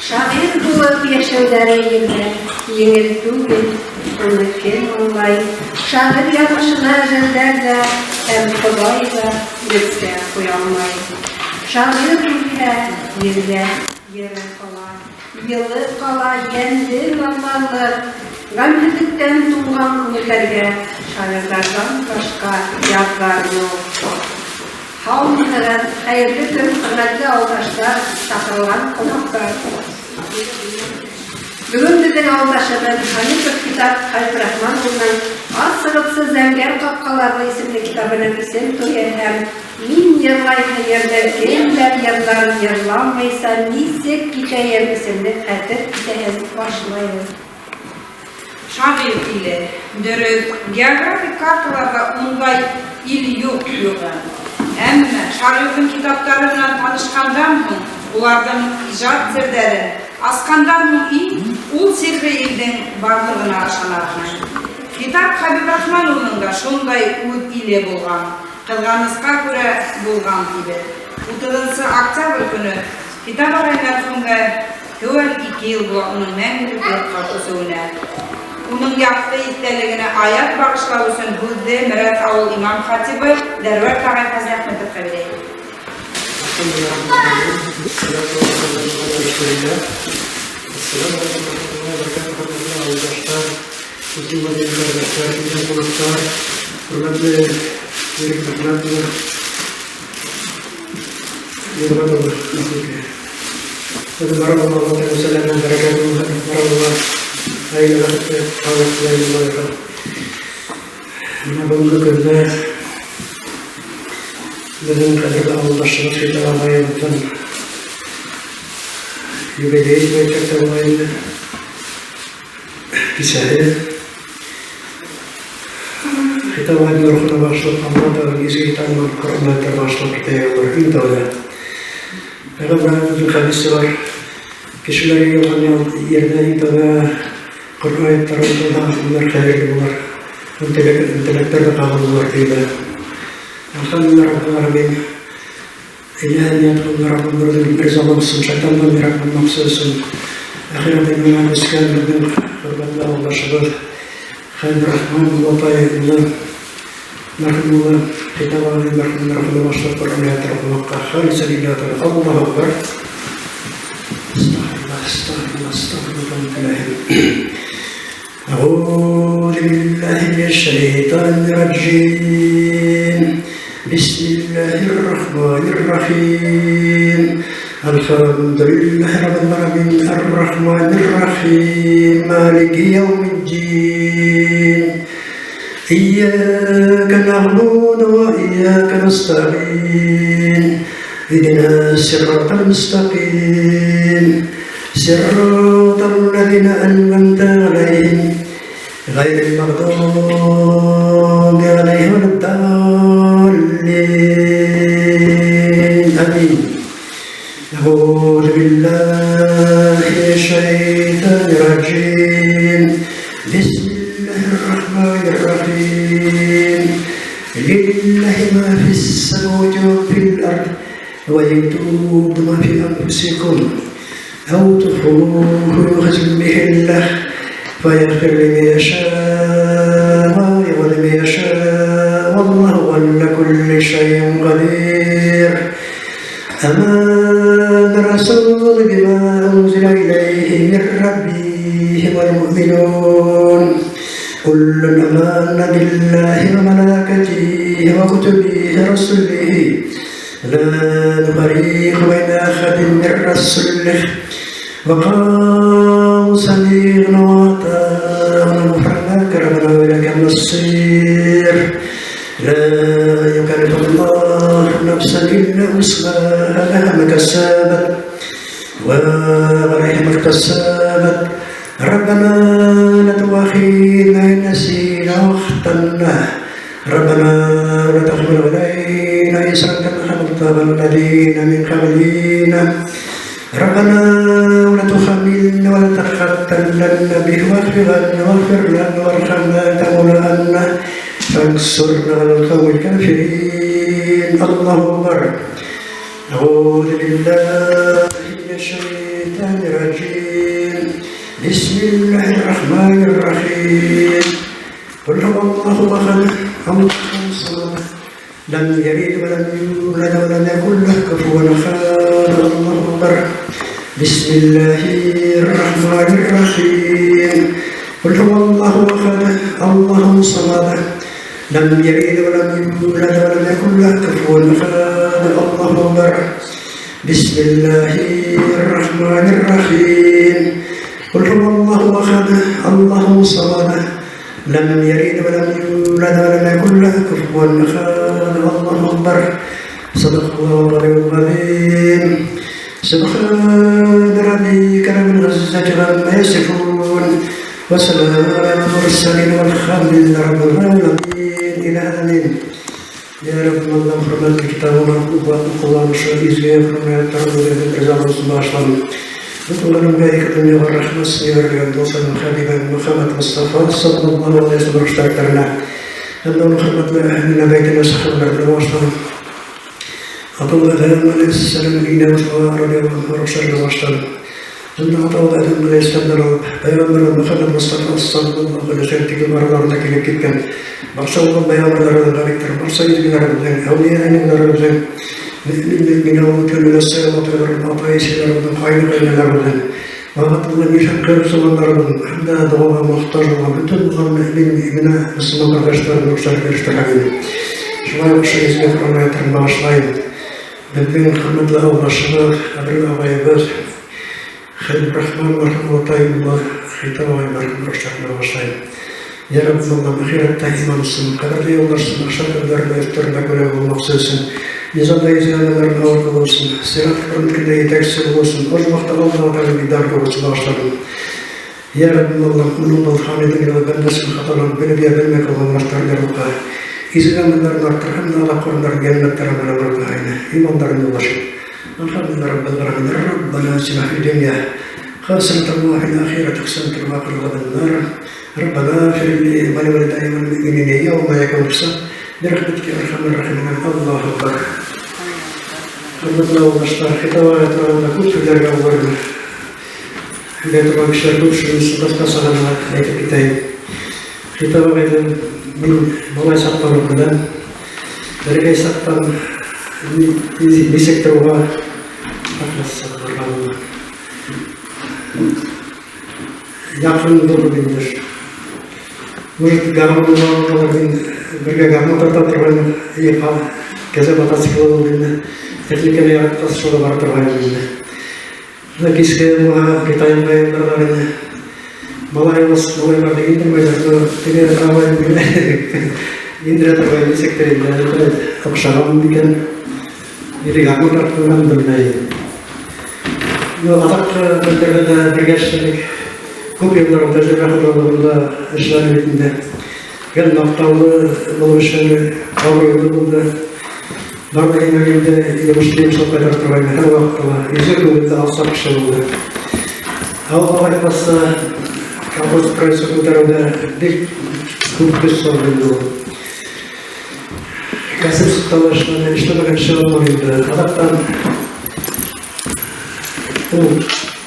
Шағир булып йәшәүҙәре җирҙә еңел түгел, Уны кем аңлай? Шағир яҙмышына әжәлдәр ҙә һәм Хоҙай ҙа нөктә ҡуялмай. Шағир үлһә, җирҙә йыры ҡала, Йылы ҡала, йәнле наҙланлыҡ. Гамьһеҙлектән туңған күңелдәргә Шағирҙарҙан башҡа яҙҙар юҡ. Һаумыһығыҙ, хәйерле көн, хөрмәтле ауылдаштар, саҡырылған ҡунаҡтар! Бөгөн беҙҙең ауылдашыбыҙ Хәмитов Китап Хәлфрахман улының Асығыпсы зәңгәр ҡапҡаларҙы исемле китабының исем туйы һәм Мин йырлайһы йырҙы кемдәр йырларын йырламайса нисек китәйем исемле хәтер кисәһен башлайбыҙ. Шагыйрь иле. Дөрес, географик карталарда ундай ил юк югы. Әмма шагыйрьнең китаплары белән танышкандан һуң, уларның иҗат сердәрен асқандан һуң ин ул сихри илдең барлыгына ышанарһың. Хитап Хәбибрахман улының да шундай үҙ иле булган. Ҡыҙғанысҡа күрә, булган тибеҙ. Утыҙынсы октябрь көнө Хитап ағай мәрхүмгә теүәл ике йыл була уның мәңгелек йортҡа күсеүенә. Уның яҡты иҫтәлегенә аят бағышлау өсөн һүҙҙе Мерәҫ ауыл имам-хатибы Дәрвәр ағай Фазлиәхмәтовҡа бирәйек. Хөрмәтле Ирек Мөхәммәтович, Нурғатович, Ғаилә бәхете, һаулыҡ теләйем уларға. Менә бөгөнгө көндә беҙҙең ҡәҙерле ауылдашыбыҙ Хитап ағайыбыҙҙың юбилейы тип әйтһәк тә була инде. Кисәһе. Хитап ағайҙың рухына бағышлап, Алла Тәғәләнең изге китабыннан Ҡөрьән аяттары бағышлап китә алар иң тәүҙә. Пәйғәмбәребеҙҙең хәдисе бар. Кешеләр йыйылған ерҙә иң тәүҙә Ҡөрьән аяттары уҡылһа, улар хәйерле булыр, һәм теләктәр ҙә ҡабул булыр, тиелә. Әлхәмдүлилләһ Раббил Галәмин. Әйдә, ният кылды Раббым берүзен ризалыгы өчен, шайтаннан ерак булмакчы өчен. Ахирәт иманнан үскән безнең хөрмәтле авылдашыбыз Хәбибрахман Муллатай улы мәрхүм улы Хитап агай мәрхүм рухына башлап Коръән аятлары укымакка халисан лиллаһи тәгалә. Аллаһу акбар. Астагфируллаһ, астагфируллаһ, астагфируллаһ. أعوذ بالله من الشيطان الرجيم بسم الله الرحمن الرحيم الحمد لله رب العالمين الرحمن الرحيم مالك يوم الدين إياك نعبد وإياك نستعين اهدنا الصراط المستقيم صراط الذين أنعمت عليهم غير المغضوب عليهم ولا الضالين آمين. أعوذ بالله من الشيطان الرجيم بسم الله الرحمن الرحيم لله ما في السماوات وفي الأرض وإن تبدوا ما في أنفسكم أو تخفوه يحاسبكم به الله فيغفر لمن يشاء ويعذب من يشاء والله على كل شيء قدير. آمن الرسول بما أنزل إليه من ربه والمؤمنون كل آمن بالله وملائكته وكتبه ورسله لا نفرق بين أحد من رسله وقالوا سمعنا وأطعنا غفرانك ربنا وإليك المصير. لا يكلف الله نفسا إلا وسعها لها ما كسبت وعليها ما اكتسبت. ربنا لا تؤاخذنا إن نسينا أو أخطأنا ربنا ولا تحمل علينا إصرا كما حملته على الذين من قبلنا ربنا ولا تحملنا ولا تحملنا به واعف عنا واغفر لنا وارحمنا أنت مولانا فانصرنا على القوم الكافرين. الله أكبر. أعوذ بالله من الشيطان الشيطان الرجيم بسم الله الرحمن الرحيم قل هو الله أحد الله الصمد لم يلد ولم يولد ولم يكن له كفوا أحد الله أكبر بسم الله الرحمن الرحيم قل هو الله أحد الله الصمد لم يلد ولم يولد ولم يكن له كفوا أحد الله أكبر بسم الله الرحمن الرحيم قل هو الله أحد الله الصمد لم يلد ولم يولد ولم يكن له كفوا أحد الله أكبر صدق الله العلي العظيم سبحان ربك رب العزة عما يصفون وسلام على المرسلين والحمد لله رب العالمين إلى آمين. Ya Rabbim Allah'ım hürmetli kitabına kullanışı izge hürmetlerini rızamızı bağışlayın. Bütün belki dünya rahmetini verilen dostlarım Habibim Muhammed Mustafa sallallahu aleyhi ve sellem müştereklerine hem de onun hürmetli ehline beytine sahabelerine bağışlayın. Abdullah Adem Aleyhisselam'ın yine Mustafa radıyallahu anh ruhlarına bağışlayın. Zında Abdullah Adem Aleyhisselam'dan alıp Peygamber Muhammed Mustafa sallallahu aleyhi ve sellem tikim aralarında gelip gitken Barsa olan peygamberlerden galiktir, barsa izgilerimizden, evliya enimlerimizden, mümin mümine olup gönlüne sığmatılarım, atayı şeylerimizden, hayırlı kaynaklarımızdan, Vafatında nişan kırıp olanlarımızın, hem de duaya muhtaç olan bütün olan mümin mümine Müslüman kardeşlerim, ruhları görüştürelim. Şulay şu izgi Kur'an ayetlerini bağışlayın. Bizning hurmatli avlashimiz, qadrli og'ayimiz, Xalil Rahman marhum Otayullah, Xitoy marhum ruhlarini bağışlayın. Ya Rabbim Allah'ım ahiretте iman olsun, kabirde yoldaşsın, mahşer günlerinde üstlerine görev olmak olsun, nizamda izleyenlerin ağır olsun, sirat kıbrındakinde yeteksiz olsun, o vakta Allah'a Teala idar olsun bağışladım. Ya Rabbim Allah'ım onun bul hanedin ve bendesinin hatalarını bilip ya bilmek olan yarlıka, izleyenlerin arttır, hem de Allah korunların cennetlere beraber aynı, imanların ulaşın. Elhamdülillah Rabbil Alamin, Rabbena atina fid dünya, خاسرة الله في الآخرة حسنة وقنا عذاب النار ربنا اغفر لي ولوالدي والمؤمنين يوم يقوم الحساب برحمتك يا ارحم الراحمين الله اكبر. Hürmetli arkadaşlar, hitap ayetlerinde күп сүзләргә булыр. Һөйләй торган кешеләр күп, шуны кыскача гына әйтеп китәйем. Хитап агайдан мин малай чактан ук беләм. Бәләкәй чактан ничек торуга якын булды инде. Может, гармон мин бергә гармон тарта торган, кәзә мотоциклы булды инде. Техниканы яраткач, шуга бара торган инде. Менә кичке моңа Китайга елларда инде. Малайыбыз, малайлар индермәйләр, теге трамвай индерә торган ничектер инде, охшаган микән? Или гармон тартканын белмәйм. Ну, азак бергә бергә эшләдек. Күп еллар тәҗрибә хуҗалыгында эшләде бит инде. Гел мактаулы булып эшләде, абруйлы булды. Барлык инде йомышлы йомышлап кайтарып торган һәр вакытта ла йөзе күңелдә алсак кеше булды. Авылга кайтмаса, колхоз производство күтәрүдә бик күп көч салды инде ул. Кәсеп сыкталы эшләде, эшләмәгән кеше булмады инде. Азактан ул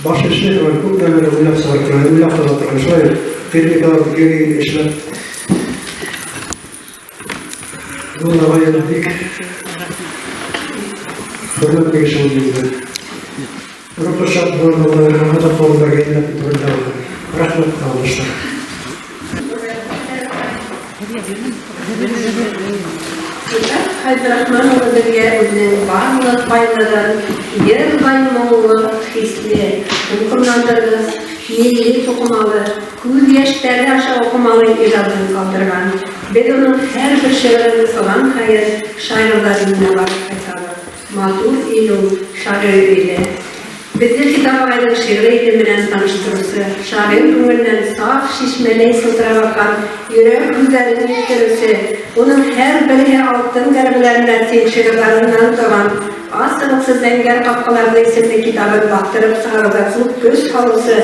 баш эшли торган, күп нәмәне уйлап чыгара торган, уйлап таба торган. Шулай техникалар йөри эшләп. Ул агай бик хөрмәтле кеше булды инде. Рухы шат булганлар, азап булганнарга инде турында. Рәхмәт, авылдашлар. Хикмәт Хәбирахман улы безгә үзенең барлык байлыгын, ердай моңлы, хисле, дулкынландыргыч, милли тукымалы, күз яшьләре аша укымалы иҗатын калдырган. Без аның һәрбер шигырен укыган саен шагыйрьләр иленә барып кайтабыз. Матур ил ул, шагыйрь иле. Безне Хитап агайның шигъри иле белән таныштыручы, шагыйрь күңеленнән саф чишмәдәй сылтырап аккан йөрәк сүзләрен җиткерүче, уның һәрберсе алтын гәрәбеләренә тиң шигырьләреннән торган Асылыксыз зәңгәр капкаларны исемле китабын бастырып чыгаруда күп көч салучы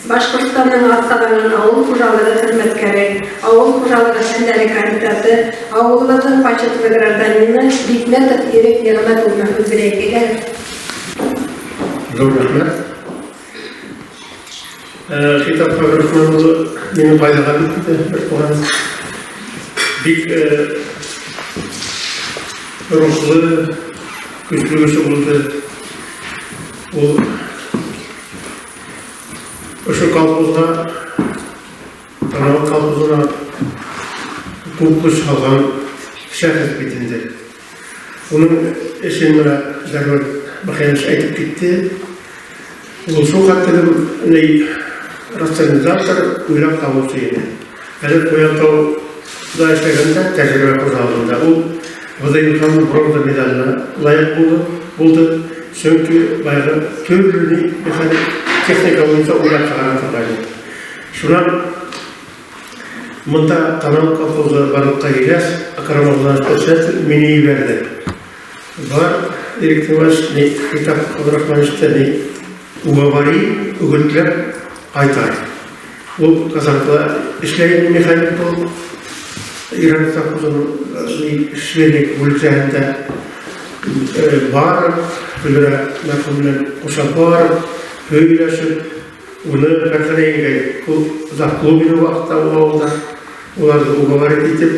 Башкортстанның атказанган авыл хуҗалыгы хезмәткәре, авыл хуҗалыгы фәннәре кандидаты, авылыбызның почетлы гражданины Бикмәтов Ирек Нигъмәт улына сүз бирәйек. Әйдәгез. Зур рәхмәт. Хитап Фәбрахман улы мине кайгыга бит инде, бер туган. Бик рухлы, көчле кеше булды. Ул ошо колхозга, Танавы колхозына күп көч салган шәхес бит инде. Уның эшен менә Дәрвәт Михайлович әйтеп китте. Ул шул хәтле ни рационализатор, уйлап табучы иде. Әле Куянтауда эшләгәндә тәҗрибә хуҗалыгында ул ВДНХның бронза медаленә лаек булды, булды. Чөнки баягы төрле механик техника буенча уйлап чыгара торган иде. Шуннан монда Танау колхозы барлыкка килгәч, Акрамовлар председатель мине җибәрде. Бар, Ирек Тимаш, ни Хитап Абдрахмановичта ни уговори, үгетләп кайтар. Ул Казанкада эшләй иде механик булып. Иран совхозының швейник бүлекчәһендә барып, Гөлүрә мәрхүм белән куша барып, һөйләшеп, уны Фәрхәдә еңгәй, ул завклуб иде вакытта ул авылда, уларны уговорить итеп,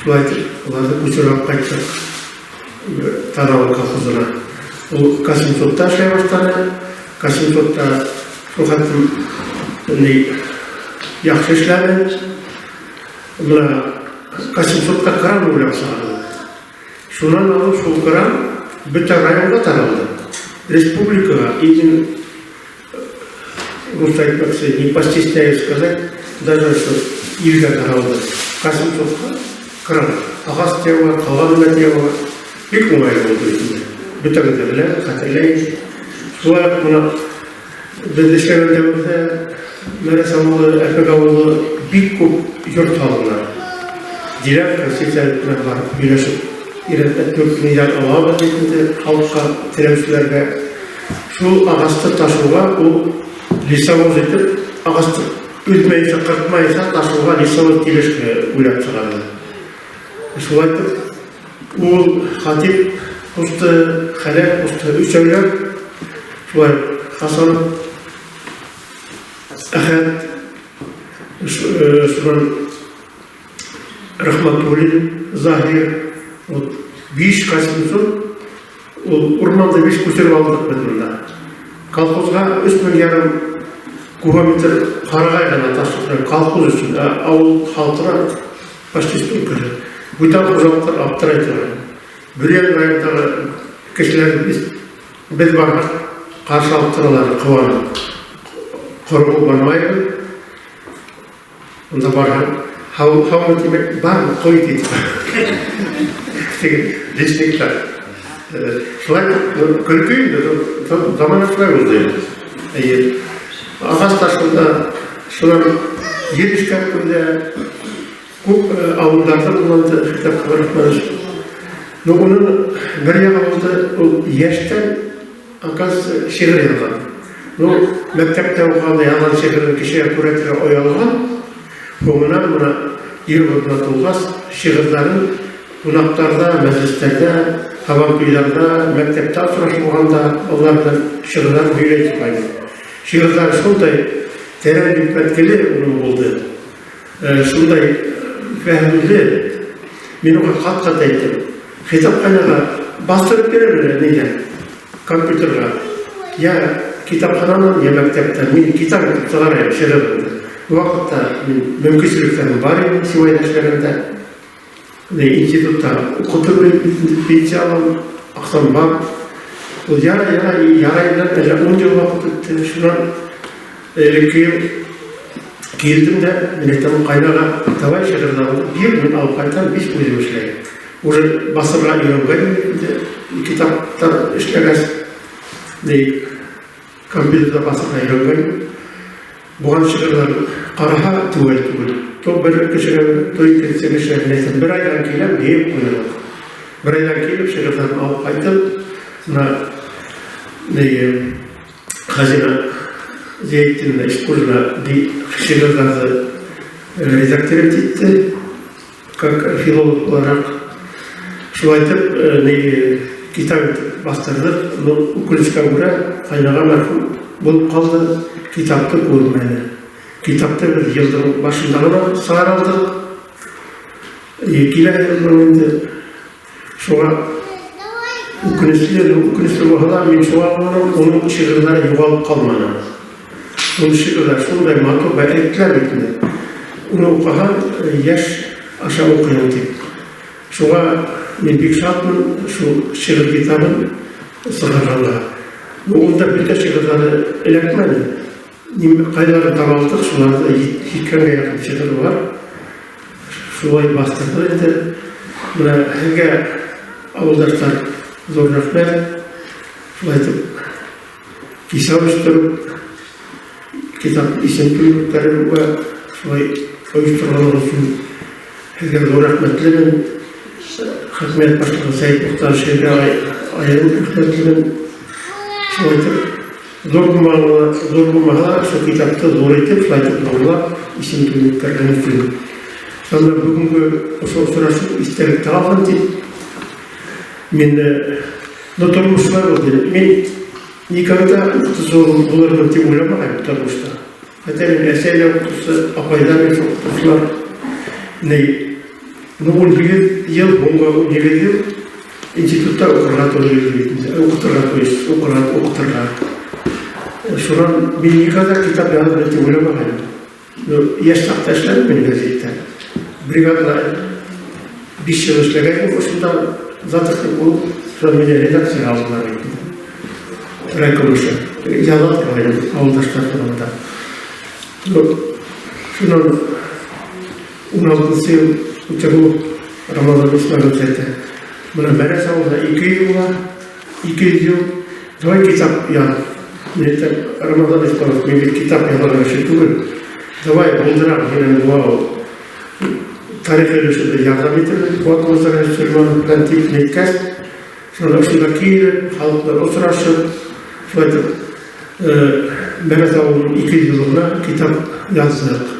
шулай итеп, уларны күчереп алып кайттык Танавы колхозына. Ул Касимсотта эшләй башлады. Касимсотта шул хәтлем ни яхшы эшләде. Менә Касимсотта кран уйлап чыгарды. Шуннан алып шул кран бөтә районга таралды. Республикага именно русча әйтмәкче, не постесняюсь сказать, даже что илгә таралды. Касимсотка кран, ағас теуа, калган да теуа. Бик уңайлы булды инде. Бөтәгез дә белә, хәтерләй. Шулай ук менә без эшләгән дәвердә Мәрәс авылы, Әпәк авылы бик күп йорт салдылар. Диләр Конституция белән барып сөйләшеп, өйрәтә 4 миллиард алабыз дип инде халыкка, теләүчеләргә. Шул агачты ташуга ул лесовоз итеп, агачты өзмәенчә, кыртмаенча ташуга лесовоз тележка уйлап чыгарды. Шулай итеп, ул Хатип кусты, Хәләф кусты, өчәүләп шулай Хасанов, Әхәт, шуннан Рахматуллин, Заһир, вот биш касымсон, ул урманды биш күчереп алдык без монда. Колхозга 3500 кубометр карагай гына ташыдык колхоз өчен, ә авыл халкына почти столько же. Бүтән хуҗалыклар аптырай торган. Бөрьян районындагы кешеләр без барган каршы алып торалар, куанып. Коргу бармайбыз. Унда барган, һау, һаумы димәк, бармы, кой диде. Теге лесниклар. Шулай көлке инде, замана шулай булды инде. Әйе. Агач ташында, шуннан җир эшкәртүдә күп авылларда кулланды Хитап Хабарович. Но уның бер ягы булды, ул яшьтән, оказывается, шигырь язган. Ну, мәктәптә укыганда язган шигырен кешегә күрәтергә оялган. Һуңыннан менә ир урынына тулгач, шигырьләрен кунакларда, мәҗлесләрдә, һабантуйларда, мәктәптә очрашылганда алар белән шигырьләрен һөйләй торган иде. Шигырьләре шундай тәрән хикмәтле уның булды. Шундай фәһемле. Мин уңа кат-кат әйттем. Хисап кайнага бастырып бирер әле нигә? Компьютерга. Я китапхананан, я мәктәптән. Мин китап итеп чыгарайм шигыреңне. Бу вакытта мин мөмкинчелекләрем бар иде Сибайда эшләгәндә. Институтта укытып пенсия алам, акчам бар. Ул ярай, ярай, ярай белән әллә 10 ел вакыт үтте. Шуннан элекке ел килдем дә, мин әйтәм, кайнага, давай шигырьләреңне бир, мин алып кайтам, биш үзем эшләйм. Уже басырга өйрәнгән инде, китаплар эшләгәч, ни, компьютерда басырга өйрәнгән. Булган шигырьләр караһа түгел түгел. То бер кешегә, то икенче кешегә мин әйтәм, бер айдан киләм, диеп куйдым. Бер айдан килеп, шигырьләрне алып кайтып, менә ни Хазина Зиятдинова Ишкулина ди шигырьләрне редактировать итте, как филолог буларак. Шулай итеп, ни Китап итеп бастырҙыҡ. Но үкенескә күрә, ҡайнаға мәрхүм булып ҡалды, китапты күрмәне. Китапты беҙ йылдың башында ғына сығара алдыҡ. Киләһе йылдың инде шуға үкенесле, үкенесле булһа ла, мин шуға ҡыуанам, уның шиғырҙары юғалып ҡалманы. Уның шиғырҙары шундай матур, бай әйттеләр бит инде. Уны уҡыһаң, йәш аша уҡыйың тип. Шуға мин бик шатмын шул шиғыр китабын сығарғанға. Ну, унда бөтә шиғырҙары эләкмәне. Ҡайҙаларын таба алдыҡ, шуларҙы һикһәнгә яҡын шиғыр бар. Шулай бастырҙыҡ инде. Менә һеҙгә, ауылдаштар, ҙур рәхмәт. Шулай итеп, кисә оештырып, китап исем туен үткәрергә шулай оештырғанығыҙ өсөн һеҙгә ҙур рәхмәтлемен. Хакимиәт башлығы Сәйет Мохтарович һеҙгә айырым рәхмәтлемен. Шулай итеп, ҙур булмаһа, ҙур булмаһа ла, шул китапты ҙур итеп, шулай итеп ҙурлап исем туен үткәргән өсөн. Шунда бөгөнгө ошо осрашыу иҫтәлектә ҡалһын тип, мин, ну, тормош шулай булды. Мин никогда уҡытыусы булырмын тип уйламағайным тормошта. Хотя мин әсәй ҙә уҡытыусы, апай ҙа бит уҡытыусылар. Ни, ну, 18 йыл, һуңғы 17 йыл институтта уҡырға тура килде бит инде. Уҡытырға, то есть, уҡырға, уҡытырға. Шунан мин никогда китап яҙырмын тип уйламағайным. Ну, йәш саҡта эшләнем мин гәзиттә. Бригадада 5 йыл эшләгән ошонда затохник булып, шунан мине редакцияға алдылар бит инде. Райком эше. Яҙа торғайным ауылдаштар турында. Ну, шунан 16-нсы йыл Утягулов Рамазан Исмәгыйлович әйтә. Менә Мәрәс авылында 200 була, 200 йыл. Давай китап яҙ. Мин әйтәм, Рамазан Исмәгыйлович, мин бит китап яҙырға кеше түгел. Давай булдырам, һинең вау. Тарих өлөшөндә ярҙам итермен, Фуат Мурзагалиевич Сөләйманов белән дип әйткәс, шунда шунда килеп, халык белән очрашып, шулай итеп, Мәрәс авылының 200 еллыгына китап яздык.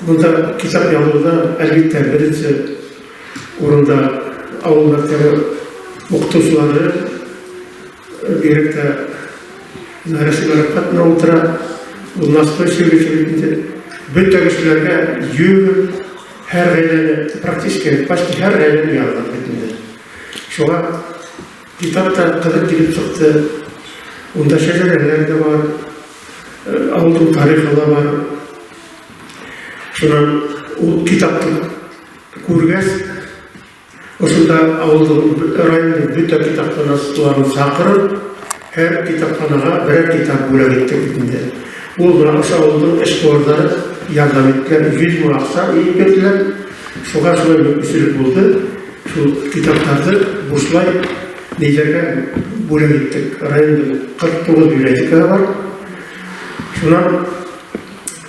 Монда китап язуда, әлбиттә, беренче урында авыл мәктәбе укытучылары, бигрәк тә Рәсимә Рәфкатовна утыра, ул настойчивый кеше бит инде. Бөтә кешеләргә йөз, һәр гаиләне, практически почти һәр гаиләне яздык бит инде. Шуңа китап та кызык килеп чыкты. Унда шәҗәрәләр дә бар, авылның тарихы да бар. Шуннан ул китапны күргәч, ошонда авылның, районның бөтә китапханасыларын чакырып, һәр китапханага берәр китап бүләк иттек бит инде. Ул менә ошо авылның эшкуарлары ярдәм иттеләр, 100 мең акча иеп бирделәр. Шуга шулай мөмкинчелек булды. Шул китапларны бушлай ниләргә бүләк иттек. Районның 49 библиотекасы бар. Шуннан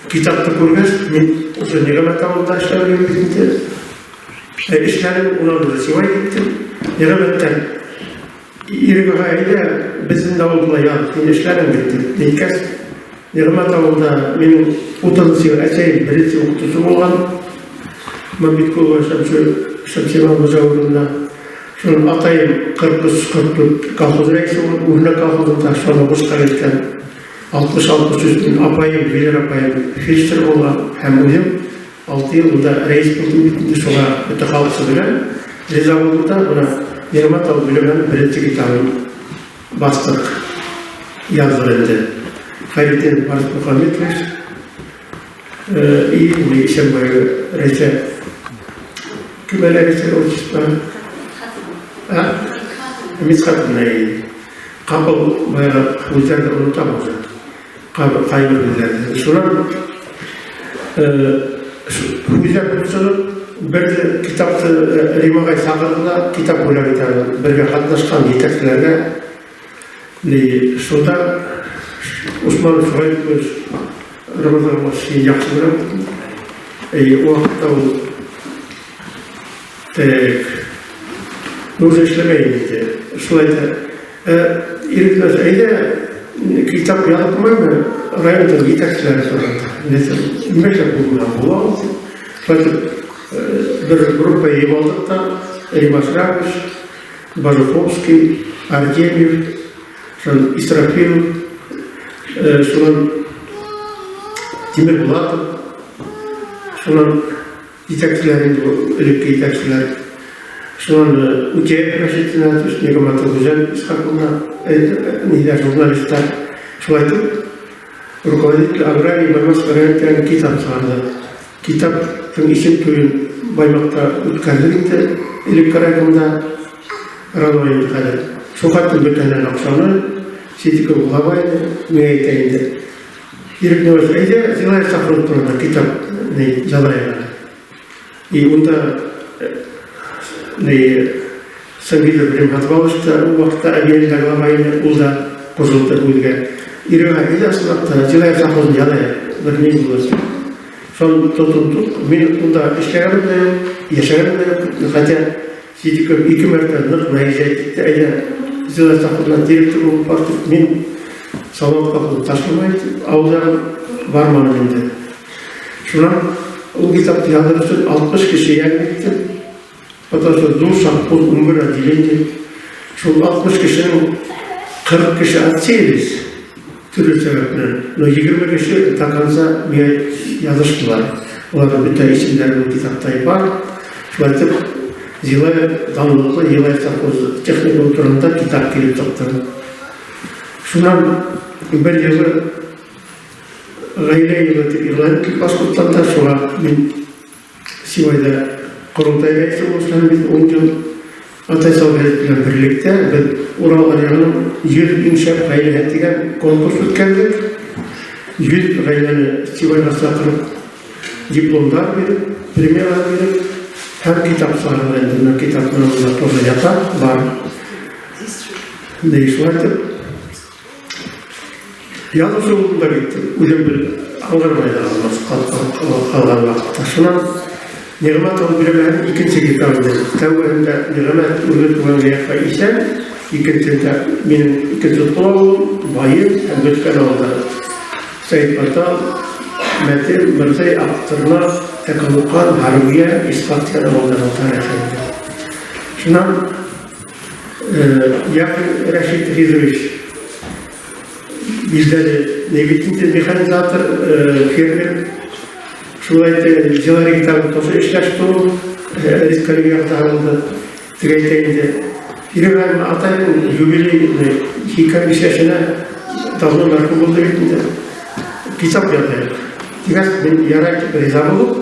китапны күргәч, мин уже Нигъмәт авылында эшләп йөрим бит инде. Эшләдем, унан уже Сибай киттем. Нигъмәттән Ирек агай, әйдә, безнең дә авылда яз, син эшләдең бит, дип әйткәч, Нигъмәт авылында минем 30 ел әсәем беренче укытучы булган. Мамбеткулова Шәмсе Шәмсиман Мөҗәвировна. Шуннан атаем 43-44 колхоз рәисе булып, Үрнәк колхозында шуны бушка киткән. 60-63 мин апаем, Венера апаем фельдшер булган һәм үзем 6 ел монда рәис булдым бит инде, шуңа бөтә халыксы белән риза булдым да, менә Нигъмәт абый Биләмәнең беренче китабын бастык, яздык инде. Хәйретдин Барыс Мөхәммәтович и Исәнбаева Рәйсә. Кем әле Рәйсә отчество? А? Мисхатовна. Капыл баягы һүҙҙәрҙе онотам уже. Кайбер һүҙҙәрҙе. Шунан һүҙҙәр күп чыгып, бер китапты Рим агай саҡырҙы да, китап бүләк итә. Бергә ҡатнашҡан етәкселәргә. Шунда Усманов Шуғайбович Рамазанович яҡшы беләм. Ул ваҡытта ул так, ну, уже эшләмәй инде. Шулай да Ирек әйдә, китап язып куймаймы? Районның етәкчеләре сорады. Нимәгә булмаган була ул? Шулай итеп, бер группа йыйып алдык та, Рим Ашрапович, Бажуховский, Артемьев, шунан Исрафилов, шунан Тимербулатов, шунан җитәкчеләр инде бу, элекке җитәкчеләр. Шуннан Үтәев Рәшит Зиннәтович, Нигъмәтов Гүзәл Исхаковна, ниләр, журналистлар. Шулай итеп, руководитель аграрий Баймакский район дигән китап чыгарды. Китапның исем туен Баймакта үткәрдек инде, элекке райкомда. Рано инде хәзер. Шул хәтле бөтәләр акчаны, Ситиков глава иде, миңа әйтә инде. Ирек Нурович, әйдә, Зилаев Сафронов турында китап ни язайык әле. И унда ни Сангидов Римхат Павлович та ул вакытта әбием дә глава иде, ул да кушылды бүлгә. Ирек әйдә, чынлап та, Зилаев Сафронов язайык, бер ни булыр. Шул тотындык, мин унда эшләгәнем дә юк, яшәгәнем дә юк, хотя Ситиков ике мәртәбә нык наезжать итте, әйдә, Зилаев Сафронов директор булып бар дип, мин Салават колхозын ташламай дип, авылдан бармадым инде. Шуннан ул китапны яздыру өчен 60 кеше ярдәм итте. Потому что зур совхоз, 11 отделение. Шул 60 кешенең 40 кеше отсеялись төрле сәбәп белән. Но 20 кеше до конца миңа языштылар. Аларның бөтә исемнәре бу китапта бар. Шулай итеп, Зилаев данлыклы Зилаев совхозы техникум турында китап килеп чыкты. Шуннан бер елы гаилә елы дип игълан ителде Башкортстанда, шуңа мин Сибайда корылтай рәисе булып эшләдем бит 10 ел. Атай сал газеты белән берлектә без Урал аръягының 100 иң шәп гаиләһе дигән конкурс үткәрдек. 100 гаиләне Сибайга чакырып, дипломнар биреп, премияләр биреп, һәм китап чыгардык инде. Менә китап монда тоже ята, бар. Ни шулай итеп, язучы булдым да бит, үзем бер аңгырмай да калган вакытта. Шуннан Нигъмәт ул бирелгән икенче китабым. Тәүгесендә Нигъмәт үзе туган якка исән, икенчесендә минем икенче тол авылым, Баем һәм Бөткән авылда. Сәетбатал, Мәтен, Мырзай, Актырнак, Тәкәлукан, Һарбия, Исхак дигән авылдарның тарихы инде. Шуннан Яков Рәшит Ризович билдәле бит инде механизатор, фермер. Шулай итеп, Зилари китабы тоже эшләште ул, редколлегия әгъзасы булды. Теге әйтә инде, Ирек атайның юбилейный 85 яшенә давно мәрхүм булды бит инде. Китап язайык. Дигәч, мин ярай дип риза булып,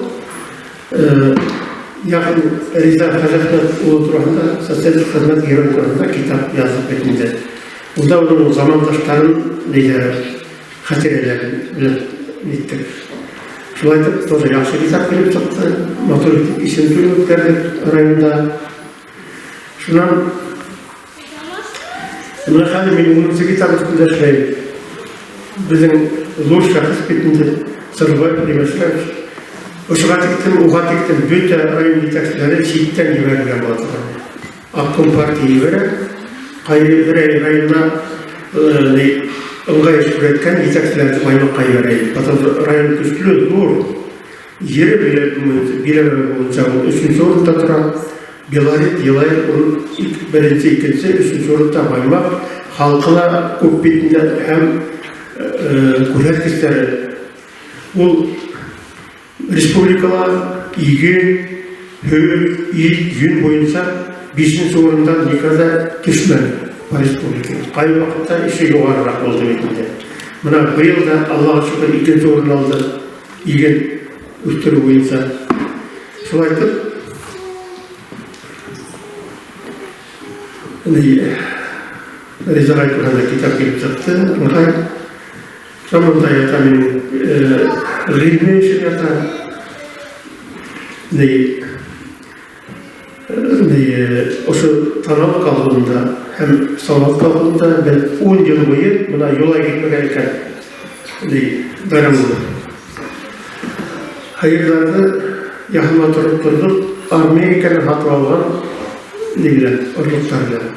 Якын Риза Хаҗәхмәт улы турында, социалист хезмәт герое турында китап яздык бит инде. Унда уның замандашларын ниләре, хатирәләрен белән ниттек. Шулай итеп, тоже яхшы китап килеп чыкты. Матур итеп исем туен үткәрдек районда. Шуннан менә хәзер мин унынчы китап өстендә эшләйм. Безнең зур шәхес бит инде Сырбаев Римәшәевич. Ошыга тиктем, уга тиктем, бөтә район җитәкчеләре читтән җибәрелгән була торган. Обком партия җибәрә. Кайбер районда ыңгай эш күрәткән җитәкчеләрне Баймакка җибәрә. Потому что район көчле, зур. Җире биләмә буенча ул өченче урында тора. Белорет, Елаев ул беренче, икенче, өченче урында Баймак. Халкы да күп бит инде һәм күрсәткечләре. Ул республикала иген, һөт, ит, йон буенча бишенче урындан никогда төшмәде по республике. Кайвакытта еще югарырак булды бит инде. Менә быел да, Аллага шөкер, икенче урын алды. Иген үстерү буенча. Шулай итеп, Риза агай турында китап килеп чыкты. Ыңгай. Шунда ята минем гыйльми эшем ята. Ошо Танау колхозында һәм Салават колхозында без 10 ел буе менә юлай китмәгән икән, ди Бәйрәм улы. Һыерларны яһалма торып тордык, Америкадан һатып алган ни белән, орлыклар белән.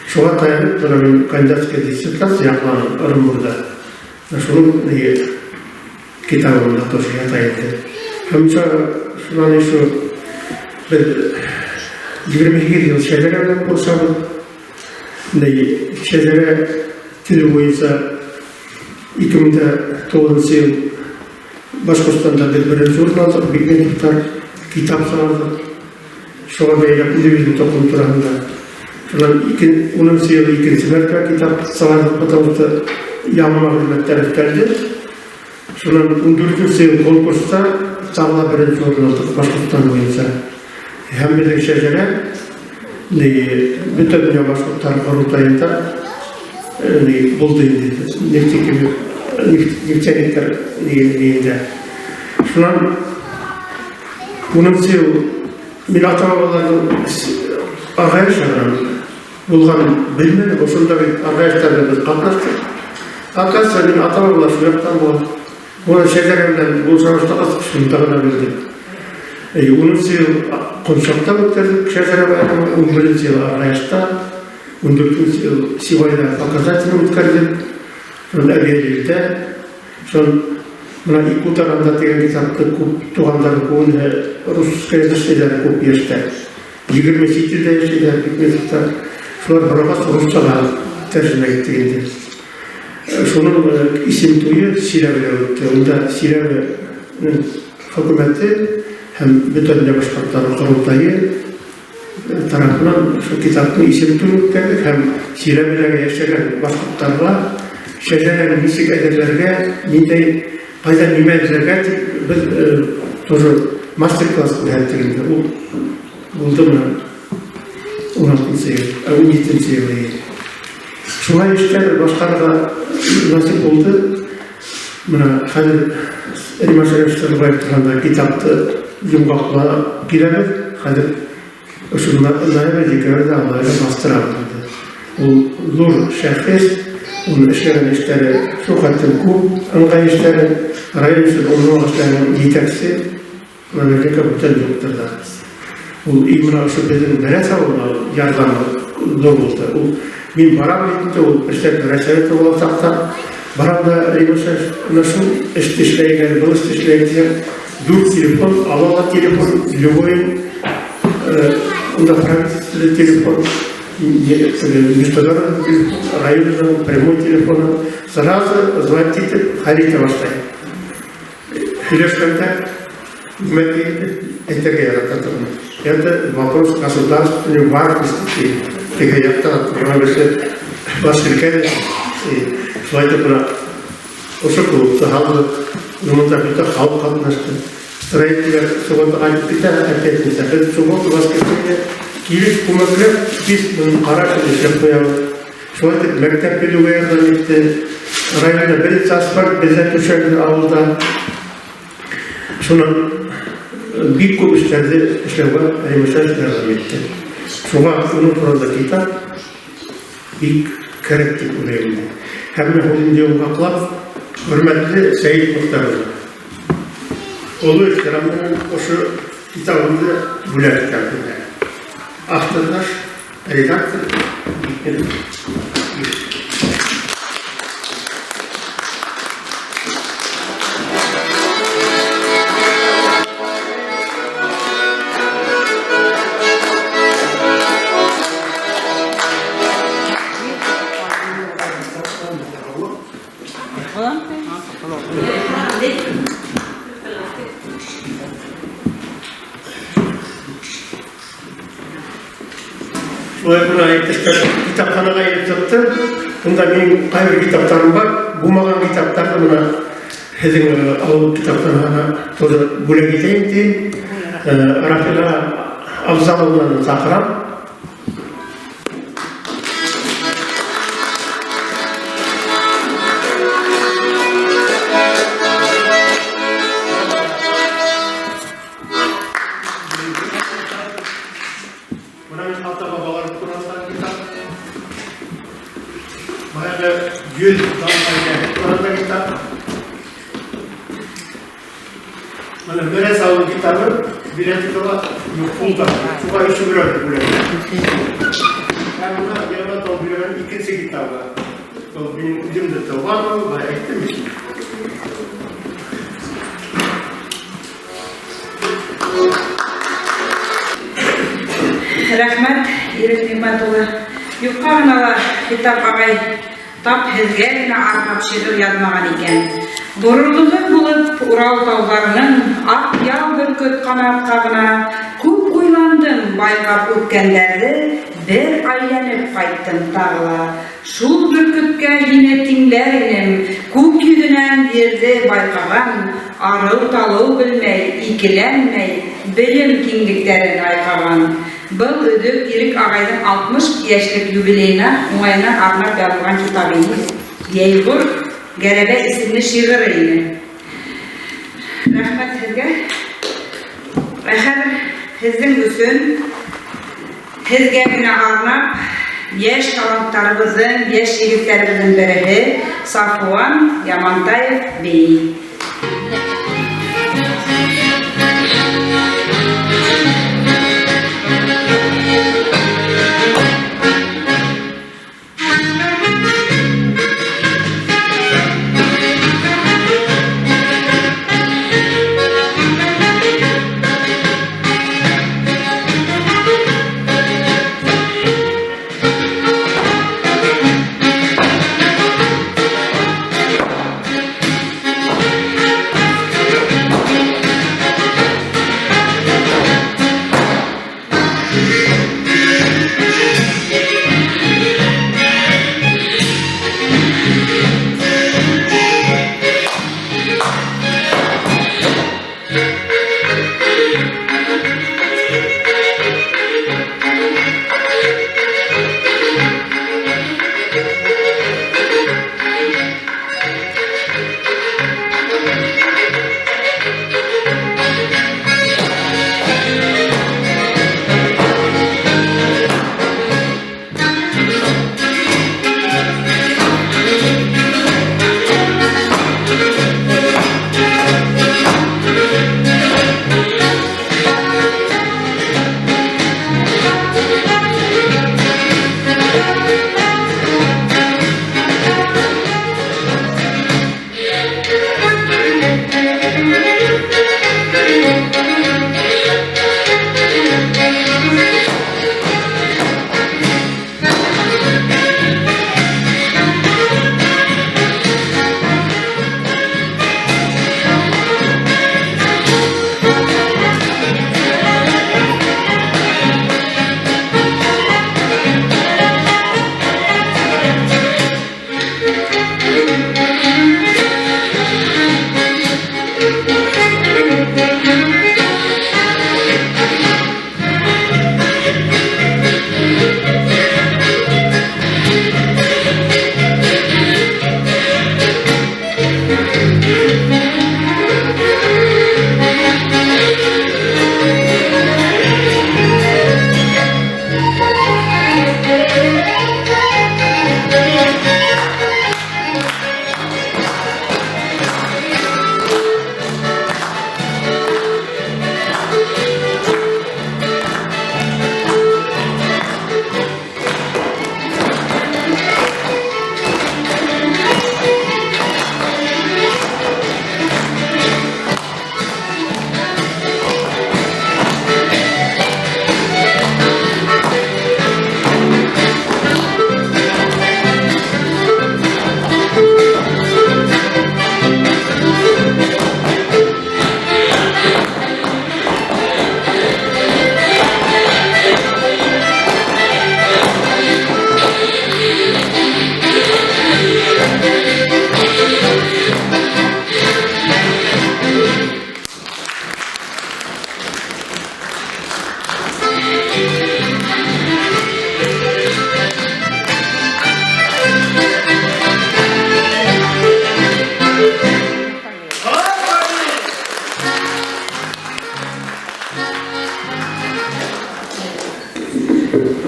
Шуңа таянып, менә мин кандидатская диссертация якладым Ырынбурда. Шуның китабымда тоже ята инде. Һәм шуннан еще без 28 ел шәжәрә белән булышабыз. Шәжәрә теле буенча 2009 ел Башкортстанда без беренче урын алдык, Бикмәтовтар китап чыгардык. Шуңа бәйләп үзебезнең токым турында. Шуннан 10 ел икенче мәртәбә китап чыгардык, потому что яңа мәгълүматлар өстәлде. Шуннан 14 ел конкурста тагы да беренче урын алдык Башкортстан буенча. Һәм безнең шәҗәрә бөтен дөнья башкортлары корылтаенда булды инде. Нефтяниклар дигәндә. Шуннан 10 ел мин ата-бабаларның Аргаяш ягыннан булганын белмәдем. Ошонда бит Аргаяштарда без катнаштык. Оказывается, мин ата-бабалар шул яктан булган. Моны шәҗәрә белән булыша башлагач, шунда гына белдем. 10 ел Кончакта үткәрдек шәҗәрә байрамы, 11 ел Аргаяшта, 14 ел Сибайда показательный үткәрдек. Шун Әбиәлилдә, шун менә Ике утарында дигән китапны күп туганнар күбенә русскоязычныйлар күп яшьтә. 20 чит илдә яшиләр, Бикмәтовтар. Шулар һорагач русчага тәрҗемә иттек инде. Шуның исем туе Силәбедә үтте. Унда Силәбенең хөкүмәте һәм бөтен дөнья башкортлары корылтае тарафыннан шул китапның исем туе үткәрдек һәм Силәбедәге яшәгән башкортларга шәҗәрәне ничек әзерләргә, ниндәй, кайда нимә эзләргә дип без тоже мастер-класс күрсәттек инде. Ул булды менә 16 ел, 17 ел. Шулай эшләр башкарырга насыйп булды. Менә хәзер Римма Шәрәф Сәлбаев турында китапты йомгаклап киләбез. Хәзер шул ноябрь, декабрьдә аларны бастырабыз инде. Ул зур шәхес, уның эшләгән эшләре шул хәтлем күп, ыңгай эшләре, район өчен уңган эшләренең җитәкче. Наверняка бүтән юктыр да. Ул именно ошо безнең Мәрәс авылына ярдәме зур булды. Ул мин барам бит инде, ул председатель райсовета булачак та. Барам да, Римуша, менә шул эшне эшләйек әле, был эшне эшләйек дисәм, дүрт телефон, ала ала телефон, любой, унда правительственный телефон, международный телефон, районный прямой телефоны, сразу звонить итеп, хәл итә башлый. Һөйләшкәндә нимә әйтергә ярата торган. Это вопрос государственной важности. Теге якта торган берсе баш селкә. Шулай итеп менә ошо клубта һалдык. Монда бөтә халык катнашты. Строительләр суббота кайтып китә, ә пятница. Без суббота, воскресенье килеп күмәкләп без моны карап эшләп куябыз. Шулай итеп, мәктәп төзүгә ярдәм итте. Районда беренче асфальт бездә түшәлде авылда. Шуннан бик күп эшләрне эшләүгә Римашаев ярдәм итте. Шуңа уның турында китап бик кәрәк дип уйлыйм инде. Һәм менә үземне йомгаклап, хөрмәтле Сәет Мөхтәр улы, олы ихтирам белән ошо китабымны бүләк итәм сезгә. Автордаш Редактор Шулай гына әйттек, китапханага илеп чыкты. Монда минем кайбер китапларым бар. Булмаган китапларны менә һеҙҙең авыл китапханәһенә тоже бүләк итәйем тием. Рафига Абзаловнаны саҡырам. Менә мин ата-бабалар турында китап. Баягы 100 дан турында китап. Менә Мөрәз авыл китабы билеты тора юк кулда. Шуга еще берәү бүләк. Һәм менә Яңа тау биләгән икенче китабы. Ул минем үзем дә туган ул, бая әйттем бит. Рәхмәт, Ирек Ниғмәт улы. Юҡҡа ғына ла Хитап ағай тап һеҙгә генә арнап шиғыр яҙмаған икән. Ғорурлығы булып Урал тауҙарының аҡ ял бөркөт ҡанат ҡағына күп уйландым, байҡап үткәндәрҙе бер әйләнеп ҡайттым тағы ла. Шул бөркөткә һине тиңләр инем, күк йөҙөнән ерҙе байҡаған, арыу-талыу белмәй, икеләнмәй, белем киңлектәрен айҡаған. Был өҙөк Ирек ағайҙың 60 йәшлек юбилейына уңайынан арнап яҙылған китабы ине. Йәйғор Гәрәбә исемле шиғыры ине. Рәхмәт һеҙгә. Ә хәҙер һеҙҙең өсөн, һеҙгә генә арнап, йәш таланттарыбыҙҙың, йәш егеттәребеҙҙең береһе Сафуан Ямантаев бейей.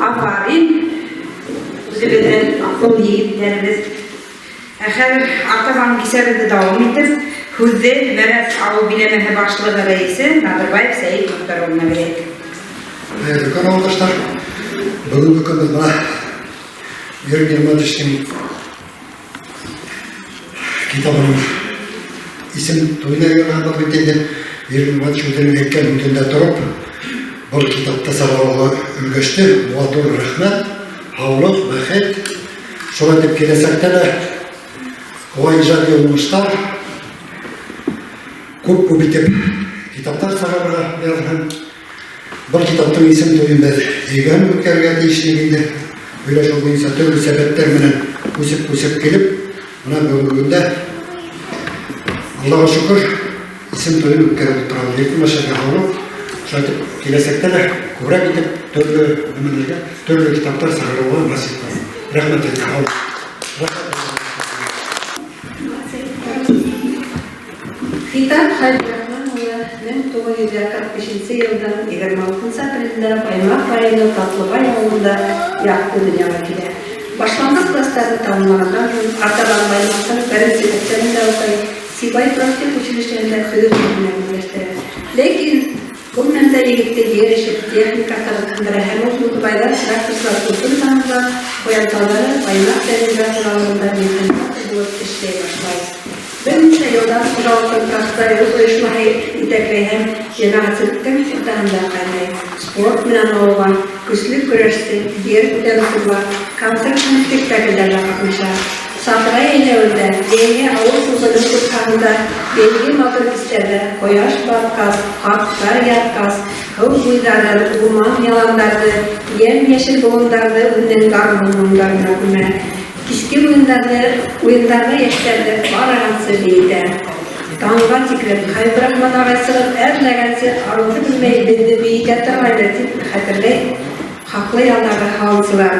Афарин, үзебезнең акыл егетләребез. Ә хәҙер артабан кисәбеҙҙе дауам итеп, һүҙҙе Мәрәс ауыл биләмәһе башлығы рәйесе Надырбаев Сәйет Мөхтәр улына бирәйек. Хәйерле көн, ауылдаштар. Бөгөнгө көн беҙ бына Ирек Нигъмәтовичтың китабының исем туйына йыйылғанбыҙ бит инде. Ирек Нигъмәтович үҙенең әйткән һүҙендә тороп, Был китапты сығарыуға өлгәште. Уға ҙур рәхмәт, һаулыҡ, бәхет. Шулай итеп киләсәктә лә уға ижади уңыштар, күп-күп итеп китаптар сығарырға яҙһын. Был китаптың исем туйын беҙ өйгә үткәрергә тейеш инек инде. Һөйләшеү буйынса төрлө сәбәптәр менән күсеп-күсеп килеп, бына бөгөнгө көндә Аллаға шөкөр, исем туйын үткәреп ултырабыҙ. Йөртмәшәргә һаулыҡ. Шулай итеп, киләсәктә лә күберәк итеп төрлө нәмәләргә, төрлө китаптар сығарыуға насип булһын. Рәхмәт һеҙгә, һаулыҡ. Хитап Хәбибрахман улы 1945 елның 26 апрелендә Баймак районы Татлыбай авылында якты дөньяга килә. Башлангыч классларны тәмамлаганнан һуң, артабан Баймактың беренче мәктәбендә укый, Сибай профтех училищеһында төзүче һөнәрен үзләштерә. Ләкин бу мәлдә егетне җир эше, техника кызыксындыра һәм ул Юлдыбайда тракторчылар курсын тәмамлап, Куянтаудагы Баймак тәҗрибә хуҗалыгында механизатор булып эшли башлый. Берничә елдан хуҗалыкның профсоюз оешмаһы җитәкли һәм җәмәгатьчелектән уртаһында кайный, спорт белән мавыга, көчле көрәшче, гер күтәрүче була, концерт һәм спектакльләрдә катнаша. Сатыра әйләвендә, җәйге авыл сузымы курсагында, бәйге матур кичләрдә кояш баткас, картлар яткас, һыу буйларын, урман-яланнарны, ямь-яшел болыннарны үзенең гармун моңнарына күмә. Кичке уеннарны, уеннарда яшьләрне караганчы биетә. Таңга тиклем Хәбибрахман агай чыгып әрләгәнче аруны белмәй безне биетә торгайны, дип хәтерләй хаклы ялдагы һавынчылар.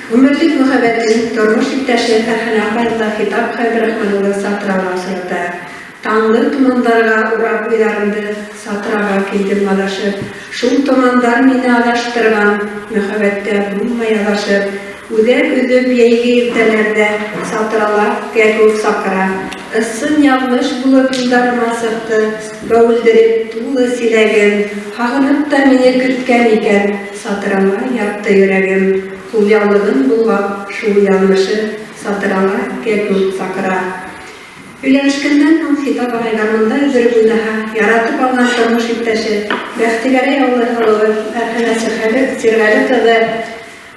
Гомерлек мәхәббәтен тормыш иптәше Фәрхәнә апайны да Хитап Хәбибрахман улы Сатырага очрата. Таңгы томандарга урап уйларымды Сатырага килдем адашып. Шул томандар мине адаштырган, Мәхәббәттә булмай адашып. Үзәк өзеп җәйге иртәләрдә Сатырала кәкүк сакыра. Ысын язмыш булып юлдарыма чыкты, Бәүелдереп тулы чиләген. Һагынып та мине көткән икән, Сатырала ятты йөрәгем. Кулъяулыгын болгап, шул язмышы Сатырала кәкүк сакыра. Өйләнешкәннән соң Хитап агай гармунда өздереп уйнаһа, яратып алган тормыш иптәше, Бәхтегәрәй авылы һылуы Фәрхәнә Сиргали кызы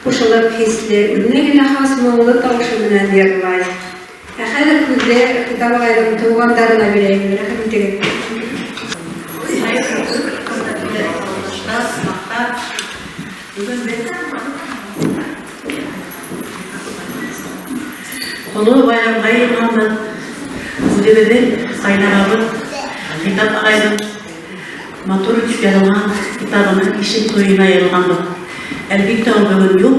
кушылып, хисле, үзенә генә хас моңлы тавышы белән җырлай. Ә хәзер сүзне Хитап агайның туганнарына бирә инде, рәхим итегез. Хәерле көн, хөрмәтле авылдашлар, кунаклар! Бүген без Олы байрамга йыйылганбыз. Үзебезнең кайнагабыз Хитап агайның матур итеп язылган китабының ишек туена йыелганбыз. Әлбиттә, ул бүген юк,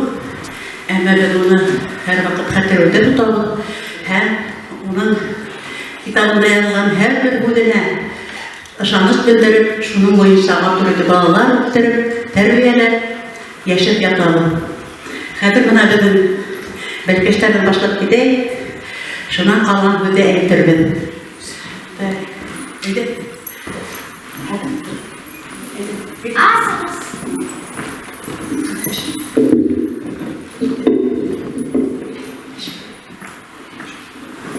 әмма без уны һәрвакыт хәтеребездә тотабыз һәм уның китабында язылган һәрбер һүзенә ышаныч белдереп, шуның буенча матур итеп балалар үстереп, тәрбияләп, Яшәп ятабыз. Хәзер менә безнең бәлкәчләрдән башлап китәйек. Шуннан калган һүзе әйтербез. Так, әйдә. Асыгыз.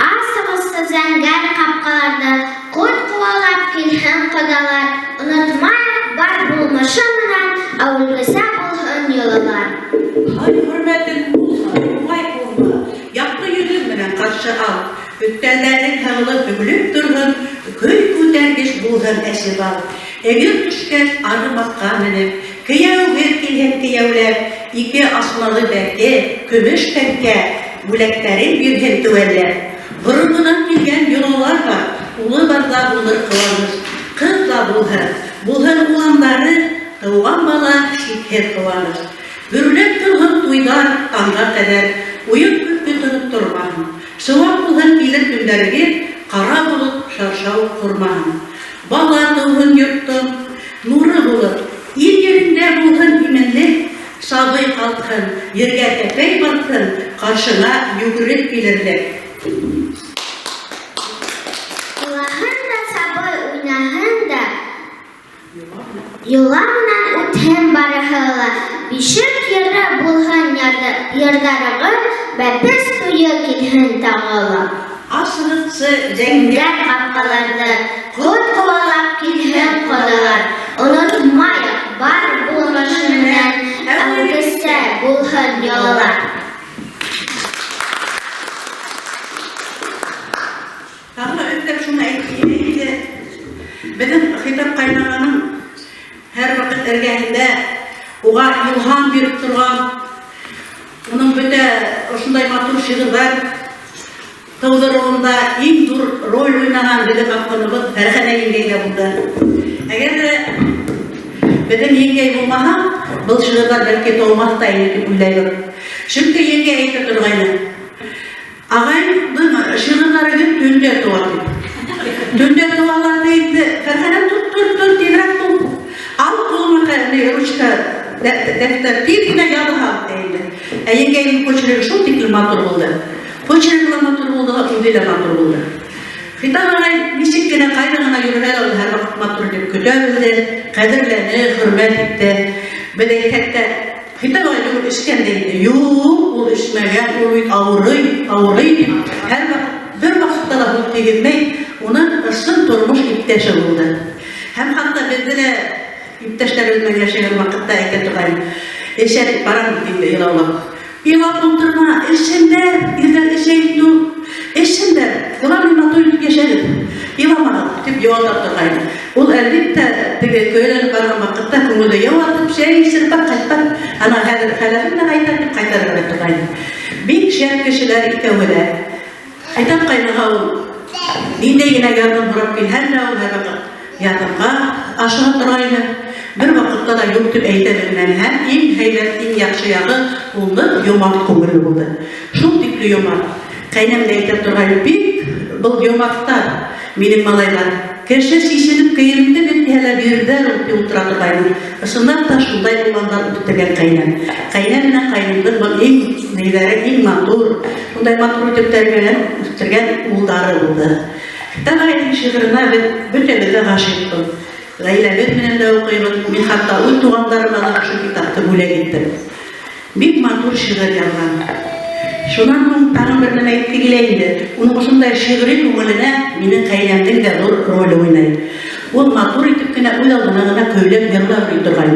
Асыгызсыз зәңгәр капкаларда Кот куалап килһен кодалар, Онытмаек бар булмышы менән Әүвәлгесә булһын йолалар. Һай, хөрмәтең булсын, уңай куллы, Якты йөзең белән каршы ал. Өстәлләрең һыгылып бөгелеп торһын, Көл күтәргеч булһын әче бал. Эгер төшкәч, аргымакка менеп, Кияүгез килһен кияүләп, Ике асмалы бәке, көмеш тәңкә, Бүләкләрен бирһен төгәлләп. Борынгыдан килгән йолалар бар, Улы барда булыр куаныч. Кыз да булһын, булһын уланнары, Туган бала чикһез куаныч. Гөрләп торһын туйлар таңга кадәр, Уен-көлке тынып тормаһын. Сыуак булһын килер көндәрегез, Кара болыт шаршау кормаһын. Бала туһын йорттың нуры булып, Ил йөрендә булһын иминлек, Сабый калкһын, ергә тәпәй батсын, Каршыңа йөгереп килерлек. Елаһын да сабый, уйнаһын да, Йола менән үтһен барыһы ла. Бишек йыры булһын йырҙарығыҙ, Бәпес туйы килһен тағы ла. Асығыҙсы зәңгәр Зәңгәр ҡапҡаларҙы ҡот ҡыуалап килһен ҡоҙалар. Онотмайыҡ, бар булмышы менән әүелгесә булһын йолалар. Тағы ла өҫтәп шуны әйтеп китәйем инде, беҙҙең Хитап ҡайнағаның һәр ваҡыт эргәһендә уға илһам биреп торған, уның бөтә ошондай матур шиғырҙар тыуҙырыуында иң ҙур роль уйнаған беҙҙең апҡыныбыҙ Фәрхәнә еңгәй ҙә булды. Әгәр ҙә беҙҙең еңгәй булмаһа, был шиғырҙар бәлки тыумаҫ та ине тип уйлайбыҙ. Сөнки еңгәй әйтә торғайны: Ағайымдың шиғырҙары гел төндә тыуа тип. Төндә тыуалар ҙа инде, Фәрхәнә, тор, тор, тор, тиҙерәк бул. Ал ҡулыңа ручка, дәфтәр, тиҙ генә яҙа һал, ти инде. Ә еңгәйемдең почерогы шул тиклем матур булды. Почерогы ла матур булды ла, үҙе лә матур булды. Хитап ағай нисек кенә, ҡайҙа ғына йөрөһә лә, ул һәрваҡыт матур итеп көтә белде, ҡәҙерләне, хөрмәт итте. Беҙ әйтһәк тә, Хитап ағай түгел, эскән дә инде. Юк, ул эсмәгән, ул бит авырый, авырый дип, һәрвакыт, бер вакытта ла һүҙ тигеҙмәй, уның ысын тормош иптәше булды. Һәм хатта безне дә иптәшләребез белән яшәгән вакытта әйтә торгайны, Эчә дип барам бит инде илаулап. Илап утырма, эчсеннәр, ирләр эчә инде ул. Эчсеннәр, главный матур итеп яшәгез. Иламагыз, дип юата торгайны. Ул, әлбиттә, теге көяләнеп барган вакытта күңеле юатып, чәй эчереп бар, кайт бар, ана хәзер хәләлем дә кайта, дип кайтарып бирә торгайны. Бик шәп кешеләр икәве дә. Хитап кайнага ул ниндәй генә ярдәм һорап килһәң дә, ул һәрвакыт ярдәмгә ашыга торгайны. Бервакытта да юк дип әйтә белмәне һәм иң һәйбәт, иң яхшы ягы, ул нык юмарт күңелле булды. Шул тикле юмарт. Кайнәм дә әйтә торгайны, бик был юмартлар, минем малайлар. Кеше чишенеп кейемне бирһә лә бирделәр ул, дип утыра торгайны. Ысынлап та шундай уңганнар үстергән кайнәм. Кайнәм менән кайнымның был иң ниләре, иң матур, шундай матур итеп тәрбияләнеп үстергән улдары булды. Тагайның шигыренә без бөтәбез дә гашыйкбыз. Гаиләбез белән дә укыйбыз. Мин хәтта үз туганнарыма да шушы китапны бүләк иттем. Бик матур шигырь язган. Шуннан һуң тагын бер нәмә әйтке килә инде. Уның ошондай шигъри күңеленә минең каенәмнең дә зур роле уйный. Ул матур итеп кенә үз алдына гына көйләп җырлап йөри торган.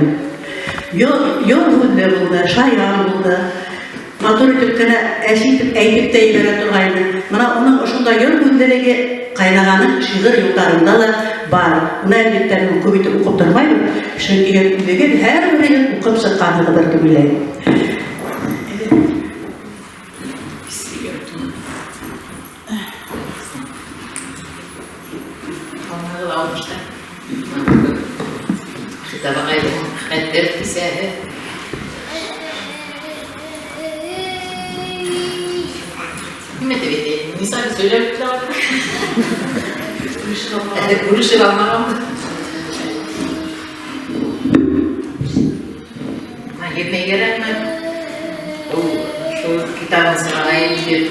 Йор һүзле булды, шаян булды. Матур итеп кенә әче итеп әйтеп тә ебәрә торгайны. Менә уның ошондай йор һүзлелеге кайнаганың шигырь юлларында да бар. Моны, әлбиттә, мин күп итеп укып тормыйм, чөнки үзегез һәрберегез укып чыкканыгыздыр дип уйлыйм. Хәтер кисәге. Нимә дип әйтәйем? Ниса сөйләп китә. Әле күрешеп алмаган. Егетнең рәхмәт. Ул шул китабын сорагайым дип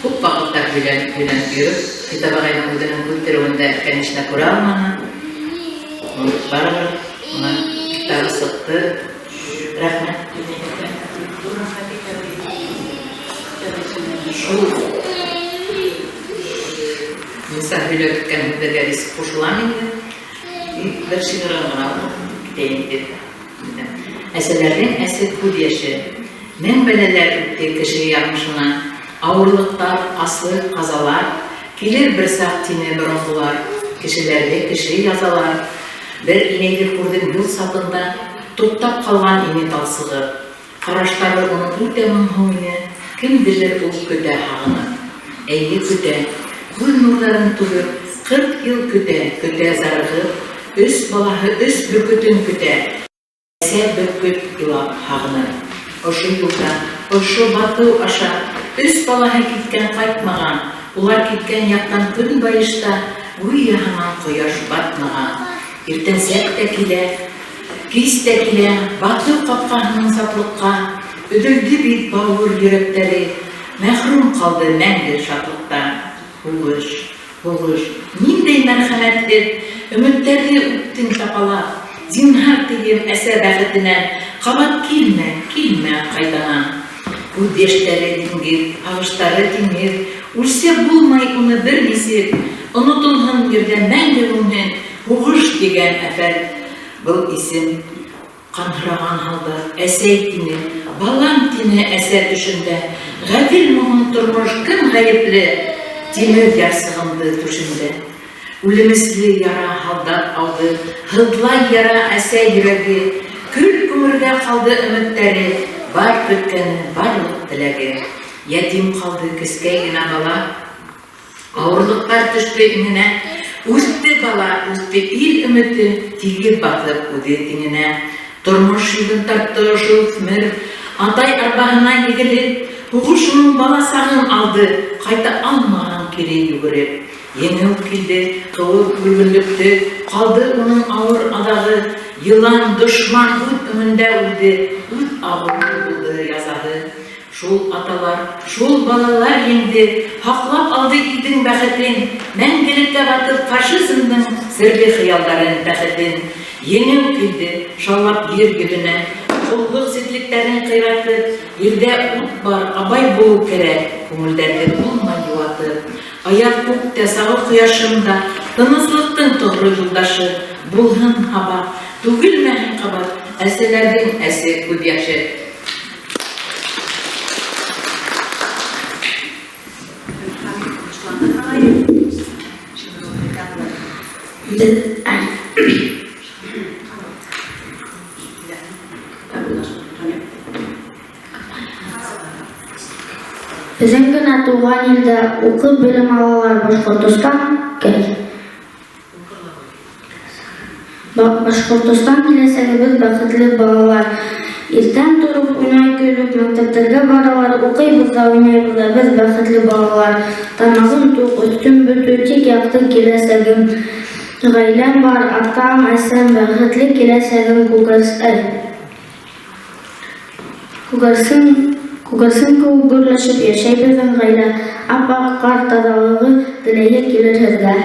күп вакытлар һөйләнеп һөйләнеп йөреп, Хитап агайның үзенең үтерүен дә, конечно, күрә алмады. Ул барыбер моны китабы чыкты. Рәхмәт дип әйтә. Шул Ниса һөйләп киткән һүҙҙәргә бик ҡушылам инде. Бер шигырын гына укып китәйем дип. Әсәләрнең әсе күз яше. Мең бәлаләр үтте кеше язмышына. Авырлыктар, аслы казалар. Килер бер сак тине борынгылар. Кешеләрне кеше язалар. Бер инәйне күрдем юл сатында, Туктап калган ине талсыгып. Карашлары уның үтә моңһу ине, Кемдедер ул көтә һагынып. Әйе, көтә. Күз нурларын түгеп, 40 ел көтә, көтә зарыгып, Өч балаһы, өч бөркетен көтә. Әсә бөркет елап һагыныр. Ошо юлда, ошо батыу аша Өч балаһы киткән кайтмаган, Улар киткән яктан көнбаешта Гүя һаман кояш батмаган. Иртәнсәк тә килә, кич тә килә, Батыу капкаһының сатлыкка Өзелде бит бавыр йөрәкләре, Мәхрүм калды мәңге шатлыктан. Һугыш. Һугыш. Ниндәй мәрхәмәтһез, Өметләрне үптең тапалап. Зинһар тием, әсә бәхетенә Кабат килмә, килмә кайтаңа. Күз яшьләре диңгез, агышлары тиңез. Үлсәп булмай уны бер нисек, Онотолһон ерҙә мәңге һүнһен Һуғыш тигән афәт. Был исем ҡанһыраған һалдат, Әсәй тине, балам тине әсә төшөндә. Ғәҙелме һуң тормош, кем ғәйепле? Тимер ярсығымды түшендә. Үлемесле яра һалдат ауҙы, Һыҙлай яра әсә йөрәге. Көл-күмергә ҡалды өмөттәре, Бар көткәне, барлыҡ теләге. Ятим ҡалды кескәй генә бала. Ауырлыҡтар төштө иңенә. Үҫте бала, үҫте ил өмөтө, Тигеҙ баҫып үҙе тиңенә. Тормош йөген тартты ошо үҫмер, Атай арбаһына егелеп. Һуғыш уның бала сағын алды, Ҡайта алмаған кире йүгереп. Еңеү килде, ҡыуып бөлгөнлөктө, Ҡалды уның ауыр аҙағы. Йылан, дошман үҙ өңөндә үлде, Үҙ ағыуы булды язаһы. Шул аталар, шул балалар еңде, Һаҡлап алды илдең бәхетен, Мәңгелеккә батып фашизмдың Серле хыялдарын, бәхетен. Еңеү килде, шаулап ер йөҙөнә, Ҡоллоҡ ситлектәрен ҡыйратып, Ерҙә ут бар, абай булыу кәрәк, Күңелдәрҙе булмай йыуатып. Аяҙ күк тә, сағыу ҡояшым да, Тыныслыҡтың тоғро юлдашы. Булһын һабаҡ, түгелмәһен ҡабат Әсәләрҙең әсе күҙ йәше. Беҙҙең генә тыуған илдә уҡып белем алалар Башҡортостан Башҡортостан киләсәгебеҙ бәхетле балалар. Иртән тороп уйнай көлөп мәктәптәргә баралар, уҡыйбыҙ ҙа уйнайбыҙ ҙа беҙ бәхетле балалар. Тамағым туҡ, өҫтөм бөтөн, тик яҡты киләсәгем. Ғаиләм бар, атам, әсәм, бәхетле киләсәгем күгәрсен, күгәрсен кеүек гөрләшеп йәшәй беҙҙең ғаилә. Ап-аҡ ҡар таҙалығы теләйе килер һеҙгә.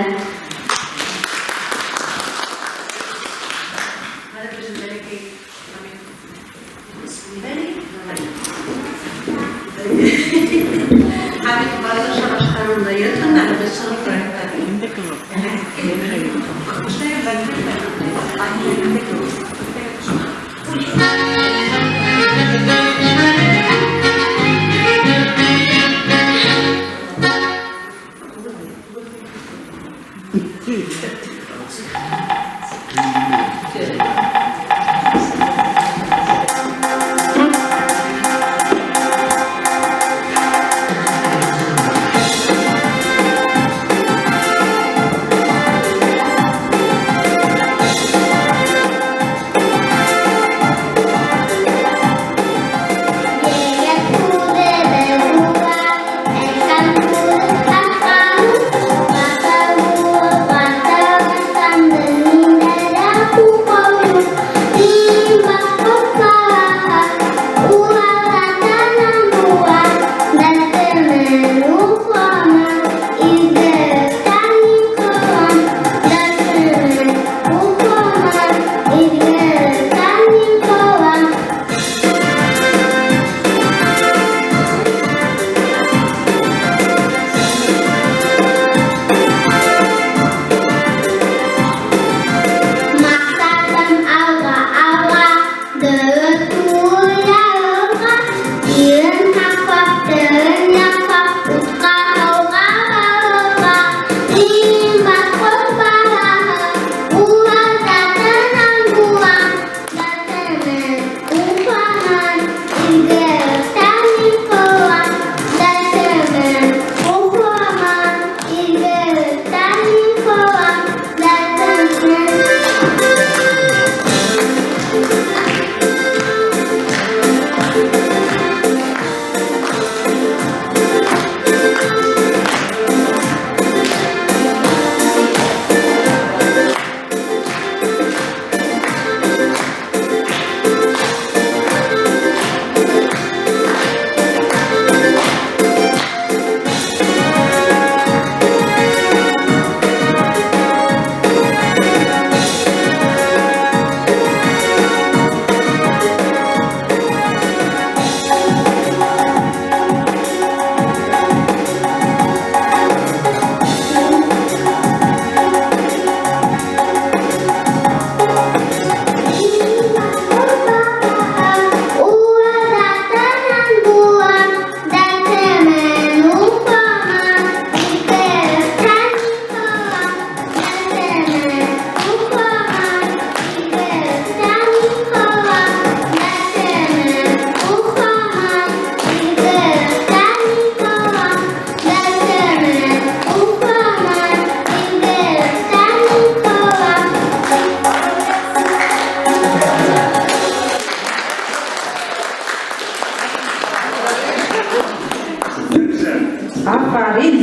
Афарин!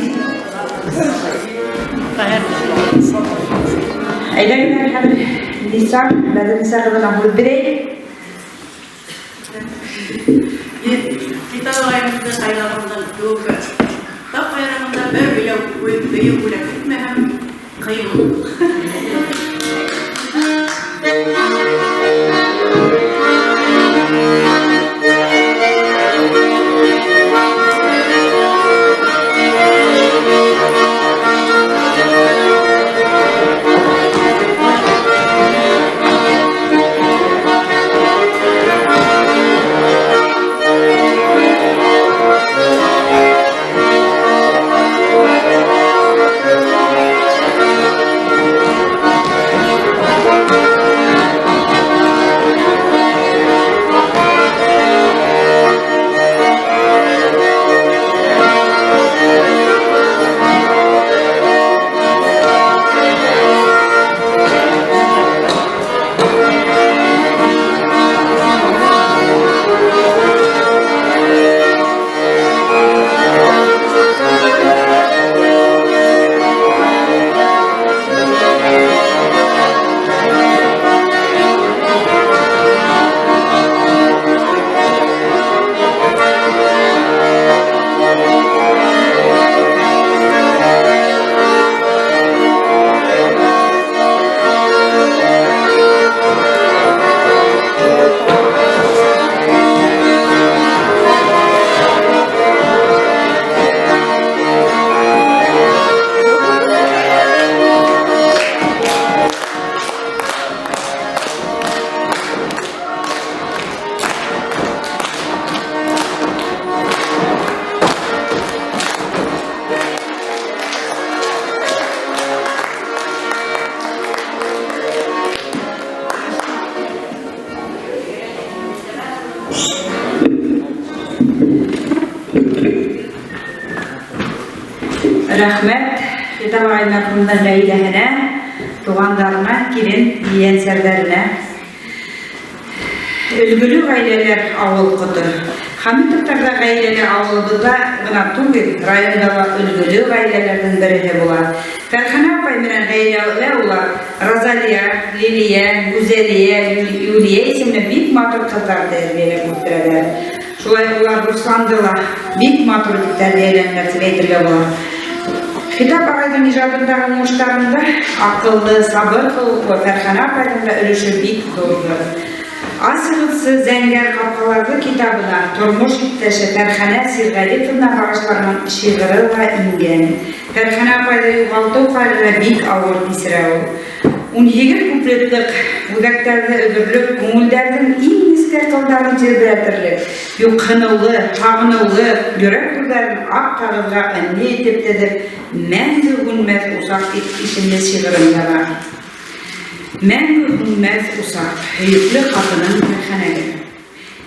Әйҙәгеҙ әле хәҙер Ниса, Бәҙерниса ҡыҙына һүҙ бирәйек. Китап ағайымызды һайлағандан түгел. Китап байрамында бер бейеү бүләк итмәһәм, ҡыйын. Рәхмәт Хитап ағай мәрхүмдең ғаиләһенә, туғандарына, килен, ейәнсәрҙәренә. Өлгөлө ғаиләләр ауыл ҡото. Хәмитовтар ҙа ғаиләле ауылыбыҙҙа ғына түгел, районда ла өлгөлө ғаиләләрҙең береһе була. Фәрхәнә апай менән ғаиләлә улар Розалия, Лилия, Гүзәлиә, Юлия исемле бик матур ҡыҙҙар тәрбиәләп үҫтерәләр. Шулай улар Русланды ла бик матур итеп тәрбиәләнеләр тип әйтергә була. Хитап ағайҙың ижадындағы уңыштарында аҡыллы, сабыр холоҡло Фәрхәнә апайҙың да өлөшө бик ҙурҙыр. Асығыҙсы зәңгәр ҡапҡаларҙы китабына тормош иптәше Фәрхәнә Сирғәлиповна бағышлаған шиғыры ла ингән. Фәрхәнә апайҙы юғалтыу ҡайғыһы бик ауыр кисерә ул. 18 куплетлыҡ үҙәктәрҙе өҙөрлөк, күңелдәрҙең иң нескә ҡылдарын тирбәтерлек, юҡһыныулы, һағыныулы йөрәк түрҙәрен аҡ ҡағыҙға ынйы итеп теҙеп, мәңге һүнмәҫ усаҡ исемле шиғырын яҙа. Мәңге һүнмәҫ усаҡ, һөйөклө ҡатыным Фәрхәнәгә.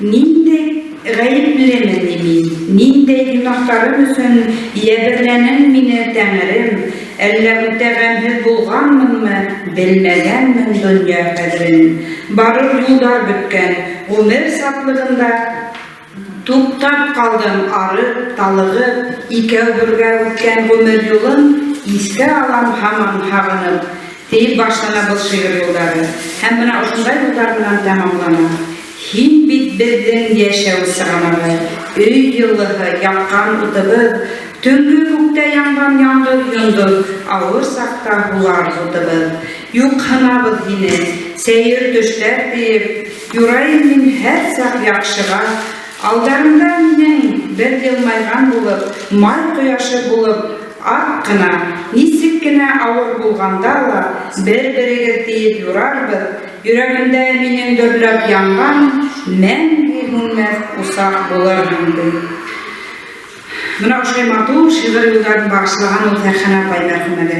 Ниндәй ғәйеплемен ни мин, ниндәй гөнаһтарым өсөн йәберләнең мине Тәңрем, әллә үтә ғәмһеҙ булғанмынмы, белмәгәнмен донъя ҡәҙерен. Барыр юлдар бөткән, ғүмер сатлығында туҡтап ҡалдым, арып, талығып, икәү бергә үткән ғүмер юлын иҫкә алам һаман һағынып, тиеп башлана был шиғыр юлдары. Һәм бына ошондай юлдар менән тамамлана. Һин бит беҙҙең йәшәү сығанағы, өй йылыһы, яҡҡан утыбыҙ, төнгө күктә янған яңғыҙ йондоҙ, ауыр саҡта һулар утыбыҙ. Юҡһынабыҙ һине, сәйер төштәр тиеп, юрайым мин һәр саҡ яҡшыға. Алдарыңда минең бер йылмайған булып, май ҡояшы булып, аҡ ҡына, нисек кенә ауыр булғанда ла, бер-берегеҙ тиеп юрарбыҙ. Йөрәгемдә минең дөрләп янған мәңге һүнмәҫ усаҡ булырһың, ти. Бына ошолай матур шиғыр юлдарын бағышлаған ул Фәрхәнә апай мәрхүмәгә.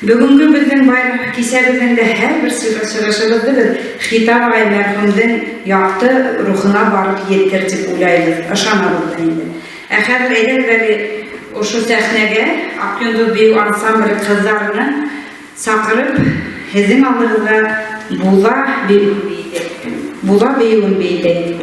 Бөгөнгө беҙҙең байрам кисәбеҙҙең дә һәр бер сығышыбыҙҙы беҙ Хитап ағай мәрхүмдең яҡты рухына барып еттер тип уйлайбыҙ, ышанабыҙ ҙа инде. Ә хәҙер әйҙәгеҙ әле ошо сәхнәгә Аҡ йондоҙ бейеү ансамбле ҡыҙҙарына саҡырып, һеҙҙең алдығыҙға Була бейеүен бейетәйек. Була бейеүен бейетәйек.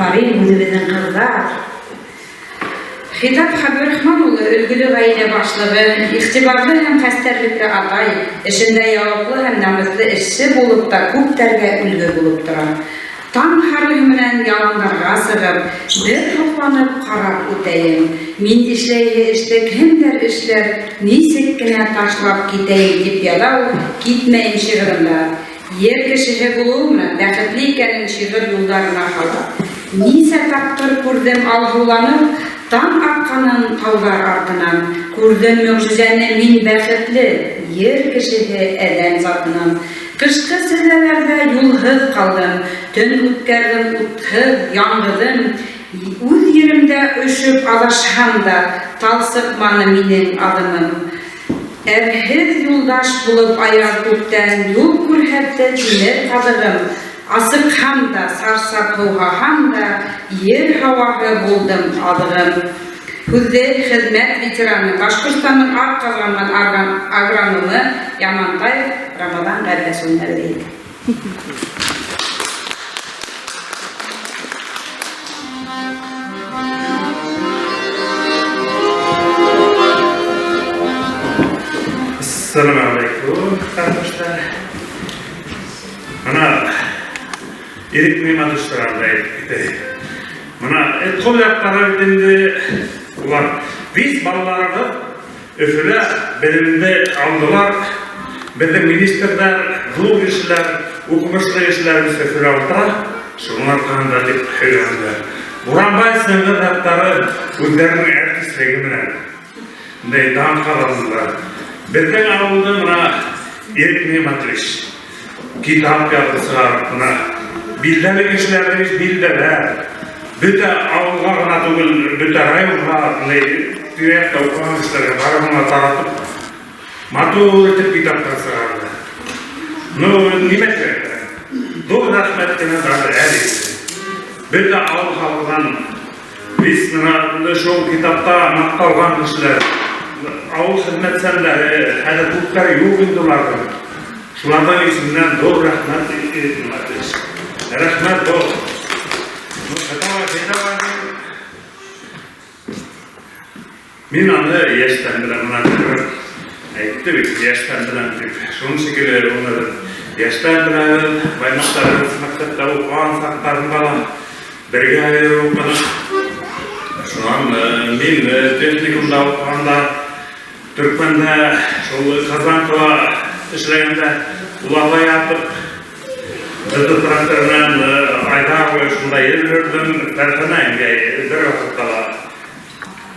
Афарин, үҙебеҙҙең ҡыҙҙар! Хитап Хәбиррахман улы өлгөлө ғаилә башлығы, иғтибарлы һәм хәстәрлекле атай, эшендә яуаплы һәм намыҫлы эшсе булып та күптәргә өлгө булып тора. Таң һарыһы менән яландарға сығып, бер һоҡланып ҡарап үтәйем. Мин эшләйһе эште кемдәр эшләр, нисек кенә ташлап китәйем, дип яҙа ул Китмәйем шиғырында. Ер кешеһе булыуы менән бәхетле икәнен шиғыр юлдарына һала. Нисә тапҡыр күрҙем алһыуланып, Таң атҡанын тауҙар артынан. Күрҙем мөғжизәне мин бәхетле, Ер кешеһе әҙәм затынан. Ҡышҡы селләләрҙә юлһыҙ ҡалдым, Төн үткәрҙем утһыҙ, яңғыҙым. Үҙ еремдә өшөп аҙашһам да, Талсыҡманы минең аҙымым. Әрһеҙ юлдаш булып аяҙ күктән Юл күрһәтте тимер ҡаҙығым. Асыҡһам да, сарсап һыуһаһам да, Ер һауаһы булдым аҙығым. Һүҙҙе хеҙмәт ветераны, Башҡортостандың атҡаҙанған агрономы Ямантаев Рамаҙан Ғәббәс улына бирәйек. Әссәләмәғәләйкүм, ҡәрҙәштәр. Мына Ирек Ниғмәтович турында әйтеп китәйем. Мына Эткол яҡтары бит инде улар бик балаларыбыҙ Өфөлә белемде алдылар. Беҙҙең министрҙар, ҙур кешеләр, уҡымышлы кешеләребеҙ Өфөлә ултыра, шуның арҡаһында дип һөйләнделәр. Буранбай сыңғыр яҡтары үҙҙәренең әртислеге менән мындай дан ҡаҙандылар. Беҙҙең ауылды мына Ирек Ниғмәтович китап яҙып сығарып, мына билдәле кешеләрҙе бит билдәләр. Бөтә ауылға ғына түгел, бөтә районға, мындай тирә-яҡта уҡыған кешеләргә барыһына таратып, матур итеп китаптар сығарҙы. Ну, нимә кәрәк? Ҙур рәхмәт кенә бар әле. Бөтә ауыл халҡынан Без менә шул китапта макталган кешеләр, авыл хезмәтчәннәре, хәзер күпләре юк инде уларның. Шуларның исеменнән зур рәхмәт Игнатьевич. Рәхмәт зур. Ну, Мин аны яшьтән беләм, менә бер әйтте бит, яшьтән беләм дип. Шуның шикелле уны без яшьтән беләбез, баймакларыбыз мәктәптә укыган чакларында да бергә йөреп укыдык. Шуннан мин техникумда укыганда, Төркмәндә шул Казанкада эшләгәндә, уларда ятып, ДТ тракторы белән айлар буе шунда йөрдем, Фәрхәнә әнкәй бер вакытта да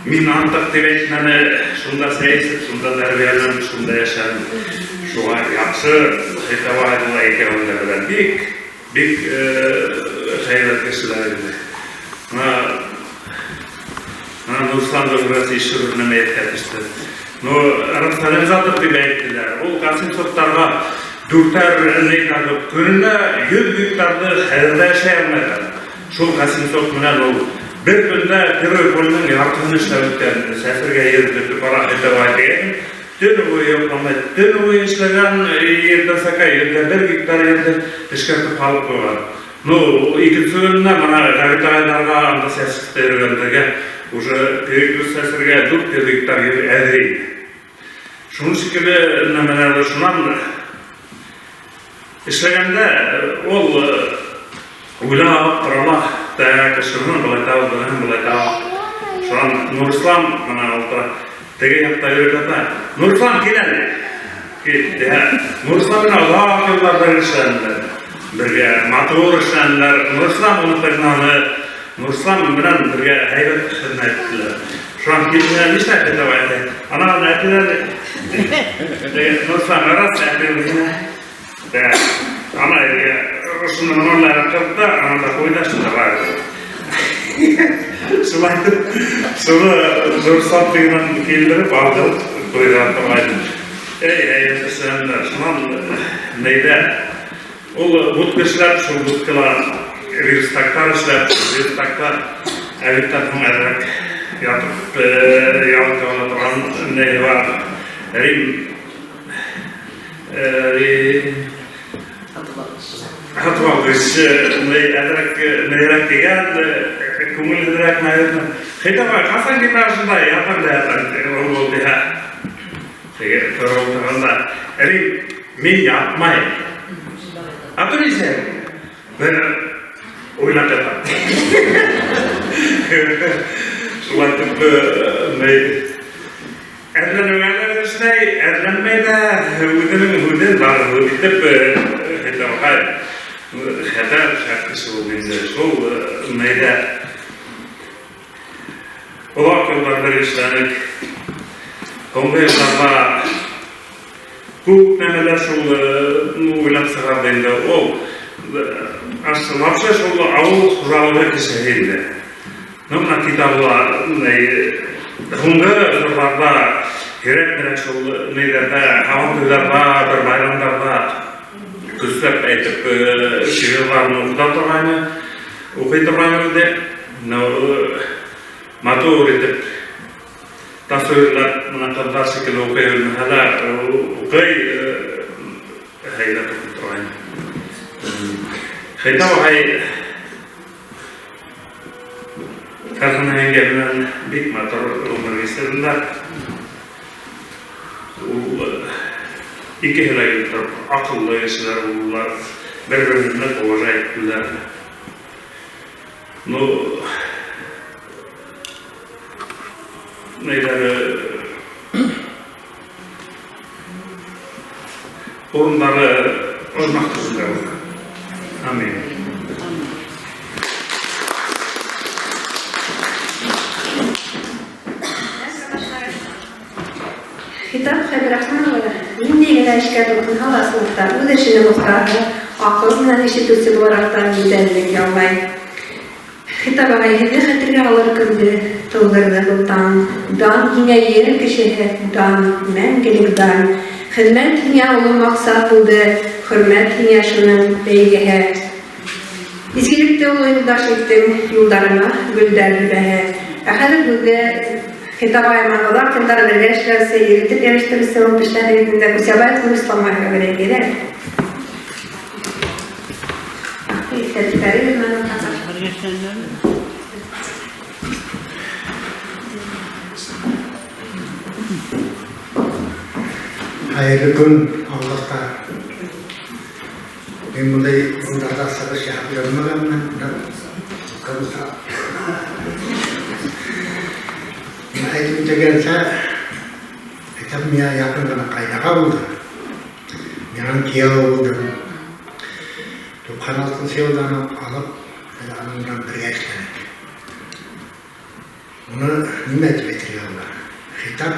Мин артык дип әйтмәне, шунда сәй эчеп, шунда тәрбияләндем, шунда яшәдем. Шуңа яхшы Хәйтәваевна икәвен дә беләм. Бик, бик хәйрәт кешеләр инде. Менә менә Нурислам Габдрәсиевич бер нәмә искә төште. Ну, рационализатор дип әйттеләр. Ул Касимсовтарга дүртәр ни тагып, көненә 100 гектарны хәзер дә эшләй алмыйлар. Шул Касимсов менән ул бер көндә первый польның яртыһын эшләп үткән, сәфергә йөреп бөтеп бара Хәйдәрбай дигән, төн буе йокламай, төн буе эшләгән, иртән сәкә 101 гектар җирне эшкәртеп алып куйган. Ну, икенче көненә менә Габит агайларга анда сәчкә йөргәннәргә уже перекресток сәчергә 400 гектар җир әзер инде. Шуның шикелле менә шуннан Эшләгәндә ул уйлап торама, так, шуны болай табып, моны болай табып. Шуннан Нурислам менә утыра. Теге якта йөреп ята. Нурислам, кил әле. Кил, дә. Нурислам белән озак еллар бергә эшләделәр. Бергә матур эшләделәр. Нурислам уны тыңлады. Нурислам белән бергә һәйбәт хезмәт иттеләр. Шуннан килде, нишләп дип әйтә. Ана әтиләр Нурислам, рас әтиләр. Да, ана ошоно номерларын кылып да, анан да куй да шунда бар. Шулай итеп, шуны Нурислам тегеннән килдереп алдырып туйга торган. Эй, әй, эшләнде. Шуннан нейдә ул будка эшләп, шул будкала верстактар эшләп, верстакта әбиттән соң әзрәк ятып ял итә ала торган ней бар. Рим. Һатып алғыч, әҙерәк нәйерәк тигән, күңеллерәк, наверное. Хәйтәм, ҡасан китә шунда, ятам да ятам, ул булды тиһә. Теге тороп ултырғанда, әле мин ятмайым. А то нисә? Бер уйлап ятам. Шулай итеп, ни әрләнеүгә лә эшләй, әрләнмәй ҙә, үҙенең һүҙен бар һүҙ итеп, Хәтәр хәтәр шәп кеше булды инде. Шул нейҙә оҙаҡ йылдар бергә эшләнек. Һуңғы йылдарҙа күп нәмәләр шул уйлап сығарҙы инде. Ул вообще шул ауыл хужалығы кешеһе инде. Ну, бына китабы һуңғы осорҙарҙа һирәк-мирәк шул ниҙәрҙә, һабантуйҙарҙа, бер байрамдарҙа көсләп әйтеп шиғырҙарын уҡыта торғайны, уҡый торғайны үҙе. Ну, матур итеп тасуирлап, бына ҡыҙҙар шикелле уҡый белмәһә лә, уҡый, һәйбәт уҡый торғайны. Хәйтәм ағай Фәрханә еңгә менән бик матур ғүмер кисерҙеләр. Ул икеһе лә килеп тороп аҡыллы кешеләр булдылар, бер-берен ныҡ уважать иттеләр. Ну, нейҙәре урындары ожмах төбөндә булһын. Амин. Хитап Хәбирахманова нинди генә эшкә тотынһа ла, сыныфта үҙ эшенең оҫтаһы, аҡыл менән эш итеүсе булараҡ та гүзәллек яулай. Хитап ағай, һеҙҙе хәтергә алыр көндө тыуҙырҙы был таң. Дан һиңә ер кешеһе, дан, мәңгелек дан. Хеҙмәт һиңә оло маҡсат булды, хөрмәт һиңә шуның бәйгеһе. Изгелекте оло юлдаш иттең, юлдарыңа гөлдәр һибәһе. Ә хәҙер һүҙгә Хитап ағай менән оҙаҡ йылдар бергә эшләүсе, йөрөтөп йәбештереүсе булып эшләде бит инде Күсәбаев Нурислам ағайға бирәйек, әйҙә. Иҫтәлектәре менән уртаҡлаш. Хәйерле көн, ауылдаштар. Мин бындай урындарҙа сығыш яһап йөрөмәгәнмен, ҡыҙыҡ. Әйтеп үтелгәнсә, әйтәм, миңә яҡын ғына ҡайнаға булды. Миңә кейәү булды. Туҡһан алтынсы йылдан уҡ алып, беҙ аның менән бергә эшләнек. Уны нимә тип әйтергә була? Хитап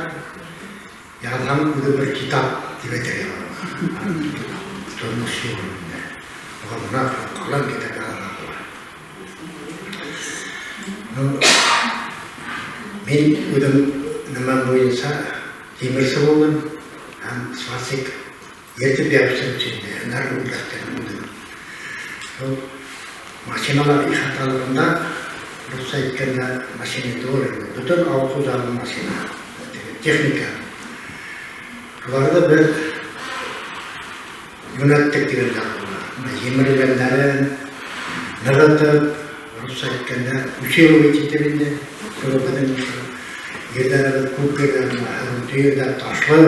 яҙһаң үҙе бер китап тип әйтергә була. Тормош юлы инде. Уға бына ҡалын китап яҙырға була. Ну, мин үҙем нәмәм буйынса тимерсе булдым һәм сварщик ертеп ябыштырыусы инде, һөнәр үзләштердем үҙем. Шул машиналар ихаталығында, русса әйткәндә, машина түгел инде, бөтөн ауыл хужалығы машина, техника. Шуларҙы беҙ йүнәттек тигәндә була. Бына емерелгәндәрен нығытып, русса әйткәндә, усиливать итеп инде, шул беҙҙең ерҙәребеҙ күп ерҙәр, бына һөрөнтө ерҙәр ташлы,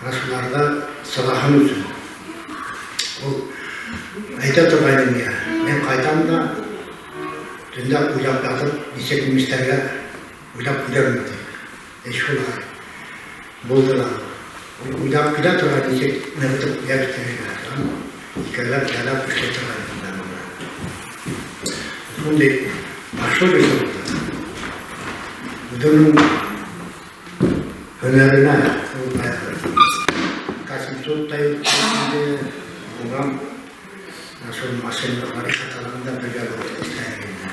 бына шуларҙы сығаһын өсөн. Ул әйтә торғайны миңә, мин ҡайтам да төндә уйлап ятып, нисек нимештәргә уйлап килермен тип. Эш шулай булды ла. Ул уйлап килә торған, нисек нығытып йәбештерергә. Икәүләп ялап эшләй торған. Шундай башлы кеше булды. Үҙенең һөнәренә ул К-700 та йөрөттө, булған шул машиналар ихаталығында бергә булып эшләгән инде.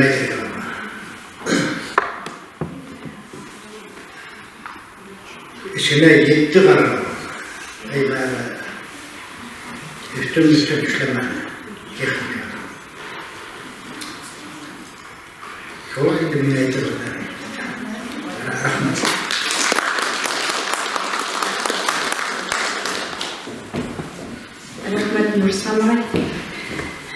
Әйтергә була. Эшенә етте ҡараған. Әй, өҫтөн-өҫтөн эшләмәне техника. Шулай инде мин әйтер Рәхмәт.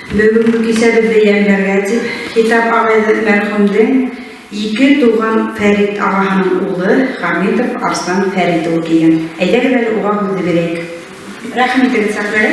Бөгөнгө кисәбеҙҙе йәмләргә тип, Хитап ағайҙы мәрхүмдең ике туған Фәрит ағаһының улы Хамитов Арслан Фәрит улы килгән. Әйҙәгеҙ әле уға һүҙҙе бирәйек. Рәхим итегеҙ сәхнәгә.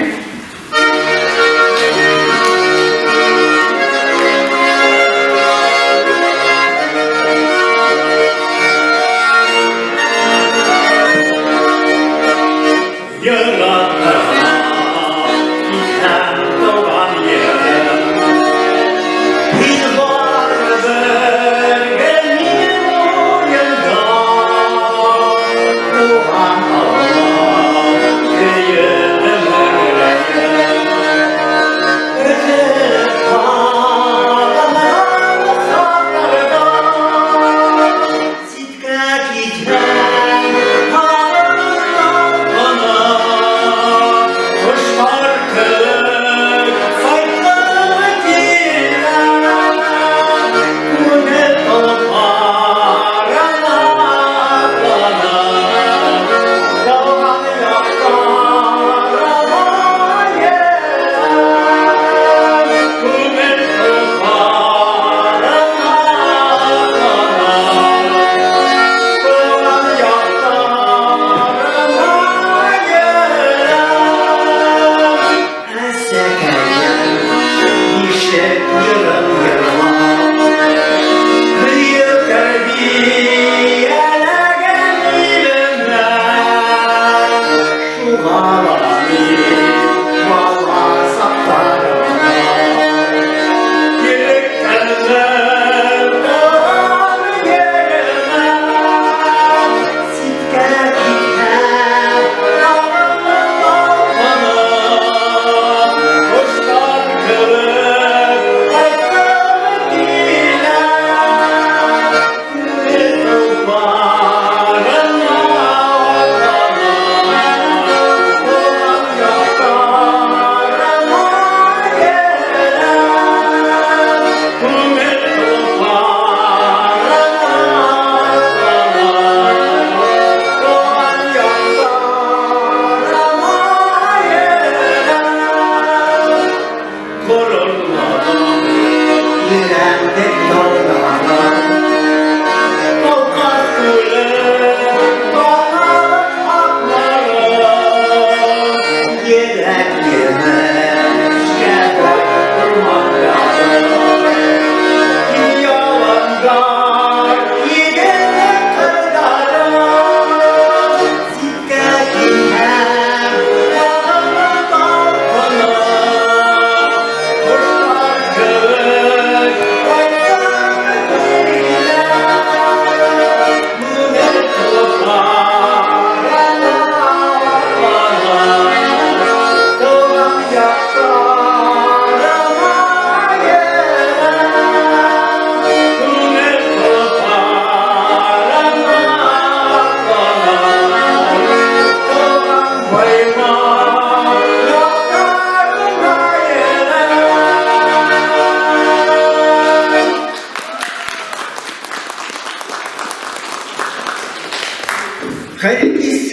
Хәйерле кис,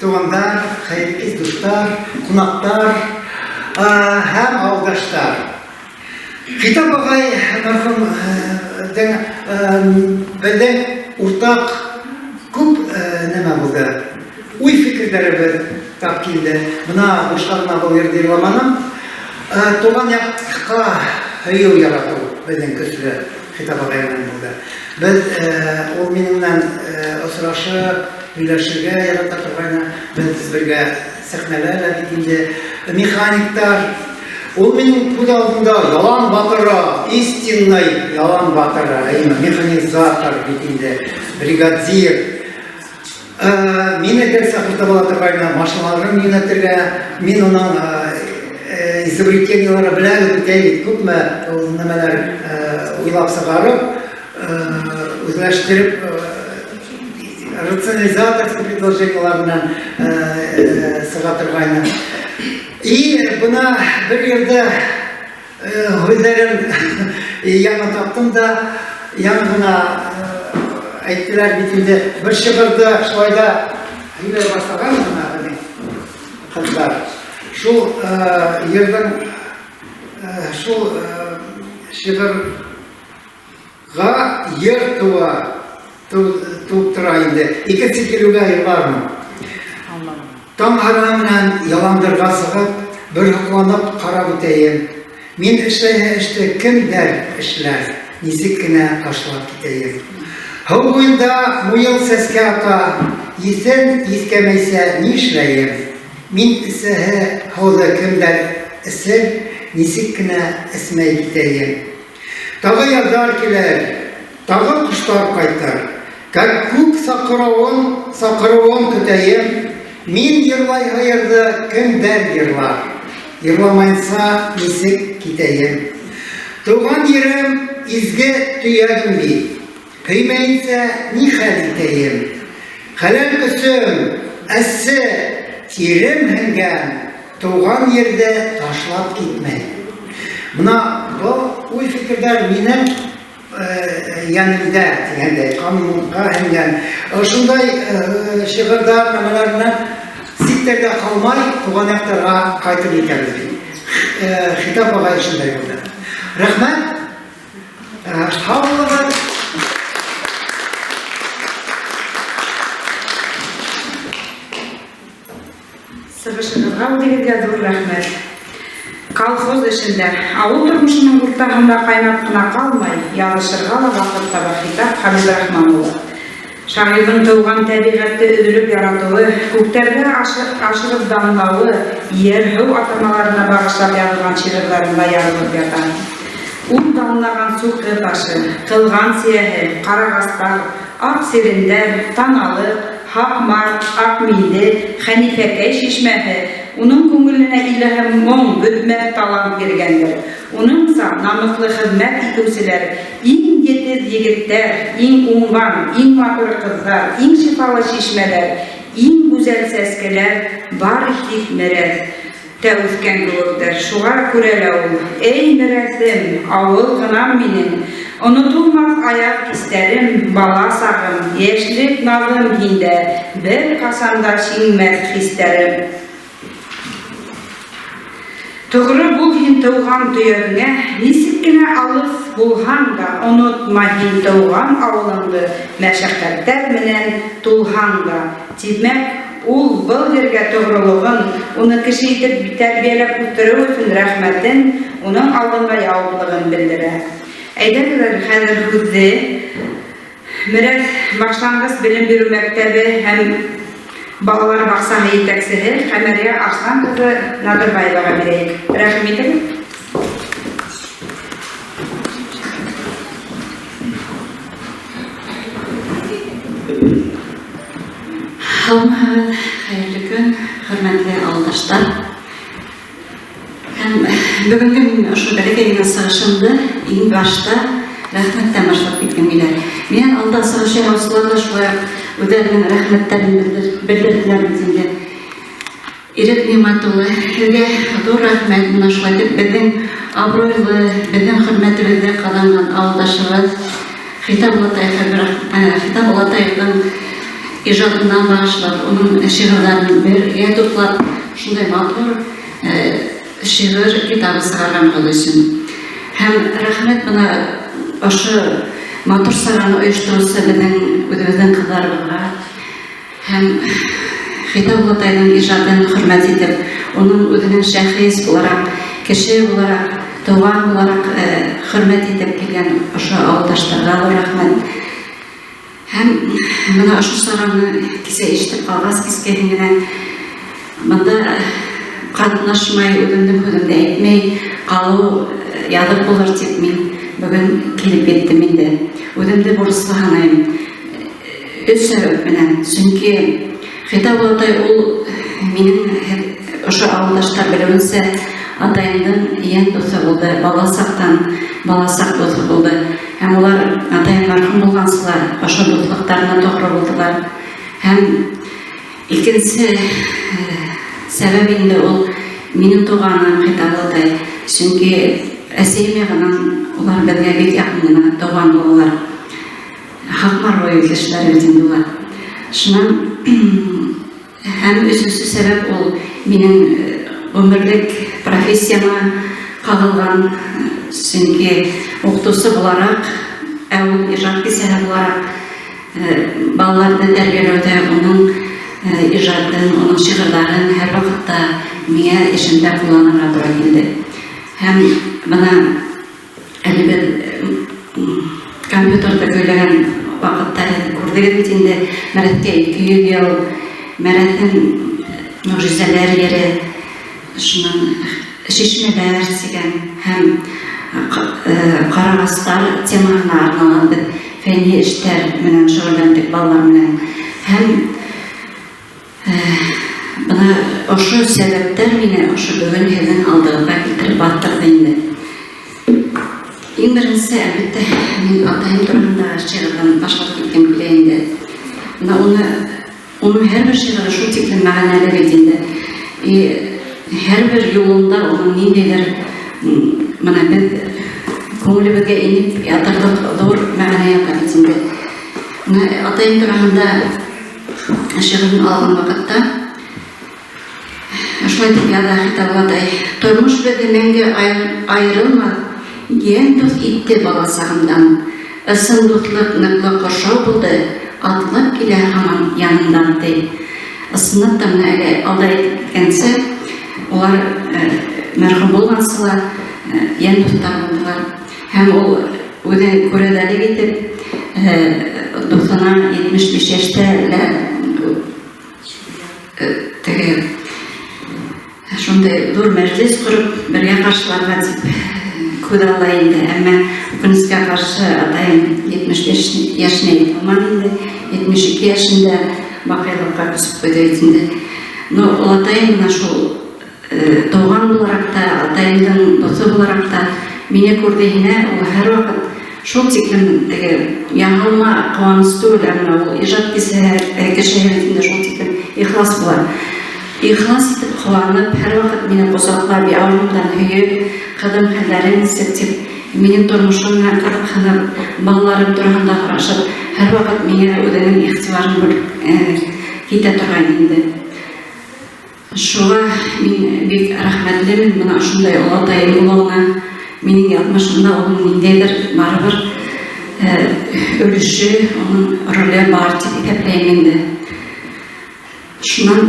туғандар, хәйерле кис, дуҫтар, ҡунаҡтар һәм ауылдаштар. Хитап ағай мәрхүм беҙҙең уртаҡ күп нәмә булды. Уй-фекерҙәребеҙ тап килде. Бына бушҡа ғына был йырҙы йырламаным. Туған яҡҡа һөйөү яратыу беҙҙең көслө Хитап ағай менән булды. Беҙ ул минең менән осрашып, һөйләшергә ярата торғайны. Беҙ бергә сәхнәлә лә бит инде. Механиктар. Ул минең күҙ алдында ялан батыры, истинный ялан батыры, әйме, механизатор бит инде, бригадир. Мине гел сәхнәдә була торгайны, машиналарын юнәтергә, мин уның изобретениелары белән үтә бит, күпме ул нәмәләр уйлап сығарып, үзләштереп, рационализаторский предложениелар белән сыға торгайны. И бына бер ерҙә һүҙҙәрен яңы таптым да, яңы ғына әйттеләр бит инде, бер шиғырҙы шулай ҙа һөйләй башлаған бына беҙҙең ҡыҙҙар. Шул йырҙың шул шиғырға йыр тыуа, туып тора инде. Икенсе килеүгә йырлармын. Таң һарыһы менән яландырға сығып, бер һоҡланып ҡарап үтәйем. Мин эшләйһе эште кемдәр эшләр, нисек кенә ташлап китәйем. Һыу буенда муйыл сәскә ата, еҫен еҫкәмәйсә нишләйем? Мин эсәһе һыуҙы кемдәр эсер, нисек кенә эсмәй китәйем. Тағы язлар килер, тағы ҡоштар ҡайтыр, Кәккүк саҡырыуын, саҡырыуын көтәйем. Мин йырлайһы йырҙы кемдәр йырлар, Йырламайынса нисек китәйем. Тыуған ерем, изге төйәгем бит, Һөймәйенсә ни хәл итәйем? Хәләл көсөм, әссе тирем һеңгән Туған ерҙе ташлап китмәй. Бына был уй-фекерҙәр минең йәнемдә тигәндәй, ҡанымға һеңгән. Ошондай шиғырҙар, нәмәләр менән ситтәргә ҡалмай, туған яҡтарға ҡайтып етәбеҙ бит. Хитап ағай шундай булды. Рәхмәт. Һау булығыҙ. Сыгышыгызга үзегезгә зур рәхмәт. Колхоз эшендә, авыл тормышының уртаһында кайнап кына калмый, язышырга ла вакыт таба Хитап Хәбибрахман улы. Шагыйрьнең туган тәбигатьте өзелеп яратуы, күктәргә ашыгып данлавы ер-һыу атамаларына багышлап язылган шигырьләрендә ярылып ята. Ул данлаган Сукы ташы, Кылган сияһе, Карагастар, Ак сиреньләр, Таналык, Һакмар, Акмиле, Хәнифәкәй чишмәһе уның күңеленә илаһи моң, бөтмәҫ талант биргәндер. Уныңса, намыҫлы хеҙмәт итеүселәр, иң етеҙ егеттәр, иң уңған, иң матур ҡыҙҙар, иң шифалы чишмәләр, иң гүзәл сәскәләр бары тик Мерәҫ тә үҫкән кеүектер. Шуға күрә лә ул, Эй, Мерәҫем, авыл гынам минең, Онотолмаҫ аяҡ кистәрем, бала сағым, йәшлек наҙым һиндә, Бер ҡасан да шиңмәҫ хистәрем. Тоғро бул һин тыуған төйәгеңә, Нисек кенә алыҫ булһаң да, Онотма һин тыуған авылыңды, Мәшәҡәттәр менән тулһаң да. Тимәк, ул был ергә тоғролоғон, уны кеше итеп тәрбиәләп үҫтереү өсөн рәхмәтен, уның алдында яуаплығын белдерә. Әйҙәгеҙ әле хәҙер һүҙҙе Мерәҫ башлангыс белем биреү мәктәбе һәм балалар баҡсаһы етәксеһе Ҡәмәриә Арслан ҡыҙы Надырбаеваға бирәйек. Рәхим итегеҙ. Һаумыһығыҙ, хәйерле көн, хөрмәтле ауылдаштар. Һәм бөгөнгө мин ошо бәләкәй генә сығышымды иң башта рәхмәттән башлап киткем килә. Минән алда сығыш яһаусылар да шулай ук үзләренең рәхмәттәрен белдерделәр бит инде. Ирек Нимат улы, һеҙгә ҙур рәхмәт, менә шулай итеп беҙҙең абруйлы, беҙҙең хөрмәтебеҙҙе ҡаҙанған ауылдашыбыҙ Хитап олатай Хитап олатаевның ижадына багышлап, уның шигырьләрен бергә туплап, шундай матур шигырь китабы сыгарганыбыз өчен. Һәм рәхмәт бына ошо матур сараны оештыручы безнең үзебезнең кызларыбызга. Һәм Хитап олатайның ижадын хөрмәт итеп, уның үзенең шәхес буларак, кеше буларак, туган буларак хөрмәт итеп килгән ошо авылдашларга зур рәхмәт. Һәм менә ошо чараны кичә ишетеп калгач, кичкәһен генә монда катнашмай, үземнең һүземне әйтмәй калу язык булыр дип мин бүген килеп еттем инде. Үземне бурычлы саныйм. Өч сәбәп белән. Чөнки Хитап олатай ул минем ошо авылдаштар белүенчә атаемның йән дуҫы булды, бала сактан балачак дуҫы булды. Һәм улар атаем мәрхүм булганчылар ошо дуҫлыктарына тоғры булдылар. Һәм икенче сәбәп инде ул минем туганым Хитап олатай. Чөнки әсәем ягыннан улар безгә бик якын гына туган булалар. Һакмар буе кешеләре бит инде улар. Шуннан һәм өченче сәбәп ул минем ғүмерлек профессияма ҡағылған, сөнки уҡытыусы булараҡ, ә ул ижад кисәһе булараҡ, балаларҙы тәрбиәләүҙә уның ижадын, уның шиғырҙарын һәр ваҡытта миңә эшемдә ҡулланырға тура килде. Һәм бына әле беҙ компьютерҙа көйләгән ваҡытта һеҙ күрҙегеҙ бит инде, Мәрәткә 200 йыл, Мәрәтең мөғжизәләр ере, шунан шишмәләр тигән һәм ҡарағастар темаһына арналған беҙ фәнни эштәр менән шөғөлләндек балалар менән. Һәм бына ошо сәбәптәр мине ошо бөгөн һеҙҙең алдығыҙға килтереп баҫтырҙы инде. Иң беренсе, әлбиттә, мин атайым тураһындағы шиғырҙан башлап киткем килә инде. Бына уны, уның һәр бер шиғыры шул тиклем мәғәнәле бит инде. И һәр бер юлында уның ниндәйҙер бына беҙ күңелебеҙгә инеп ятырлыҡ ҙур мәғәнә ята бит инде. Бына атайым тураһында шиғырын алған ваҡытта шулай тип яҙа Хитап атай: Тормош беҙҙе мәңге айырылмаҫ, йән дуҫ итте бала сағымдан. Ысын дуҫлыҡ ныҡлы ҡоршау булды, атлап килә һаман янымдан, ти. Ысынлап та, бына әле алда әйтеп киткәнсә, улар мәрхүм булғансы ла йән дуҫтар булдылар. Һәм ул үҙе күрәҙәлек итеп, дуҫына 75 йәштә лә теге шундай ҙур мәжлес ҡороп, бергә ҡаршыларға тип күҙаллай инде. Әммә үкенескә ҡаршы атайым 75 йәшенә етә алманы инде, 72 йәшендә баҡыйлыҡҡа күсеп ҡуйҙы бит инде. Но олатайым бына шул туған булараҡ та, атайымдың дуҫы булараҡ та мине күрҙе һинә, ул һәр ваҡыт шул тиклем теге яһалма ҡыуаныс түгел, әммә ул ижад кешеһе бит инде, шул тиклем ихлас була. Ихлас итеп ҡыуанып, һәр ваҡыт мине ҡосаҡлап, яурынымдан һөйөп, ҡыҙым, хәлдәрең нисек тип, минең тормошом менән ҡыҙыҡһынып, балаларым тураһында һорашып, һәр ваҡыт миңә үҙенең иғтибарын бүлеп китә торғайны инде. Шуға мин бик рәхмәтлемен бына ошондай олатайым булыуына. Минең яҙмышымда уның ниндәйҙер барыбер өлөшө, уның роле бар тип иҫәпләйем инде. Шунан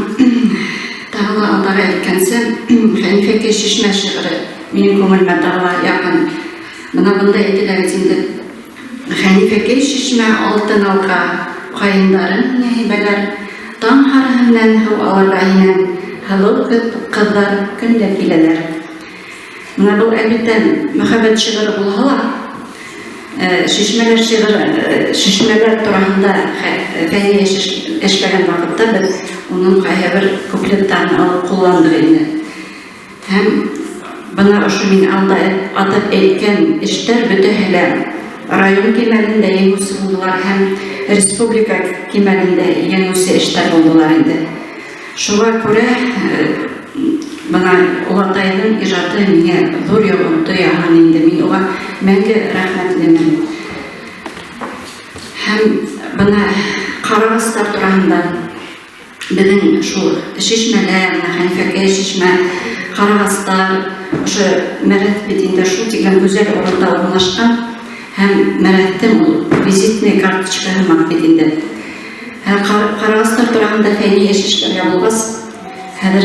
тағы ла алдағы әйткәнсә, Хәнифәкәй шишмә шиғыры минең күңелемә тағы ла яҡын. Бына бында әйтелә бит инде: Хәнифәкәй шишмә алтын алҡа, ҡайындарын һиңә һибәләр, таң һарыһы менән һыу алырға һинән һылыу ҡыҙҙар көн дә киләләр. Бына был, әлбиттә, мөхәббәт шиғыры булһа ла, шишмәләр шиғыры, шишмәләр тураһында фәнни эш эшләгән ваҡытта беҙ уның ҡайһы бер куплеттарын алып ҡулландыҡ инде. Һәм бына ошо мин алда атап әйткән эштәр бөтәһе лә район кимәлендә еңеүсе булдылар һәм республика кимәлендә еңеүсе эштәр булдылар инде. Шуға күрә бына олатайҙың ижады миңә ҙур йоғонто яһаны инде, мин уға мәңге рәхмәтлемен. Һәм бына ҡарағастар тураһында беҙҙең шул шишмәләр, бына Хәнифәкәй шишмә, ҡарағастар, ошо Мәрәт бит инде шул тиклем гүзәл урында урынлашҡан, һәм Мәрәттең ул визитный карточкаһы һымаҡ бит инде. Ҡарағастар тураһында фәнни эш эшләргә булғас, хәҙер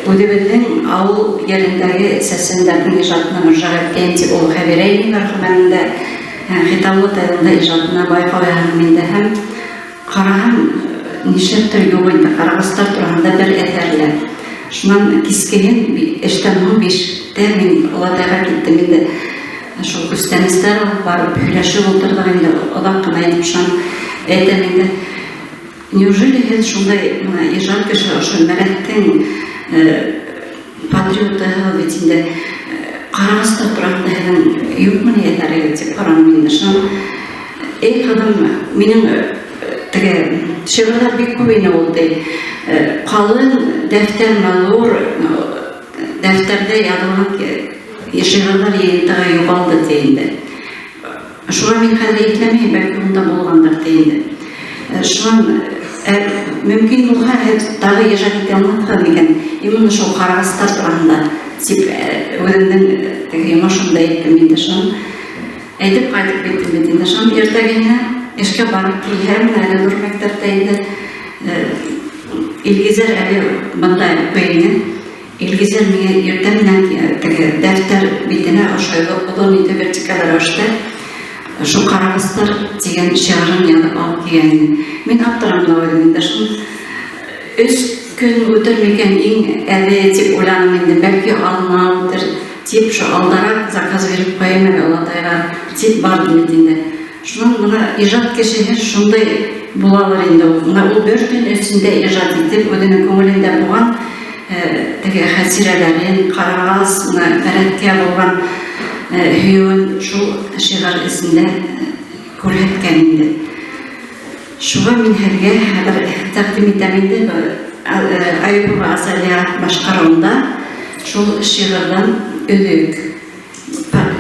үҙебеҙҙең ауыл ерендәге сәсәндәрҙең ижадына мөрәжәғәт итәйем тип, ул Хәбирә инәй мәрхүмәнең дә, Хитаулы тайҙың да ижадына байҡау яһаным инде. Һәм ҡараһам, нишләптер юҡ инде ҡарағастар тураһында бер әҫәр лә. Шунан кискеһен эштән һуң 5-тә мин олатайға киттем инде. Шул күстәнәстәр алып барып һөйләшеп ултырҙыҡ инде, оҙаҡ ҡына итеп. Шунан әйтәм инде: Неужели һеҙ шундай бына ижад кеше, ошо Мәрәттең патриотыһығыҙ бит инде, ҡарағастар тураһында һеҙҙең юҡмы ни әҫәрегеҙ, тип һораным инде. Шунан: Эй, ҡыҙым, минең теге шиғырҙар бик күп ине ул, ти. Ҡалын дәфтәр, ҙур дәфтәрҙә яҙылған шиғырҙар йыйынтығы юғалды, ти инде. Шуға мин хәҙер иҫләмәйем, бәлки унда булғандыр, ти инде. Шунан Ә мөмкин булһа, һеҙ тағы ижад итә алмаҫһығыҙ микән? Именно шул ҡарағастар тураһында тип үҙемдең теге йомошомдо әйттем инде шуны. Әйтеп ҡайтып киттем бит инде. Шуның иртәгеһенә эшкә барып килһәм, әле ҙур мәктәптә инде Илгизәр әле бында уҡый ине. Илгизәр миңә иртә менән теге дәфтәр битенә ошо оҙон итеп вертикаль рәүештә шул ҡарағастар тигән шиғырын яҙып алып килгән ине. Мин аптырам да уйҙым инде. Шул өс көн үтер микән иң әҙе тип уйланым инде. Бәлки аҙна үтер тип шул алдараҡ заказ биреп ҡуйым әле олатайға тип бардым бит инде. Шунан бына ижад кешеһе шундай булалыр инде ул. Бына ул бер төн эсендә ижад итеп, үҙенең күңелендә булған теге хәтирәләрен, ҡарағас, бына бәрәткә булған һөйөүен шул шиғыр эсендә күрһәткән инде. Шуға мин һеҙгә хәҙер тәҡдим итәм инде Аюпова Азалия башҡарыуында шул шиғырҙан өҙөк.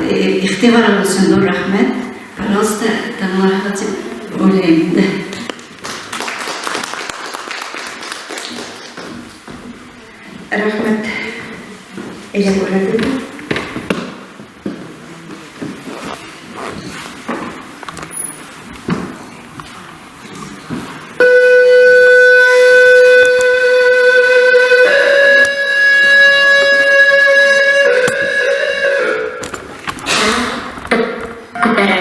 Иғтибарығыҙ өсөн ҙур рәхмәт. Пожалуйста, тыңларһығыҙ тип уйлайым инде. Рәхмәт. Әйдә күрһәтегеҙ. Күтәрә.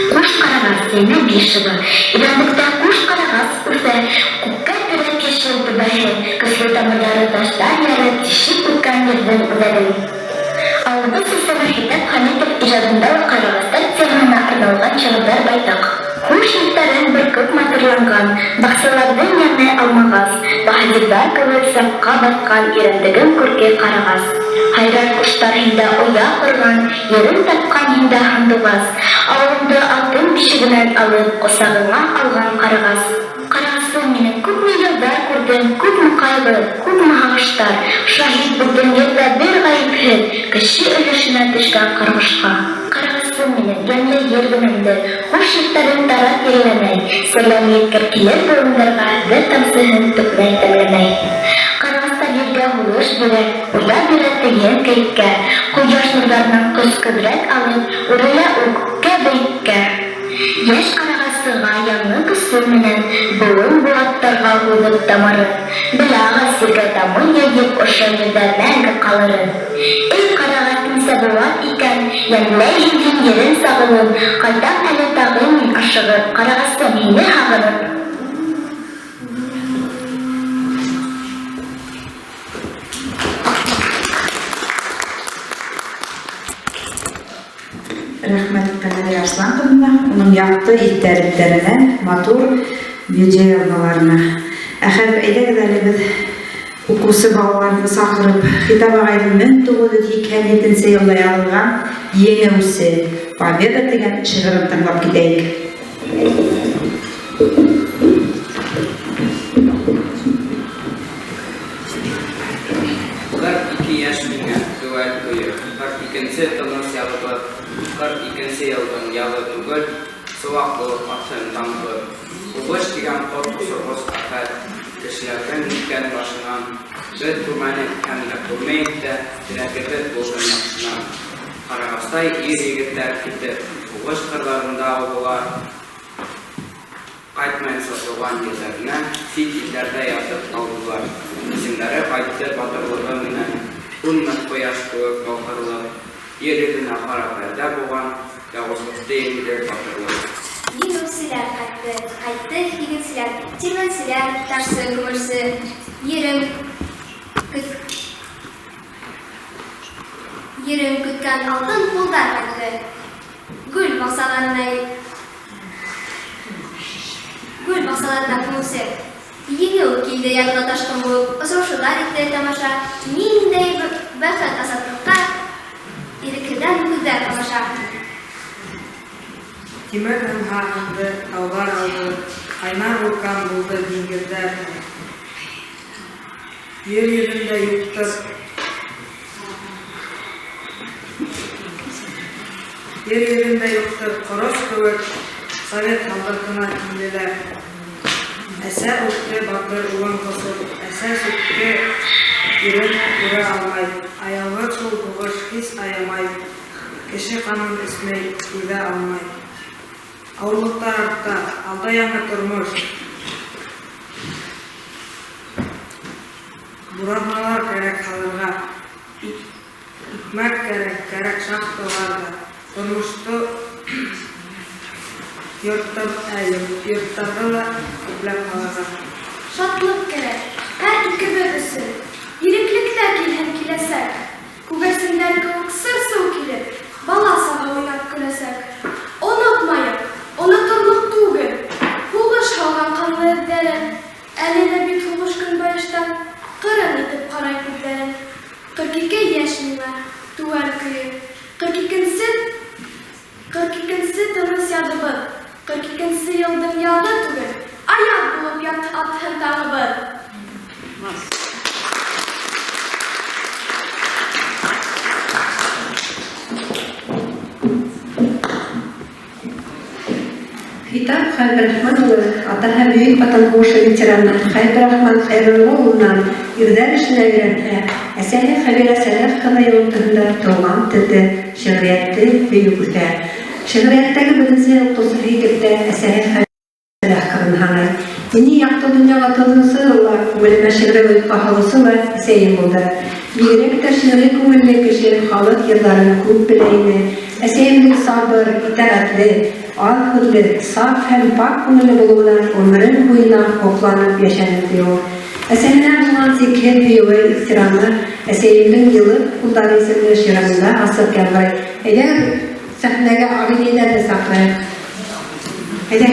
Ҡуш ҡарағас, йәнә Бишева. Иҙәнлектә ҡуш ҡарағас үҫә, Күккә терәп йәшел түбәһе, Көслө тамырҙары таштан ярып, Тишеп үткән ерҙең үҙәген. Ауылыбыҙ сәсәне Хитап Хәмитов ижадында ла ҡарағастар темаһына арналған шиғырҙар байтаҡ. Хуш еҫтәрен бөркөп матурланған Баҡсаларҙың йәме алмағас, Баһадирҙар кеүек сафҡа баҫҡан Ирәндегем күрке ҡарағас. Һайрар ҡоштар һиндә оя ҡорған, Ерен тапҡан һиндә һандуғас. Ауылымды алтын бишегенән алып, Ҡосағыңа алған ҡарағас. Ҡарағасым минең, күпме йылдар күрҙең, Күпме ҡайғы, күпме һағыштар. Шаһит булдың ерҙә бер ғәйепһеҙ Кеше өлөшөнә төшкән ҡарғышҡа. Ҡарағасым минең, йәмле ер генәмде, Хуш еҫтәрен тарап йәлләмәй, Сәләм еткер килер быуындарға, Бер тамсыһын түкмәй, тәмләмәй. Ҡарағастар ергә һулыш бирә, Оя бирә тейен кейеккә. Ҡояш нурҙарынан көс-ҡөҙрәт алып, Үрелә ул күккә, бейеккә. Йәш ҡарағас сыға яңы көсө менән, Быуын быуаттарға һуҙып тамырын. Белә ағас ергә тамыр йәйеп, Ошо ерҙә мәңге ҡалырын. Эй, ҡарағас, нисә быуат икән, Йәмләйһең һин ерен сағылын, Ҡайтам әле тағы мин ашығып, Ҡарағасым, һине һағынып. Рәхмәт Камилә Арслан кызына, уның якты истәлекләренә, матур видеоязмаларына. Ә хәзер әйдәгез әле без укучы балаларны чакырып, Хитап агайның 1987 нче елда язылган Еңеүче, Победа дигән шигырен тыңлап китәек. 42 яшь миңа, төгәл туе, 42 нче тыныч ялыбыз, 42 нче елның ялы түгел, Чуак булып атсын таң кыз. Сугыш дигән кот очыргыч афәт, Кешеләрнең үткән башыннан. Без күрмәнек һәм дә күрмәек тә, Теләгебез булсын яхшынан. Карагастай ир-егетләр китеп, Сугыш кырларында аудылар. Кайтмаенча туган җирләренә, Чит илләрдә ятып калдылар. Исемнәре кайтты батырлыгы менән, Сүнмәс кояш кеүек балкырлык. Ер йөзенә кара пәрдә буган, Явызлыкты җиңде батырлык. Еңеүселәр кайтты, кайтты игенселәр, Тирмәнселәр, ташчы, күмерче, Ерем көт Ерем көткән алтын кулдар кайтты. Гөл бакчаларына Гөл бакчаларына күмүче. Еңеү килде язгы ташкын булып, Очрашулар итте тамаша, Ниндәй бәхет азатлыкка, Ирекһездән күзләр камаша. Тимер һынһа һынды, таулар ауҙы, Ҡайнар вулкан булды диңгеҙҙәр. Ер йөҙөндә юҡтыр. Ер йөҙөндә юҡтыр ҡорос кеүек совет һалдатына тиңлеләр. Әсә үпте батыр улын ҡосоп, әсә сүкте ирен күрә алмай. Аяуһыҙ шул һуғыш һис аямай, кеше ҡанын эсмәй, түҙә алмай. Ауырлыҡтар артта, алда яңы тормош. Бураҙналар кәрәк һалырға, икмәк кәрәк, кәрәк шахталар ҙа. Тормошто йорттарҙы ла күпләп һалырға. Шатлыҡ кәрәк һәр икебеҙ өсөн. Иреклектә килһен киләсәк. Күгәрсендәр кеүек сыр-сыу килеп, бала-саға уйнап көләсәк. Онотмайыҡ, оноторлоҡ түгел. Һуғыш һалған ҡанлы эҙҙәрен. Әле лә бит һуғыш көнбайыштан ҡырын итеп ҡарай күҙҙәрен. 42 йәш миңә, түгәл көйө. 42-нсе тыныс яҙыбыҙ. 42-нсе йылдың яҙы түгел, аяҙ булып атһын таңыбыҙ. Хитап Хәбирахман улы атаһы Бөйөк Ватан һуғышы ветераны Хәбирахман Хәйрулла улынан ирҙәр эшенә өйрәнһә, әсәһе Хәбирә Сәләх ҡыҙы йоғонтоһонда тыуған телде, шиғриәтте һөйөп үҫә. Шиғриәттәге беренсе уҡытыусыһы итеп тә әсәһе Хәбирә Сәләх ҡыҙын һанай. Мине яҡты донъяға тыуҙырыусы ла, күңелемә шиғри ойотҡо һалыусы ла әсәйем булды. Бигерәк тә шиғри күңелле кеше халыҡ йырҙарын күп белә ине. Әсәйемдең сабыр, итәғәтле, аҙ һүҙле, саф һәм пак күңелле булыуынан ғүмерем буйына һоҡланып йәшәнем, ти ул. Әсәһенә булған сикһеҙ һөйөүе, ихтирамы әсәйемдең йылы ҡулдары исемле шиғырында асыҡ яңғырай. Әйҙәгеҙ, сәхнәгә ағинәйҙәрҙе саҡырайыҡ. Әйҙә.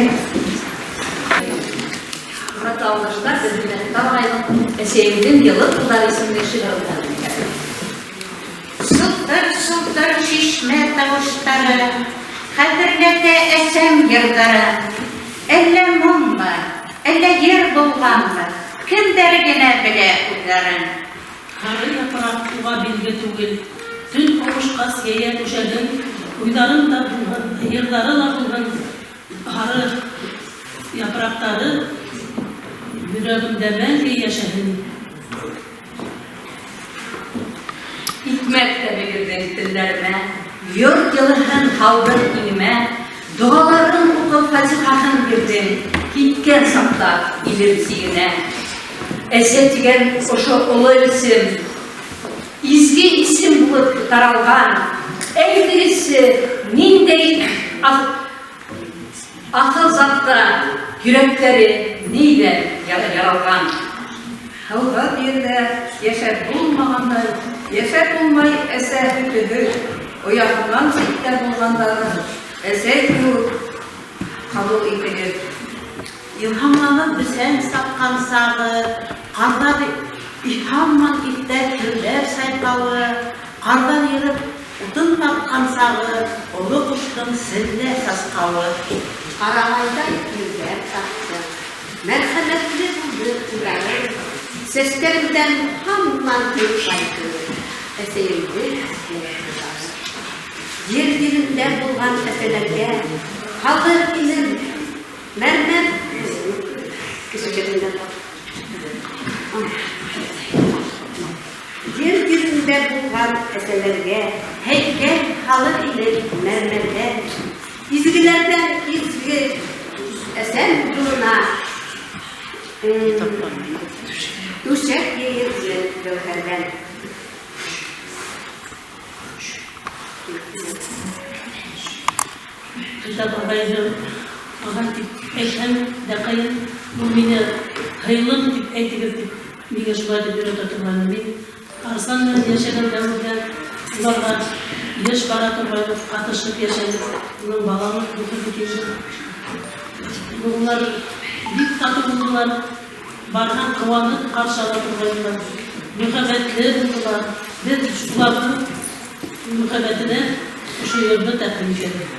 Хөрмәтле ауылдаштар, беҙ Мөхтәр ағайҙың Әсәйемдең йылы ҡулдары исемле шиғырын тәҡдим итәбеҙ. Сылтыр-сылтыр шишмә тауыштары, хәтерләтә әсәм йырҙары. Әллә моңмо, әллә йыр булғанмы, кемдәр генә белә уйҙарын. Һары япраҡ уға билге түгел. Төн ауышҡас йәйә түшәген, уйҙарым да булһын, йырҙары ла булһын, һары япраҡтары йөрәгемдә мәңге йәшәһен. Икмәк тәме бирҙең телдәремә, йорт йылыһын һалдың иңемә, доғаларын уҡып фатихаһын бирҙең, киткән саҡта илем сигенә. Әсә тигән ошо оло исем, изге исем булып таралған. Әйтегеҙсе, ниндәй аҫыл затта йөрәктәре ниҙән яралған? Һыуһыҙ ерҙә йәшәп булмағандай, йәшәп булмай әсә һөтөһөҙ, ояһынан ситтә булғандарын әсәй кеүек ҡабул итегеҙ. Илһамланып бесән сапҡан сағы, ҡарҙар һаман иҫтә керләр сайҡауы, ҡарҙар йырып утын тартҡан сағы, оло ҡоштоң селлә сасҡауы. Ҡарағайҙай ирҙәр тапты, мәрхәмәтле булды уйҙары, сәстәремдән һаман һыйпай кеүек, әсәйемдең йылы. Ер йөҙөндә булған әсәләргә һалыр инем мәрмәр кешеләрендә. Ер йөҙөндә булған әсәләргә һәйкәл һалыр инем мәрмәрҙән. Изгеләрҙән изге әсәм юлына түшәк йәйер инем гәүһәрҙән. Хитап ағайҙы ағай тип әйтһәм дә ҡыйын, ул мине һыйлым тип әйтегеҙ тип миңә шулай тип өйрәтә торғайны. Мин Арыҫлан менән йәшәгән дәүерҙә уларға йыш бара торғайныҡ, ҡатышып йәшәнек. Уның балалыҡ дуҫы бит инде. Улар бик татыу булдылар, барһаң ҡыуанып ҡаршы ала торғайнылар, мөхәббәтле булдылар. Беҙ уларҙың мөхәббәтенә ошо йырҙы тәҡдим итәбеҙ.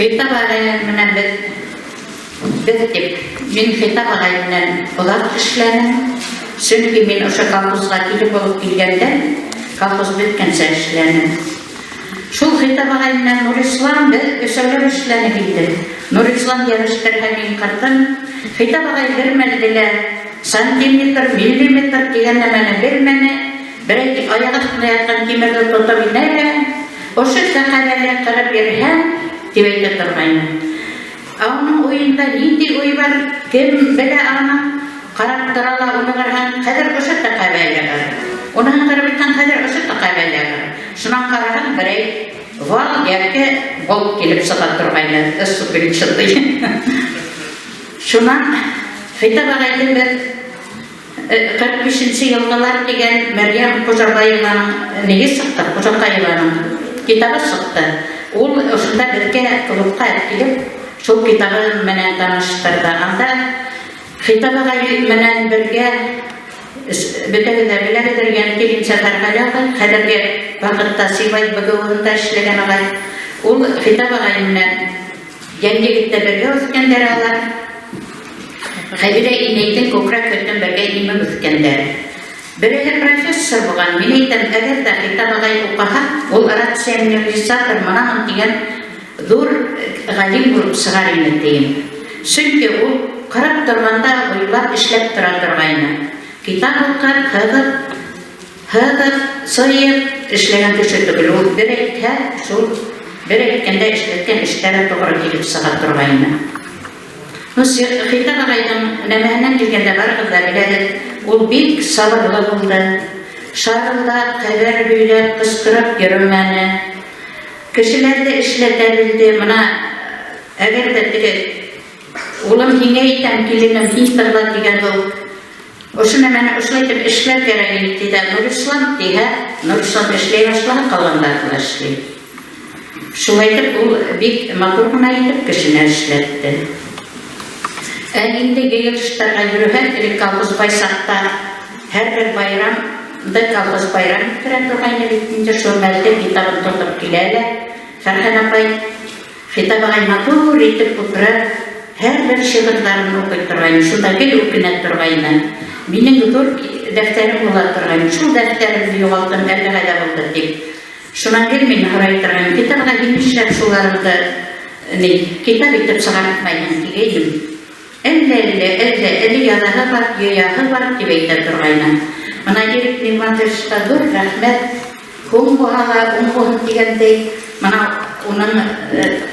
Хитап ағай менән беҙ, беҙ тип, мин Хитап ағай менән оҙаҡ эшләнем. Сөнки мин ошо колхозға килеп булып килгәндә, колхоз бөткәнсә эшләнем. Шул Хитап ағай менән Нурислам беҙ өсәүләп эшләнек инде. Нурислам йәбештерһә, мин ҡырҙым. Хитап ағай бер мәлде лә сантиметр, миллиметр тигән нәмәне белмәне. Берәй аяҡ аҫтында ятҡан тимерҙе тотоп инә лә, ошо тәҡәләне ҡырып бирһәң, тип әйтә торғайны. Ә уның уйында ниндәй уй бар, кем белә аны? Ҡарап тора ла, уны ҡыраһаң, хәҙер ошо тәҡәбәлә бар. Уныһын ҡырып бөтһәң, хәҙер ошо тәҡәбәлә бар. Шунан ҡараһаң, берәй вал йәки болт килеп сыға торғайны, ступенчатый. Шунан Хитап ағайҙы беҙ 45 нче йылғылар тигән Мәрйәм Ҡужабаеваның ниге сыҡты, Ҡужаҡаеваның китабы сыҡты. Ул ошонда беҙгә клубҡа килеп, шул китабы менән таныштырҙы. Анда Хитап ағай менән бергә бөтәгеҙ ҙә беләгеҙҙер, Йәнкилин Сәфәрғәле ағай, хәҙерге ваҡытта Сибай БГУ-һында эшләгән ағай. Ул Хитап ағай менән Йәнйегеттә бергә үҫкәндәр алар. Хәбирә инәйҙең күкрәк һөтөн бергә имеп үҫкәндәр. Береһе профессор булған, мин әйтәм, әгәр ҙә Хитап ағай уҡыһа, ул рационализатор мынамын тигән ҙур ғалим булып сығар ине, тием. Сөнки ул ҡарап торғанда уйлап эшләп тора торғайны. Китап уҡып, һыҙып, һыҙып, сыйып эшләгән кеше түгел. Ул бер әйтһә, шул бер әйткәндә эшләткән эштәре тоғро килеп сыға торғайны. Ну, Хитап ағайҙың нәмәһенән килгәндә барығыҙ ҙа беләгеҙ, ул бик сабырлы булды. Шарылдап, хәбәр һөйләп, ҡысҡырып йөрөмәне. Кешеләрҙе эшләтә белде. Мына әгәр ҙә теге улым һиңә әйтәм, киленем, һин тыңла тигән ул. Ошо нәмәне ошолай итеп эшләр кәрәк ине ти ҙә, Нурислам тиһә, Нурислам эшләй башлаһа, ҡалғандары ла эшләй. Шулай итеп ул бик матур ғына итеп кешене эшләтте. Ә инде йыйылыштарға йөрөһәң, элек колхоз бай саҡта һәрбер байрамды колхоз байрам иттерә торғайны бит инде, шул мәлде китабын тотоп килә лә Фәрхән апай, Хитап ағай матур итеп утырып, һәрбер шиғырҙарын уҡый торғайны, шунда гел үкенә торғайны. Минең ҙур дәфтәрем була торғайны, шул дәфтәремде юғалттым, әллә ҡайҙа булды тип. Шунан гел мин һорай торғайным, Хитап ағай, һин нишләп шуларыңды ни, китап итеп сығартмайһың, тигәйнем. Әллә, әллә, әллә, әле яҙаһы бар, йыяһы бар, тип әйтә торғайны. Мына Ирек Ниғмәтовичҡа ҙур рәхмәт. Һуң булһа ла, уң булһын тигәндәй, мына уның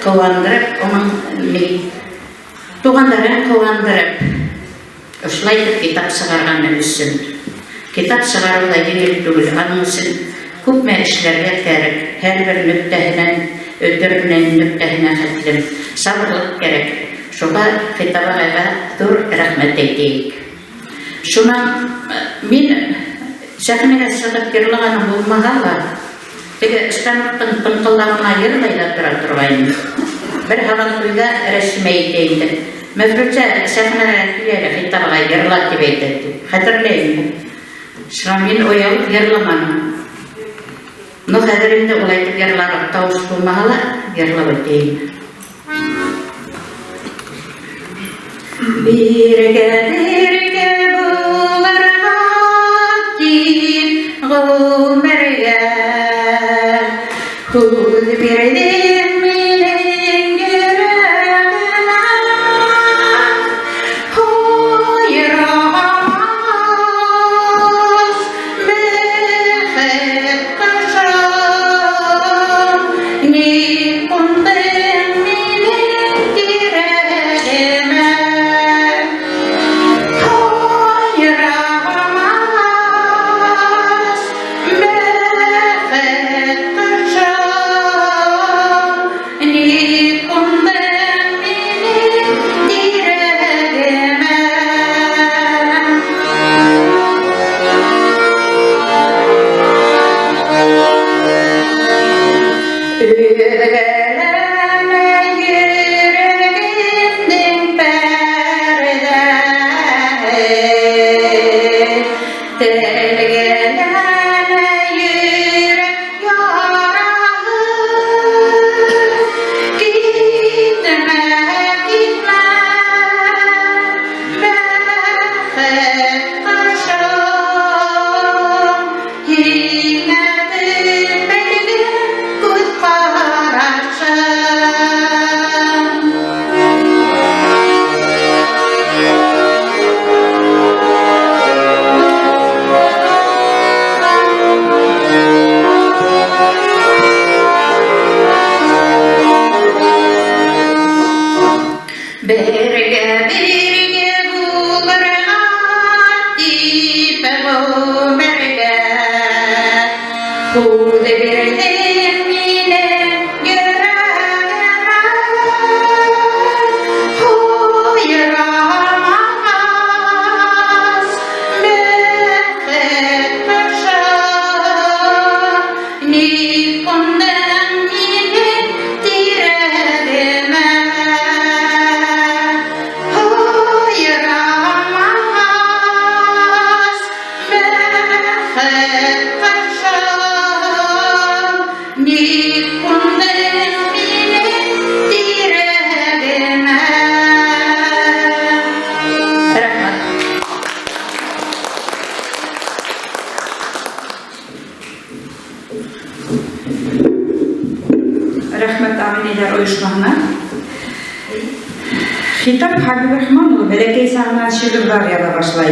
ҡыуандырып, уның ни, туғандарын ҡыуандырып, ошолай итеп китап сығарғаны өсөн. Китап сығарыу ҙа еңел түгел, аның өсөн күпме эшләргә кәрәк, һәрбер нөктәһенән, өтөрөнән нөктәһенә хәтлем сабырлыҡ кәрәк. Шуға Хитап ағайға ҙур рәхмәт әйтәйек. Шунан мин сәхнәгә сығып йырлағаным булмаһа ла, теге станоктың тыңҡылдауына йырлай ҙа тора торғайным. Бер һабантуйҙа Рәсимә әйтә инде, Мәфрүзә, сәхнәгә кил әле, Хитап ағай, йырла, тип әйтә, тип. Хәтерләйем. Шуңа мин оялып йырламаным. Ну, хәҙер инде улай итеп йырларлыҡ тауыш булмаһа ла, йырлап үтәйем. Биргә бергә булырға дип гомергә Һүҙ бирҙем минең йөрәгемә Һайрамас бәхет ҡошом Ник ҡундың минең тирәгемә Һайрамас бәхет ҡошом Ник ҡундың минең тирәгемә Өҙгәләмә йөрәгемдең пәрҙәһен, Телгеләмә йөрәк яраһын. Бәхет ҡошом, һиңә төбәлгән күҙ ҡарашым. Бергә-бергә булырға тип ғүмергә һүҙ бирҙең минең йөрәгемә. Һуйрамағас бәхет ҡошом, ник ҡундың минең тирәгемә? Һуйрамағас бәхет ҡошом, ник ҡундың минең тирәгемә? Рәхмәт. Рәхмәт ағинәйләр ойошмаһына. Хитап Хәбибрахман улы бәләкәй сағынан шиғырҙар яҙа башлай.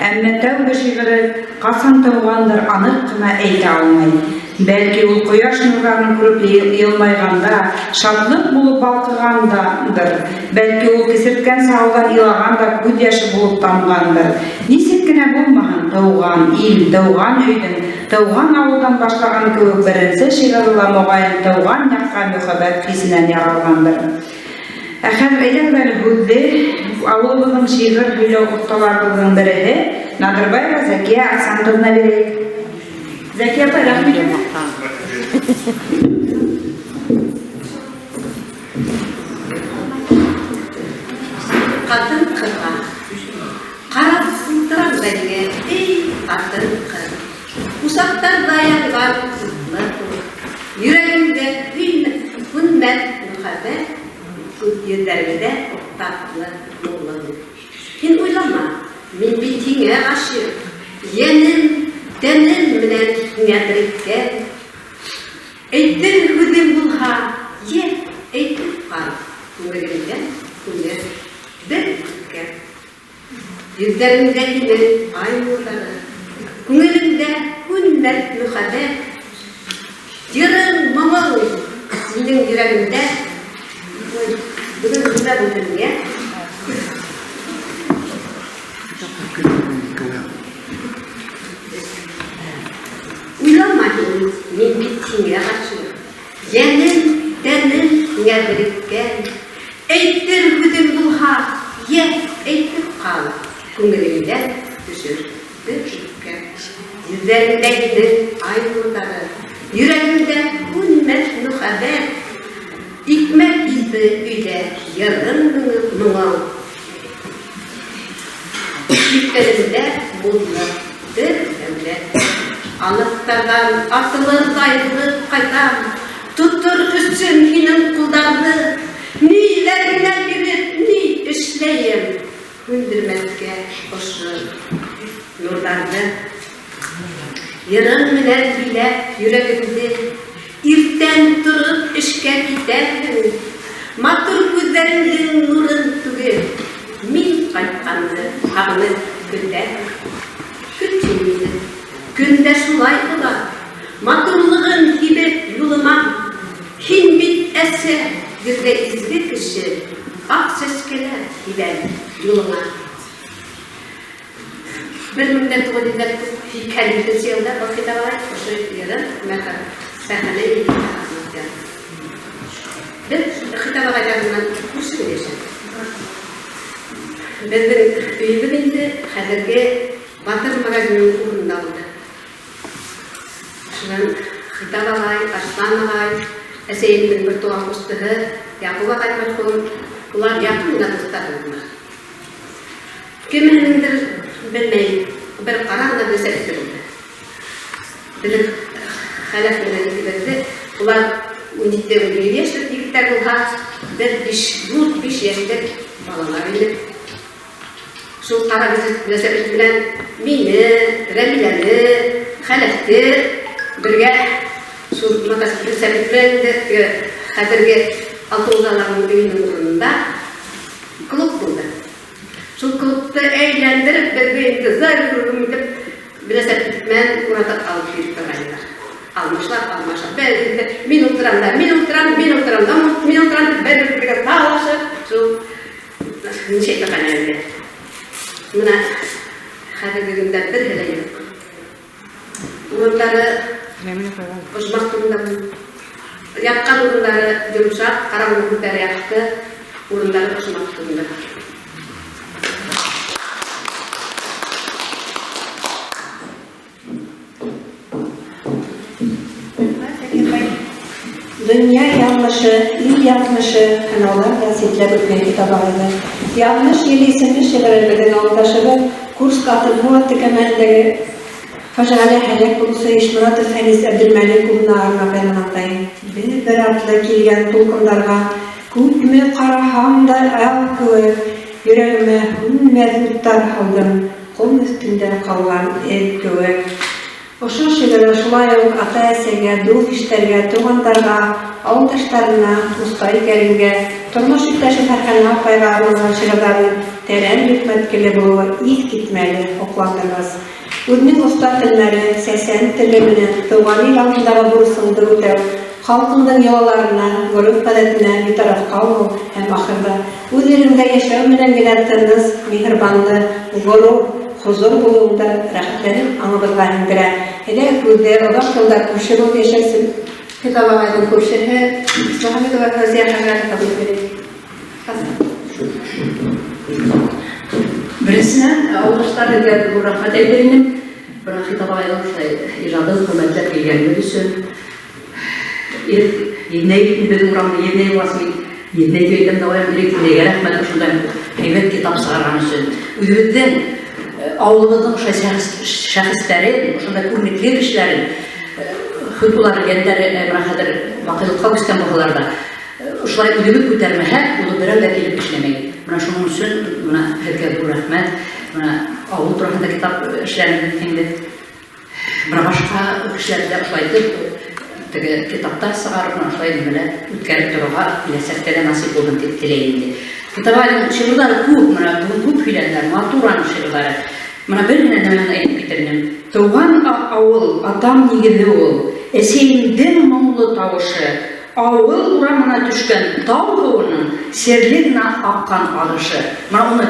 Әммә тәүге шиғыры ҡасан тыуғандыр, аныҡ ҡына әйтә алмай. Бәлки ул ҡояш нурҙарын күреп йылмайғанда, шатлыҡ булып балҡығандыр. Бәлки ул кесерткән сағыуҙан илағанда күҙ йәше булып тамғандыр. Нисек кенә булмаһын, тыуған ил, тыуған өйҙөң, тыуған ауылдан башлаған кеүек беренсе шиғыры ла моғайын тыуған яҡҡа мөхәббәт хисенән яралғандыр. Ә хәҙер әйҙәгеҙ әле һүҙҙе ауылыбыҙҙың шиғыр һөйләү оҫталарыбыҙҙың береһе Надырбаева Зәкиә Арслан бирәйек. Зәкиә апай, рәхмәт. Ҡатын-ҡыҙға ҡарап ултырам бәлгә, эй, ҡатын-ҡыҙ. Усаҡтарҙа янған утлы ут. Йөрәгемдә һүнмәҫ мөхәббәт, күҙ йөҙҙәреңдә татлы муллыҡ. Һин уйлама, мин бит һиңә ғашиҡ. Йәнем, тәнем менән һиңә береккән. Әйтер һүҙем булһа, йә, әйтеп ҡал. Күңелеңдән күңел бер үткән. Йөҙҙәреңдә һинең ай нурҙары, күңелеңдә һүнмәҫ мөхәббәт. Йырың, моңоң минең йөрәгемдә. Ой, бөгөн шунда булдым, йә? Уйлама һин, мин бит һиңә ғашиҡ. Йәнем, тәнем һиңә береккән. Әйтер һүҙем булһа, йә, әйтеп ҡал. Күңелеңдән төшөр бер үпкә. Йөҙҙәреңдә һинең ай нурҙары, йөрәгеңдә һүнмәҫ мөхәббәт. Икмәк еҫе өйҙә йырың моңоң. Өҫтәлеңдә муллыҡ бер дәүләт. Алыҫтарҙан атылырҙай булып ҡайтам. Тотор өсөн һинең ҡулдарҙы. Ниҙәр генә биреп, ни эшләйем? Һүндермәҫкә ошо нурҙарҙы. Йырың менән биләп йөрәгемде, иртән тороп эшкә китәһең. Матур күҙҙәреңдең нурын түгел, мин ҡайтҡанды һағынып көтәһең. Көт һин мине, көн дә шулай була. Матурлығын һибеп юлыма. Һин бит әсә, ерҙә изге кеше, аҡ сәскәләр һибәм юлыңа. 1987 йылда был китап алай, ошо йырын сәхнә. Беҙ Хитап ағайҙар менән күрше йәшәнек. Беҙҙең өйөбөҙ инде хәҙерге Батыр магазинының урынында булды. Шунан Хитап ағай, Арслан ағай, әсәйемдең бер туған ҡустыһы Яҡуп ағай мәрхүм, улар яҡын ғына дуҫтар булдылар. Кемдеңдер, белмәйем, бер ҡара ғына мөнәсәбәте булды. Беҙҙең Хәләф менән икебеҙҙе, улар 17-17 йәшлек егеттәр булһа, беҙ 4-5 йәшлек балалар инек. Шул кара мөнәсәбәт белән мине, Рәмиләне, Хәләфте бергә шул мотоцикл прицепы белән инде теге хәзерге Алтынҗаларның өенең урынында клуб булды. Шул клубты әйләндереп, безне инде за рулем итеп мөнәсәбәт белән уратып алып килеп торганнар. Алмашлап, алмашлап. Без инде мин утырам да, мин утырам, мин утырам да, мин утырам дип бер-бер талашып, шул ничә торган инде. Менә хәзерге көндә бер дә юк. Урыннары ожмах турында яткан урыннары йомшак, караңгы күтәрә якты, урыннары ожмах турында. Дөнья язмышы, ил язмышы һәм алар да ситләп үткән китап агайды. Язмыш елы исемле шигыре безнең авылдашыбыз Курск атом текәмәлендәге фаҗигале һәлак булучы Ишморатов Фәнис Әбделмәлик улына арнап язылгандай. Бер-бер артлы килгән тулкындарга күпме караһам да ал кеүек, йөрәгемә һүнмәс утлар һалдым, ком өстендә калган эз кеүек. Ошо шигыре шулай ук ата-әсәгә, дуҫ-иштәргә, туғандарға, ауылдаштарына, Мостай Кәримгә, тормош иптәше Фәрхәнә апайға арналған шиғырҙарының тәрән йөкмәткеле булыуы иҫ китмәле, һоҡландырғыс. Үҙенең оҫта телмәре, сәсән теле менән тыуған ил алдындағы бурысыңды үтәү, халҡыңдың йолаларына, ғөрөф-ғәҙәтенә битараф ҡалмау һәм ахырҙа үҙ ереңдә йәшәү менән генә тыныс, миһырбанлы, ғорур, хозур булыуыңды рәхәтләнеп аңыбыҙға һеңдерә. Әйҙә, һүҙҙе оҙаҡ йылдар күрше булып йәшәүсе Хитап ағайҙың күршеһе Исмөхәмәтова Фәүзиә хәҙрәт ҡабул итә. Беренсенән, авылдашлар һеҙгә ҙур рәхмәт әйтер инем. Бына Хитап ағайҙың шулай ижадын хөрмәтләп килгәнегеҙ өсөн. Ирек еҙнәй бит инде беҙҙең урамда еҙнәй булғас, мин еҙнәй тип әйтәм дә ҡуям. Ирек еҙнәйгә рәхмәт ошондай һәйбәт китап сығарған өсөн. Үҙебеҙҙең ауылыбыҙҙың ошо шәхестәрен, ошондай күренекле кешеләрен, хоть улар йәндәре бына хәҙер баҡыйлыҡҡа күскән булһалар ҙа, ошолай үҙебеҙ күтәрмәһәк, уны берәү ҙә килеп эшләмәй. Бына шуның өсөн бына һеҙгә ҙур рәхмәт. Бына ауыл тураһында китап эшләнде инде. Бына башҡа кешеләрҙе лә ошолай итеп теге китаптар сығарып, бына ошолай нимәләр үткәреп торорға киләсәктә лә насип булһын тип теләйем инде. Хитап шиғырҙары күп, бына бөгөн күп һөйләнделәр, матур аның шиғырҙары. Бына бер генә нәмәне әйтеп китер инем. Тыуған ауыл, атам нигеҙе ул, әсәйемдең моңло тауышы, ауыл урамына төшкән тау һыуының серле генә аҡҡан ағышы. Бына уны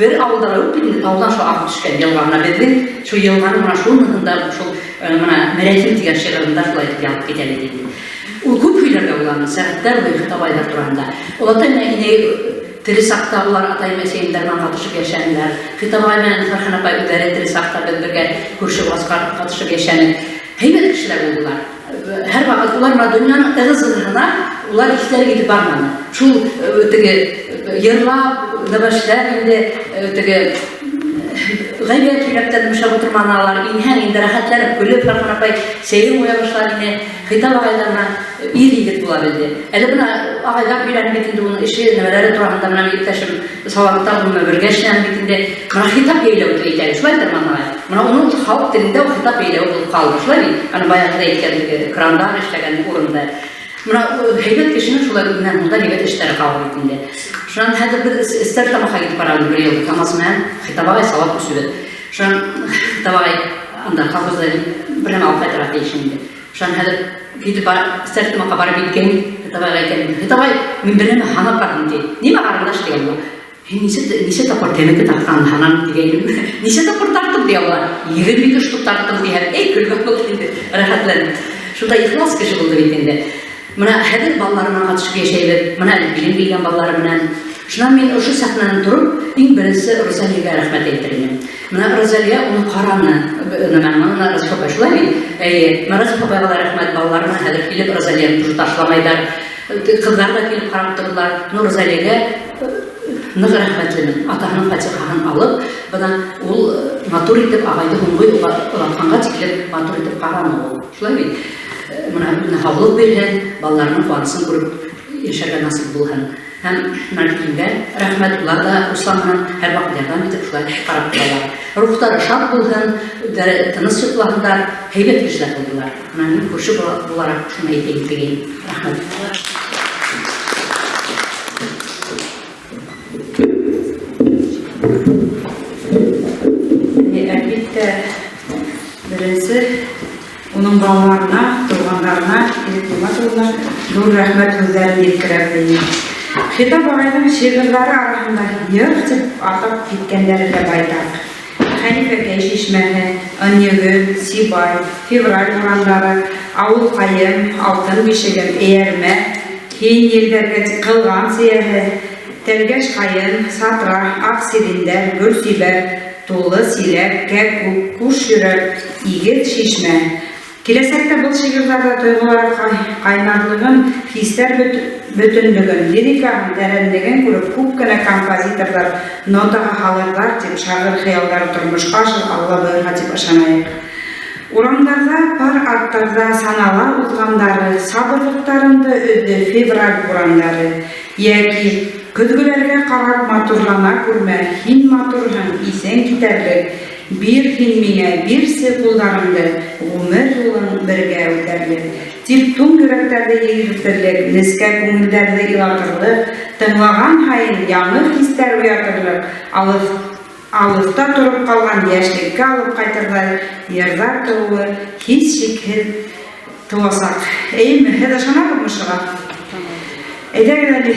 бер ауылда ла юҡ бит инде, тауҙан шул ағып төшкән йылға. Бына беҙҙең шул йылғаны бына шуныһында шул бына Мәрәҫем тигән шиғырында шулай итеп яҙып китә бит инде. Ул күп һөйләргә була аны, сәғәттәр буйы Хитап ағайҙар тураһында. Олатай менән инәй тере саҡта улар атайым әсәйемдәр менән ҡатышып йәшәнеләр. Хитап ағай менән Фәрхән апай үҙҙәре тере саҡта беҙ бергә күрше булғас ҡатышып йәшәнек. Һәйбәт кешеләр булдылар. Һәр ваҡыт улар менән донъяның ығы-зығыһына улар иҫтәре китеп барманы. Шул теге йырлап, нәмәшләп инде теге ғәйбәт һөйләп тә нәмәшләп ултырманы алар. Инһәң инде рәхәтләнеп көлөп Фәрхән апай сәйен ҡуя башлар ине. Хитап ағай да бына ир егет була белде. Әле бына ағайҙар һөйләнеп бит инде уның эше, нәмәләре тураһында бына иптәшем Салаватта уны бергә эшләнеп бит инде. Бына хитап йәйләү тип әйтәле, шулай бит, Арман ағай? Бына уның халыҡ телендә ул хитап йәйләүе булып ҡалды, шулай бит? Аны баяғы ҙа әйткән теге крандар эшләгән урында. Бына һәйбәт кешенең шулай үҙенән һуң да һәйбәт эштәре ҡалыр бит инде. Шунан хәҙер беҙ Стәрлетамаҡҡа китеп барабыҙ бер йыл КАМАЗ менән Хитап ағай Салават күсебеҙ. Шунан Хитап ағай анда колхозда бер нәмә алып ҡайтырға тейеш инде. Шунан хәҙер китеп бар, Стәрлетамаҡҡа барып еткән Хитап ағайға әйтәм, Хитап ағай, мин бер нәмә һанап барҙым, ти. Нимә ҡарындаш тигән була. Һин нисә тапҡыр тәмәке тартҡанын һанам тигәйнем. Нисә тапҡыр тарттым тигән була. 22 штук тарттым тиһәм, эй, көлгән булды инде, рәхәтләнеп. Шунда ихлас кеше булды бит инде. Бына хәҙер балалары менән ҡатышып йәшәйбеҙ. Бына әле килен килгән балалары менән. Шунан мин ошо сәхнәнән тороп, иң беренсе Розалиягә рәхмәт әйтер инем. Бына Розалия уны ҡараны. Нәмәне, бына Разиф апай шулай бит? Әйе, бына Разиф апайға ла рәхмәт, балалары менән хәҙер килеп Розалияны тоже ташламайҙар. Ҡыҙҙар ҙа килеп ҡарап торҙолар. Ну, Розалиягә ныҡ рәхмәтлемен. Атаһының фатихаһын алып, бына ул матур итеп ағайҙы һуңғы юлға оҙатҡанға тиклем матур итеп ҡараны ул. Шулай бит? Бына үҙенә һаулыҡ бирһен, балаларының ҡыуанысын күреп йәшәргә насип булһын. Һәм Мәркингә рәхмәт, улар да Руслан менән һәрваҡыт ярҙам итеп шулай ҡарап торалар. Рухтары шат булһын, үҙҙәре тыныс йоҡлаһындар, һәйбәт кешеләр булдылар. Менә мин күрше булараҡ шуны әйтәйем тигәйнем. Рәхмәт. Әлбиттә, беренсе Уның балаларына, туғандарына, Ирек Нигмәт улына ҙур рәхмәт һүҙҙәрен еткерәбеҙ инде. Хитап ағайҙың шиғырҙары араһында йыр дип атап киткәндәре дә байтаҡ. Хәнифәкәй чишмәһе, Ынйөгөл, Сибай, Февраль бурандары, Ауылҡайым, Алтын бишегем, Эйәрмә, Һин елдәргә ҡылған сейәһе, Тәлгәш ҡайын, Сатра, Аҡ сирендәр, Гөлсибәр, Тулы силәк, кәкүк, куш йөрәк, игез чишмә. Киләсәктә был шигырьләрдә тойгылар кайнарлыгын, хисләр бөтенлеген, лириканың тәрәнлеген күреп күп кенә композиторлар нотага һалырлар дип, шагыйрь хыяллары тормышка ашыр, Алла боерһа дип ышанаек. Урамнарда пар атларда санала узгандары, Сабырлыктарымды өзде февраль бурандары. Яки, Көзгеләргә карап матурлана күрмә, Һин матурһың, исең китәрлек, Бир һин миңа, бирсе кулларыңды, Гомер юлың бергә үтәрлек. Дип туң йөрәкләрне ирертерлек, Нечкә күңелләрне илатырлык, Тыңлаган һаен яңы хисләр уятырлык, Алыс, алыста торып калган яшьлеккә алып кайтырдай йырлар тууы һичшикһез туачак. Әйеме, һез ышанасызмы шуңа? Әйдәгез әле,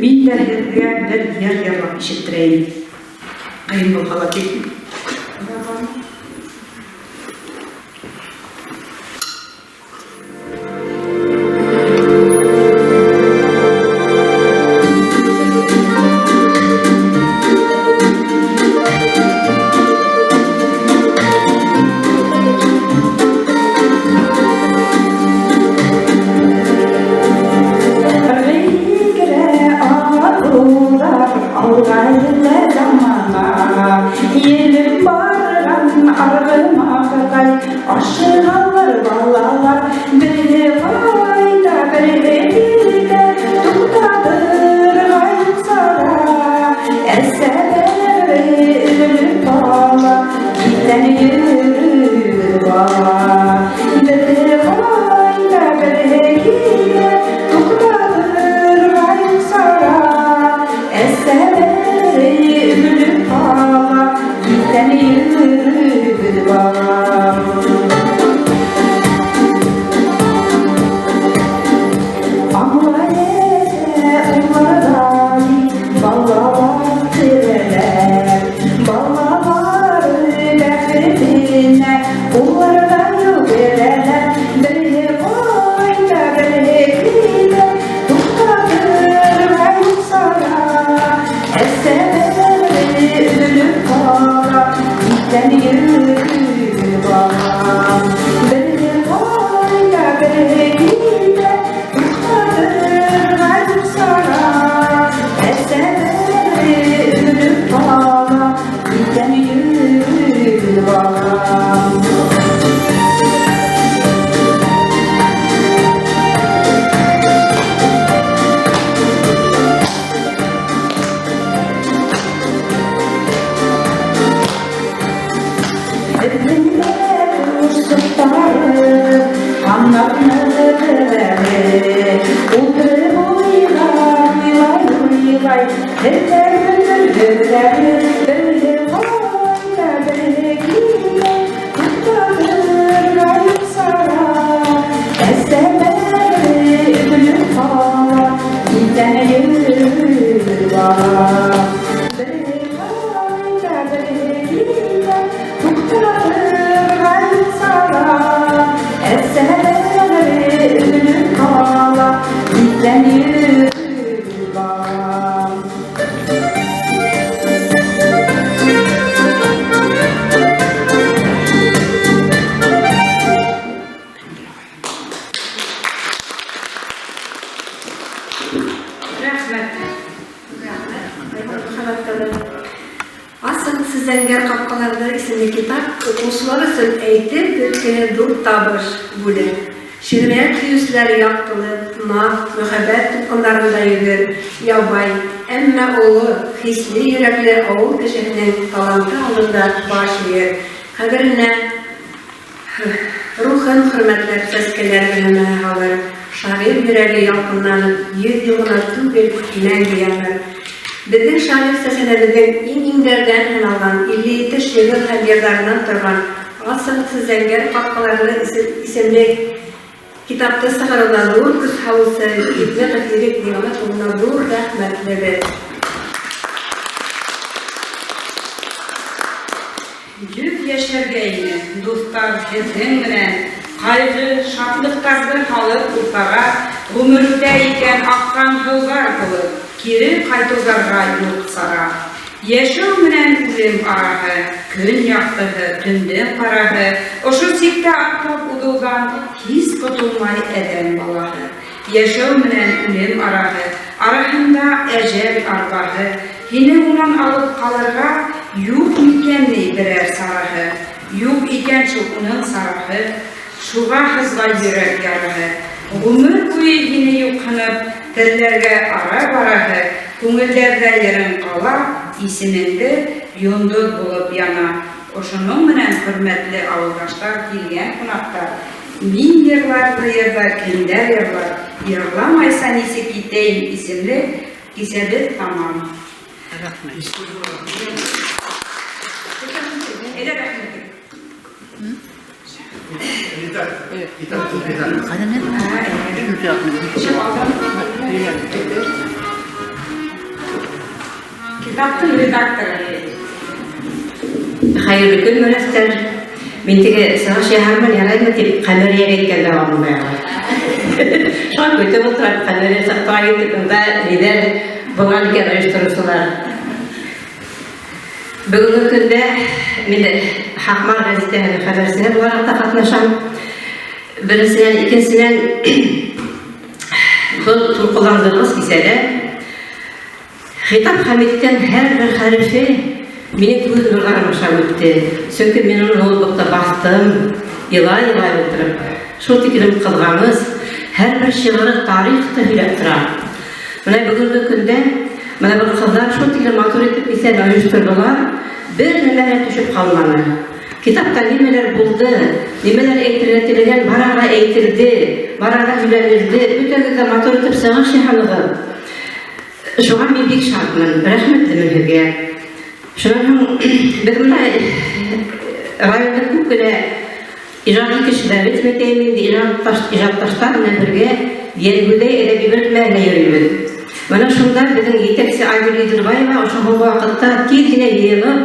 мин дә һезгә бер йыр йырлап ишеттерәем. Кыен булса да тик. Ашығалар балалар, бере ҡайта, бере китә, туҡтатырға юҡ сара. Әсә бәғере өҙөлөп ҡала, киҫән йөрөр бала. Бере ҡайта, бере китә, туҡтатырға юҡ сара. Әсә бәғере өҙөлөп ҡала, киҫән йөрөр бала. Аңла әсә, уларҙай балалар тереләр. Балалары бәхетенә уларҙа йүгерәләр. Береһе ҡайта, береһе китә, туҡтатырға юҡ сара. Әсә бәғере өҙөлөп ҡала, иҫән йөрөр бала. Береһе ҡайта, береһе китә, туҡтатырға юҡ сара. Әсә бәғере өҙөлөп ҡала, иҫән йөрөр бала. Беҙҙең дә ҡошсоҡтары ҡанатны берәре. Ултырып уйға уйлай-уйлай, һеҙҙәр бөтөрҙөләр. Береһе ҡайта, береһе китә, туҡтатырға юҡ сара. Әсә бәғере өҙөлөп ҡала, иҫән йөрөр бала. Береһе ҡайта, береһе китә, туҡтатырға юҡ сара. Әсә бәғере өҙөлөп ҡала, иҫән йөрөр бала. Рәхмәт. Рәхмәт, Айман Мөхәммәт ҡыҙы. Асығыҙ зәңгәр ҡапҡаларҙы исемле китап уҡыусылар өсөн әйтеп бөткөһөҙ ҙур табыш, бүләк. Шиғриәт һөйөүселәр яҡтылыҡ, наз, мөхәббәт тулҡындарында йөҙөр, ябай, әмма оло, хисле йөрәкле авыл кешеһенең таланты алдында баш иер, каберенә рухын хөрмәтләп сәскәләр гөлләмәһе һалыр, шагыйрь йөрәге ялкынланып 100 ел гына түгел, мәңге яныр. Безнең шагыйрь сәсәнәбезнең иң-иңнәрдән һаналган 57 шигырь һәм йырдарыннан торган Асылгысыз зәңгәр капкаларлы исемле китапты сыгаруда зур көч һалучы Ибнетов Ирек Нигъмәт улына зур рәхмәтлебез. Йөз яшәргә иде, дуслар, һезнең менән, Кайгы, шатлыктарны һалып уртага, Гомер үтә икән аккан һыулар булып, Кире кайтуларга юк чара. Яшәү менән үлем араһы, Көн яктыһы, төндең караһы, Ошо сиктә атлап узудан Һич котылмай адәм балаһы. Яшәү менән үлем араһы, Араһында әҗәл арбаһы, Һине унан алып калырга Юк микәнни берәр сараһы? Юк икән шул уның сараһы, Шуга һызлай йөрәк яраһы. Гомер буе һине юкһынып, Телләргә ара бараһы, Күңелләрдә йырың кала, Исемеңде йондоҙ булып яна. Ошоноң менән, хөрмәтле авылдаштар, килгән кунактар, Мин йырлар һыйырда кемдәр йырлар, Йырламайса нисек китәйем исемле кисәбез тамам. Рәхмәт. Әйдә, рәхмәт. Китаптың редакторы. Хәерле көн, Мөрәстәр. Мин теге сыгыш яһармын, яраймы дип Камәриягә әйткән дәвамын баягы. Шуңа көтеп утырам, Камәрия сыктыра китеп, монда ниләр булган икән оештыручылар. Бүгенге көндә мин Һакмар гәзитәһенең хәбәрчесе буларак та катнашам. Беренчедән, икенчедән, был тулкынландыргыч кисәдә Хитап Хәмиттән һәрбер хәрефе минем күз нурларым аша үтте. Чөнки мин аны ноутбукта бастым, елай-елай утырып. Шул тиклем кызганыч, һәрбер шигыре тарихты һөйләп тора. Менә бүгенге көндә менә бу кызлар шул тиклем матур итеп исән оештырдылар, бер нәмә дә төшеп калмады. Китапта нимәләр булды, нимәләр әйтергә теләгән, барага әйтелде, барага һөйләнелде, бөтәгез дә матур итеп чыгыш яһадыгыз. Шуңа мин бик шатмын, рәхмәтлемен һеҙгә. Шунан һуң беҙ бында районда күп кенә ижади кешеләр, дип әйтәйем инде, ижатташтар белән бергә Йәнгүдәй әдәби берекмәһенә йөрибеҙ. Менә шунда беҙҙең етәксе Айгөл Иделбаева ошо һуңғы ваҡытта тиҙ генә йыйылып,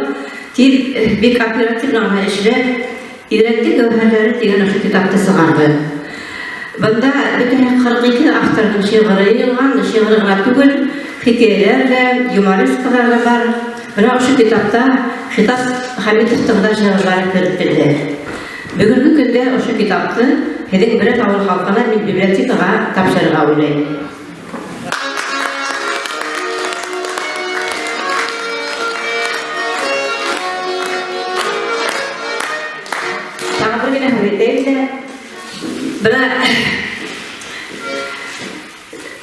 тиҙ бик оперативно ғына эшләп, Өйрәтте гәүһәрләре дигән ошо китапты сығарҙы. Бында бөтәһе 42 авторҙың шиғыры йыйылған, шиғыры ғына түгел, хикәйәләр ҙә, юморескалар ҙа бар. Бына ошо китапта Хитап Хәмитовтың да шиғырҙары керетелде. Бөгөнгө көндә ошо китапты һеҙҙең Берәт ауыл халҡына мин библиотекаға тапшырырға уйлайым. Тағы бер генә һүҙ әйтәйем дә, бына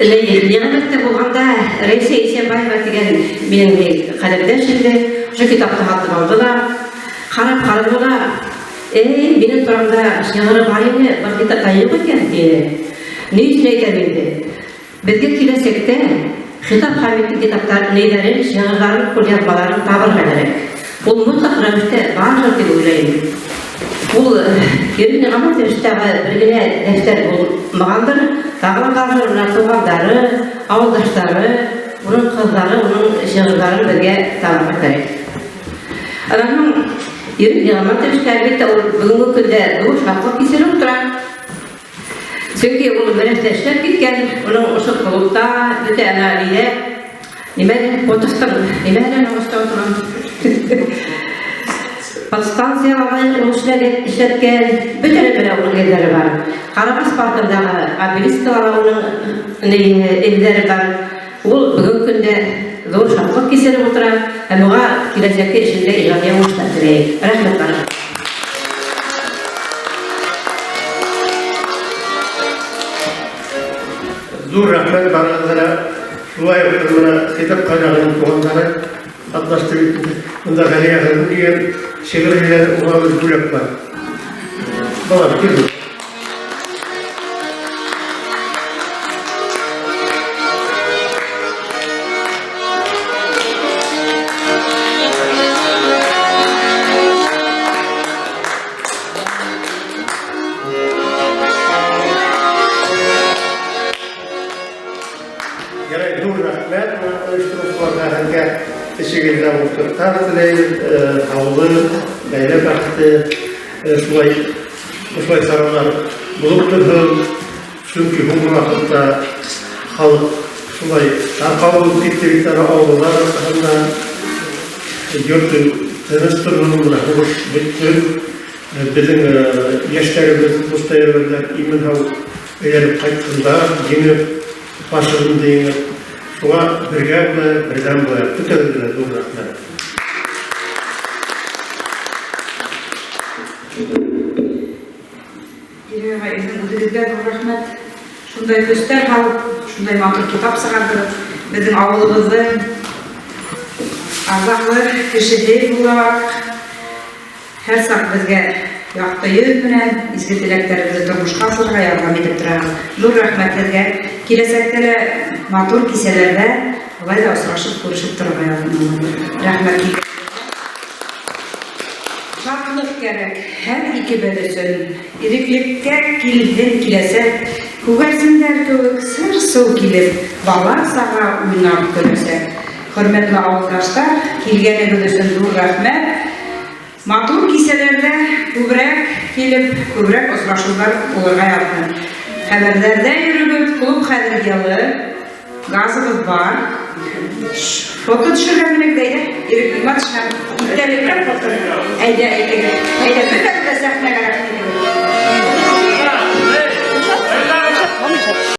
Ниғмәттә булғанда Рәйсә Исәнбаева тигән минең ҡәләмдәш инде, ошо китапты һатып алды ла, ҡарап ҡараны ла, Эй, минең турамда шиғыры бар ине, был китапта юҡ икән, тине. Ни өсөн әйтәм инде? Беҙгә киләсәктә Хитап Хәмиттең китаптар, нейҙәрен, шиғырҙарын, ҡулъяҙмаларын табырға кәрәк. Ул мотлаҡ рәүештә барҙыр тип уйлайым. Ул Ирек Ниғмәтовичтағы бер генә дәфтәр булмағандыр, тағы ла барҙыр, бына туғандары, ауылдаштары, уның ҡыҙҙары, уның шиғырҙарын беҙгә табырға кәрәк. Анан һуң Ирек Ниғмәтович әлбиттә, ул бөгөнгө көндә ҙур шатлыҡ кисереп утыра. Сөнки ул берәү эшләп киткән, уның ошо клубта бөтә әнә нидә, нимә Котовтың нимәһенән ағаста утырған подстанцияларҙа ул эшләгән, эшләткән, бөтә нәмәлә уның эҙҙәре бар. Ҡарағас паркындағы обелискаларҙа уның эҙҙәре бар. Ул бөгөнгө көндә ҙур шатлыҡ кисереп утыра һәм уға киләсәкке эшендә ижади уңыштар теләйек. Рәхмәт барығыҙға. рәхмәт барыгызга да. Шулай ук менә Хитап кайнагының туганнары катнашты бит инде. Монда Галия ханым дигән шигырь сөйләде, уңа бер бүләк бар. Балам, кил. Ярай, зур рәхмәт оештыручыларга һеҙгә эшегеҙҙә уңыштар теләйбеҙ, һаулыҡ, ғаилә бәхете, шулай ошолай саралар булып торһон. Сөнки һуңғы ваҡытта халыҡ шулай тарҡау булып китте бит әле авыллар уртаһында. Йорт тыныс торһон, менә һуғыш бөтһөн. Беҙҙең йәштәребеҙ һуғышта йөрөгәндәр имен-һау әйләнеп ҡайтһындар, еңеп, фашизмды еңеп. Шуға бергә булайыҡ, берҙәм булайыҡ. Бөтәгеҙгә лә ҙур рәхмәт. Ирек ағай, һеҙҙең үҙегеҙгә ҙур рәхмәт. Шундай көстәр һалып, шундай матур китап сығарҙығыҙ. Беҙҙең ауылыбыҙҙың арҙаҡлы кешеһе булараҡ, һәр саҡ беҙгә яҡты йөҙ менән изге теләктәребеҙҙе тормошҡа ашырырға ярҙам итеп тораһығыҙ. Ҙур рәхмәт һеҙгә. Киләсәктә лә матур кисәләрҙә былай ҙа осрашып, күрешеп торорға яҙһын. Рәхмәт. Шатлыҡ кәрәк һәр икебеҙ өсөн. Иреклеккә килһен киләсәк. Күгәрсендәр кеүек сыр-сыу килеп, бала-саға уйнап көләсәк. Хөрмәтле авылдаштар, килгәнегеҙ өсөн ҙур рәхмәт. Матур кисәләрҙә күберәк килеп, күберәк осрашыуҙар булырға яҙһын. Хәбәрҙәрҙә йөрөгөҙ, клуб хәҙер йылы, газыбыҙ бар. Фото төшөргә менегеҙ, әйҙә, Ирек Ниматович һәм иптәлегеҙ фото. Әйҙә, әйҙәгеҙ. Әйҙә, бөтәгеҙ ҙә сәхнәгә рәхмәт.